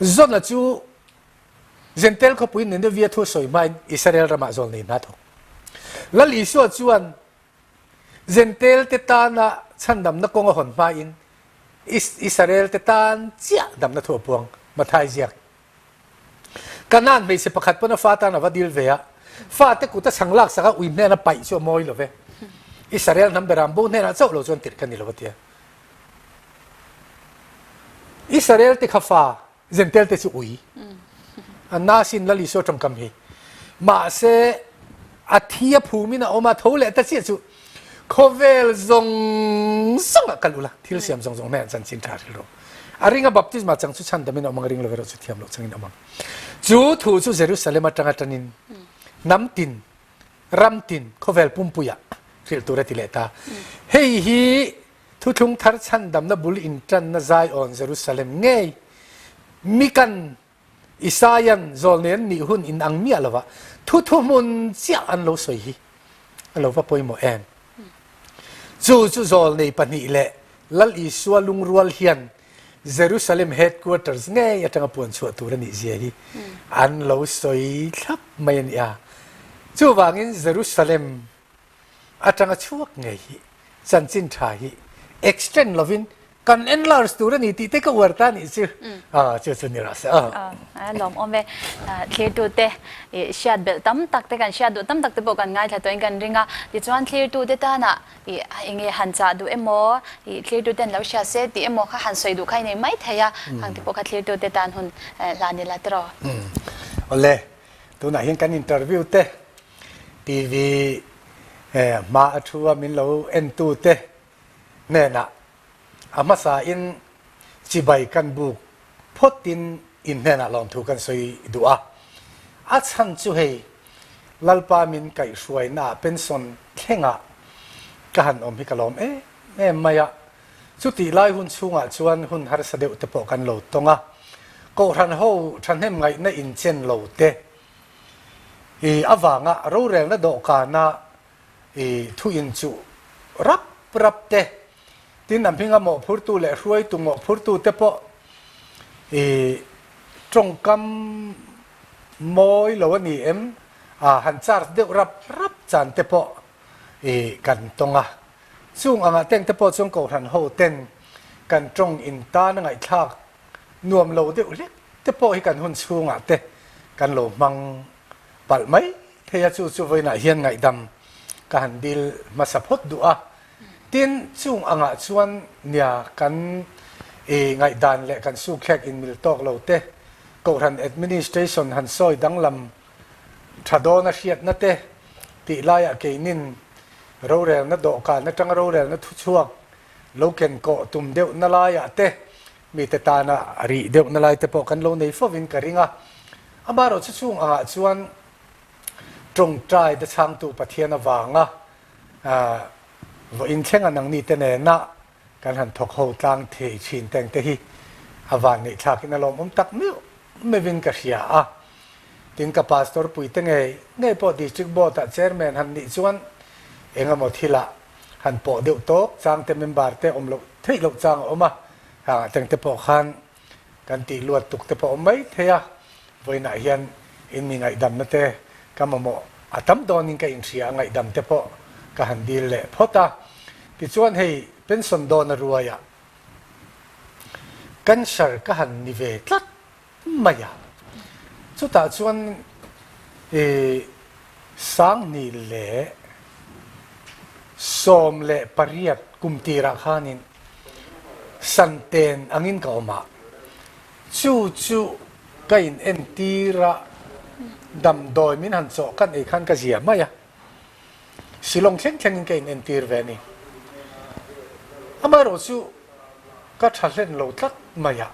Zona chu Zentel khawpui Nineveh thu sawi hmain Israel ramah zawl nei hna thawk. Lal Isua chuan Zentel te tana chhandamna kawng a hawn hmain Israel te tan chiah damna thu a puang, Mathai ziak. Kanaan hmeichhe pakhat pawn a fa tan a va dil ve a, fate kut a chhang laksak a ui hnena paih chu a mawi lo ve. Israel hnam beram bo hnenah chauh lo chuan tirh ka ni lo a tia. Israel te kha fa Zentel te chu ui. A na sin Lal Isua tawngkam hi. Mahse a thi a phumin a awm a, tho leh ta chiah chu khawvel zawng zawng ah kal ula, thil siam zawng zawng hnenah chanchin tha hril rawh. A ring a baptisma chang chu chhandamin a awm ang, a ring lo erawh chu thiam loh changin a awm ang. Chu thu chu Jerusalem atanga tanin hnam tin, ram tin, khawvel pumpuiah hrilh tur a ti leh ta. Hei hi Thuthlung thar chhandamna bul inṭanna Zion, Jerusalem ngei mi kan Isaian zawlnei an nih hun in ang miah lova thu thuhmun chiah an lo sawi hi a lo va pawimawh em? Chu chu zawlnei pahnih leh Lal Isua lungrual hian Jerusalem headquarters ngei atanga puan chhuah tur a nih zia hi an lo sawi thlap mai a ni a. Chuvangin Jerusalem atanga chhuak ngei hi chanchin tha hi extend lovin kan enlarge tur a ni tih te ka uar ta nih chu chu chu ni rawh se. A lawm awm e. Thlirtute i hriat belh tam tak te kan hriat duh tam tak te pawh kan ngaithla tawhin kan ring a. Tichuan thlirtute tana i enge han chah duh emaw i thlirtuten lo hria se tih emaw kha han sawi duh kha i nei mai thei a. Khang te pawh kha thlirtute tan hun hlan ila tiraw. Awle, tunah hian kan interview te TV hma a thu a min lo entu te hnenah a hmasa in chibai kan buk phawt in in hnenah lawmthu kan sawi duh a. A chhan chu hei Lalpa min kaihhruaina ah pension thlengah ka han awm hi ka lawm em em mai a. Chutih lai hun chhungah chuan hun harsa deuh te pawh kan lo tawng a. Kohhran ho thahnem ngaihna inchen lo te I avanga rorelna dawhkana i thu inchuh rap rap te, tin a hminga mawhphurtu leh hruaitu mawhphurtu te pawh i tawngkam mawi lo a ni em, a han charge deuh rap rap chan te pawh i kan tawng a. Chung angah teng te pawh chuan Kohhran ho ten kan tawng intan a ngaihthlak Nuam lo deuh hlek te pawh hi kan hun chhungah te kan lo hmang palh mai thei a, chu chu vawiinah hian ngaihdam ka han dil hmasa phawt duh a. Tin, chung angah chuan nia kan i ngaihdan leh kan sukthlek inmil tawk lo te, Kohhran administration han sawi danglam tha dawn a hriatna te tih laiah keinin rorelna dawhkan atanga rorelna thuchhuak lo kenkawh tum deuhna laiah te Mite tana a rih deuhna lai te pawh kan lo nei fovin ka ring a. Amaherawh chu chung angah chuan tawngtai te chhangtu Pathian avanga vawiin thlenga nangni te nena kan han thawk ho tlang thei thin teng te hi a van neih thlakin a lawmawm tak meuh meuhin ka hria a. Tin ka pastor puite ngei ngei pawh district board ah chairman han nih chuan engemaw thilah han pawh deuh tawk chang te member te awm loh theih loh chang a awm a, hangah teng te pawh khan kan tih luat tuk te pawh a awm mai thei a, vawiinah hian in mi ngaihdamna te ka mamawh a tam dawnin ka inhria a ngaihdam te pawh ka han dil leh phawt a, tichuan hei pension dawn a ruaiah cancer ka han ni ve tlat mai a, chutah chuan i Sangni leh 18 kum tirah khanin Santen angin ka awm a, chu chu ka in entir a. Damdawi min han chawh kan ei khan ka zia mai a, Shillong thleng thlengin ka inentir ve a ni. Amaherawh chu ka tha hlen lo tlat mai a,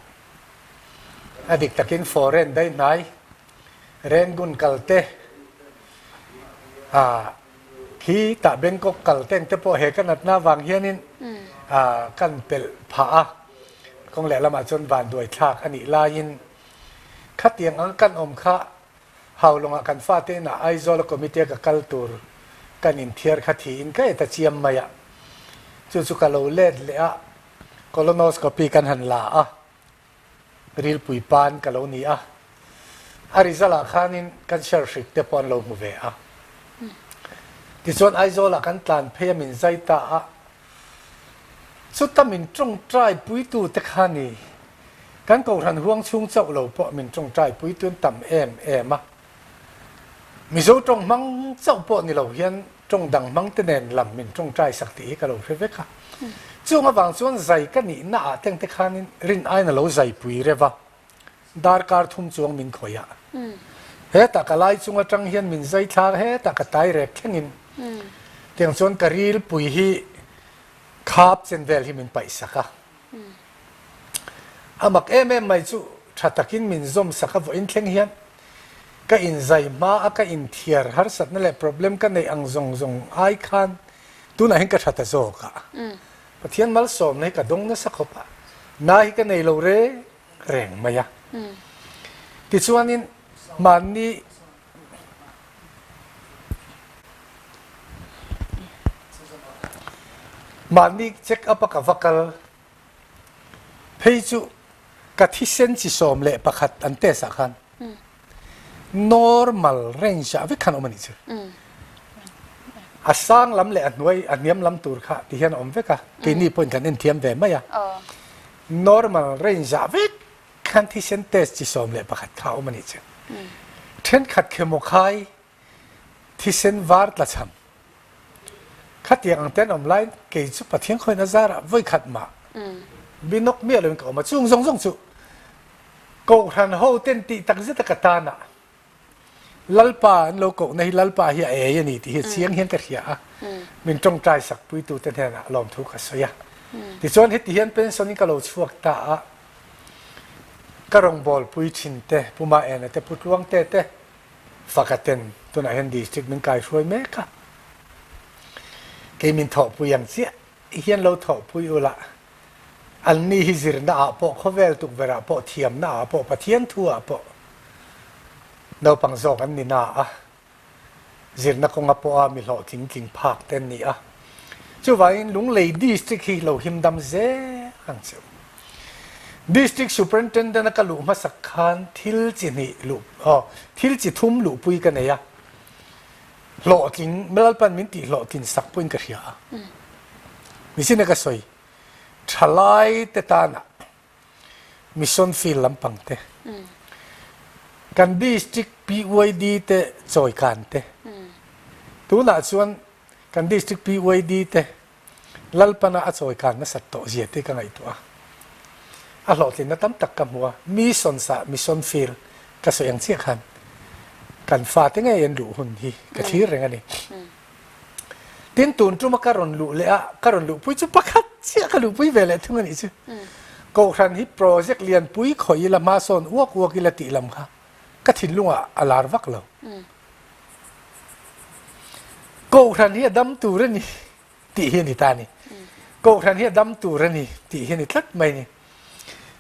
a dik takin foreign dai hnai Rangoon kal te, ah khi tah Bangkok kal te ang te pawh he ka natna avang hianin ah kan pelh phah a, kawng lehlamah chuan vanduai thlak a nih laiin Khatiang ang kan awm kha Haulawngah kan fate inah Aizawla committee a ka kal tur kan inthiar kha thiin ka eta chiam mai a. Chu chu ka lo let leh a, colonoscopy kan han la a, rilpui pan ka lo ni a. A result ah khanin cancer hrik te pawh an lo hmu ve a. Tichuan Aizawlah kan tlan phei a min zai ta a, Chuta min tawngtai puitute kha ni. Kan Kohhran huang chhung chauh lo pawh min tawngtai puitu an tam em em a. Mizo tawng hmang chauh pawh ni lo hian tawng dang hmang te nen lam min tawngtai sak tih hi ka lo hre vek a. Chung avang chuan zai ka nihna ah teng te khanin rin aiin a lo zai pui reuh a. Darkar thum chuang min khawih a. Hetah ka lai chung atang hian min zai thla hetah ka tai rek thlengin tiang chuan ka rilpui hi khap chen vel hi min paih sak a. A mak em em mai chu tha takin min zawm sak a vawiin thleng hian ka inzai hma a ka inthiar harsatna leh problem ka neih ang zawng zawng ai khan tunah hian ka tha ta zawk a. Pathian malsawmna hi ka dawng nasa khawp a, na hi ka nei lo reng reng mai a. Tichuanin mahni mahni check up a ka va kal phei chu ka thisen chi 11 an test ah khan normal range ah vek khan a awm a nih chu. A sang lam leh a hnuai a hniam lam tur kha ti hian a awm vek a, keini pawhin kan en thiam ve mai a. Normal range ah vek khan thisen test chi 11 kha a awm a nih chu. Thenkhat khemaw khai thisen var tlachham Khatiang ang te an awm lai kei chu Pathian khawiin a zarah vawi khat mah binawk miah loin ka awm a, chung zawng zawng chu Kohhran ho ten tih tak zet a ka tan a, Lalpa an lo kohna hi Lalpa hi a ei a ni tih hi chiang hian ka hria a, min tawngtai sak puitu te hnenah lawmthu ka sawi a. Tichuan heti hian pension in ka lo chhuak ta a, ka rawngbawlpui thin te, Pu Maena te, Pu Tluangte te, Faka ten tunah hian district min kaihruai mek a, kei min thawhpui ang chiah hian lo thawhpui ula, anni hi zirna ah pawh khawvel tukverh ah pawh thiamna ah pawh Pathian thu ah pawh naupang zawk an ni na a, zirna kawnga pawha mi hlawhtling tling phak te an ni a. Chuvangin Lunglei district hi lo himdam zel ang che u. District Superintendent a ka luh hmasak khan thil chi hnih luh aw thil chi thum luhpui ka nei a, hlawhtling Lalpan min tih hlawhtlin sak pawhin ka hria a. Nichin a ka sawi thalai te tana mission field lampang te, kan district PYD te chawikan te, tunah chuan kan district PYD te Lalpana a chawikan nasat tawh zia te ka ngaihtuah a. A hlawhtlinna tam tak ka hmu a, missions ah mission field ka sawi ang chiah khan kan fate ngei an luh hun hi ka thlir reng a ni. Tin, tun tuma ka rawn luh leh a, ka rawn luhpui chu pakhat chiah ka luhpui ve leh thung a nih chu. Kohhran hi project lianpui khawih ila hmasawn uak uak ila tih lam kha ka thinlungah a lar vak lo. Kohhran hi a dam tur a ni tih hi a ni ta a ni. Kohhran hi a dam tur a ni tih hi a ni tlat mai a ni.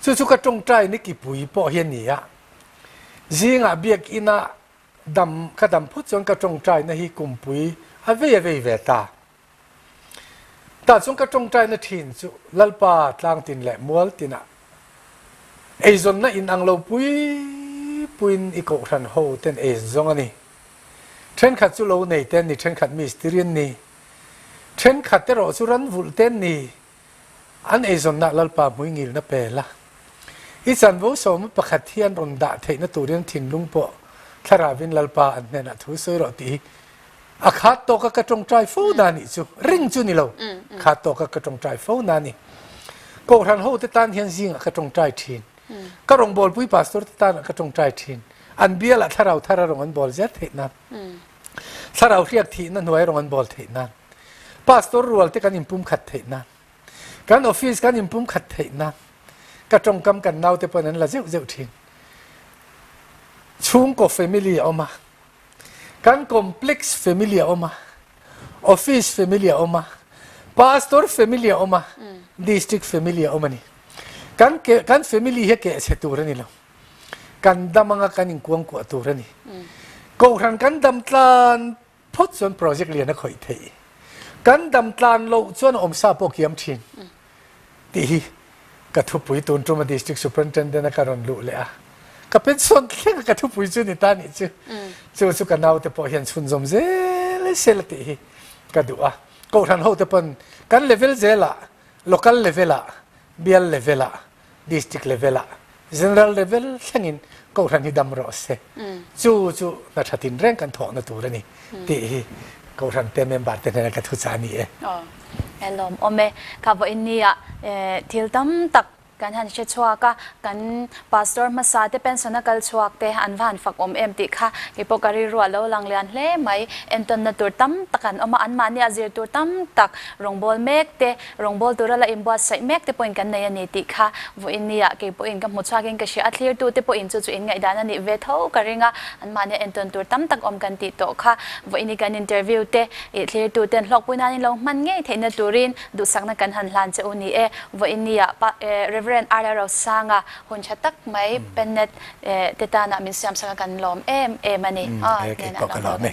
Chu chu ka tawngtai ni kipui pawh hi a ni a. Zingah biakina dam ka dam phut chuan ka tawngtaina hi kumpui a vei a vei ve ta. Tah chuan ka tawngtaina thin chu Lalpa tlangtin leh mual tinah eizawnna inang lo pui puiin i kohhran ho ten ei an zawng a ni. Thenkhat chu lo nei te an ni, thenkhat mistiri an ni, thenkhat erawh chu ran vulh te an ni. An eizawnna Lalpa hmuingilna pe la. I chanvo sawma pakhat hi an rawn dah theihna turin thinlung pawh thlaravin Lalpa an hnenah thu sawi rawh tih hi a khat tawka ka tawngtai fo na nih chu ring chu ni lo khat tawka ka tawngtai fo na ni. Kohhran hote tan hian zingah ka tawngtai thin. Ka rawngbawlpui pastor te tanah ka tawngtai thin. An bialah thlarau thar a rawng an bawl zel theih nan. Thlarau hriak thihna hnuai rawng an bawl theih nan. Pastor rual te kan inpumkhat theih nan. Kan office kan inpumkhat theih nan. Ka tawngkam kan naute pawn an la zeuh zeuh thin. Chhungkaw family a awm a. Kan complex family a awm a. Office family a awm a. Pastor family a awm a. District family a awm a ni. Kan ke kan family hi a keh chhe tur a ni lo. Kan dam anga kan inkuangkuah tur a ni. Kohhran kan dam tlan phawt chuan project lian a khawih theih. Kan dam tlan loh chuan a awmsa pawh kiam thin tih hi ka thupui tun tuma District Superintendent a ka rawn luh leh a. Ka pension thleng a ka thupui chu ni ta nih chu. Chu chu ka naute pawh hian chhunzawm zel sel tih hi ka duh a. Kohhran hote pawn kan level zelah, local level ah, bial level ah, District level ah General level thlengin Kohhran hi dam rawh se. Chu chu hna tha tinreng kan thawhna tur a ni tih hi Kohhran te member te hnena ka thuchah a ni e. Aw, e lawm awm e. Kha vawiin nia thil tam tak kan han hre chhuak a, kan Pastor hmasa te pension a kal chhuak te an va han fak awm em tih kha keipawh ka rilru a lo lang lian hle mai. Entawnna tur tam tak an awm a, anmahni a zir tur tam tak rawngbawl mek te Rawngbawl tura la inbuatsaih mek te pawhin kan nei a ni tih kha vawiin nia kei pawhin ka hmu chhuakin ka hria a, thlirtu te pawhin chu chu inngaihdan a nih ve tho ka ring a, anmahnia entawn tur tam tak awm kan tih tawh kha vawiin i kan interview te ih thlirtu ten hlawkpui nan in lo hman ngei theihna turin duhsakna kan han hlan che u ni e. Vawiin nia pa Rev. R Rosanga hun tha tak mai Pennet te tana min siamsak a kan lawm em em a ni. Kei pawh ka lawm e.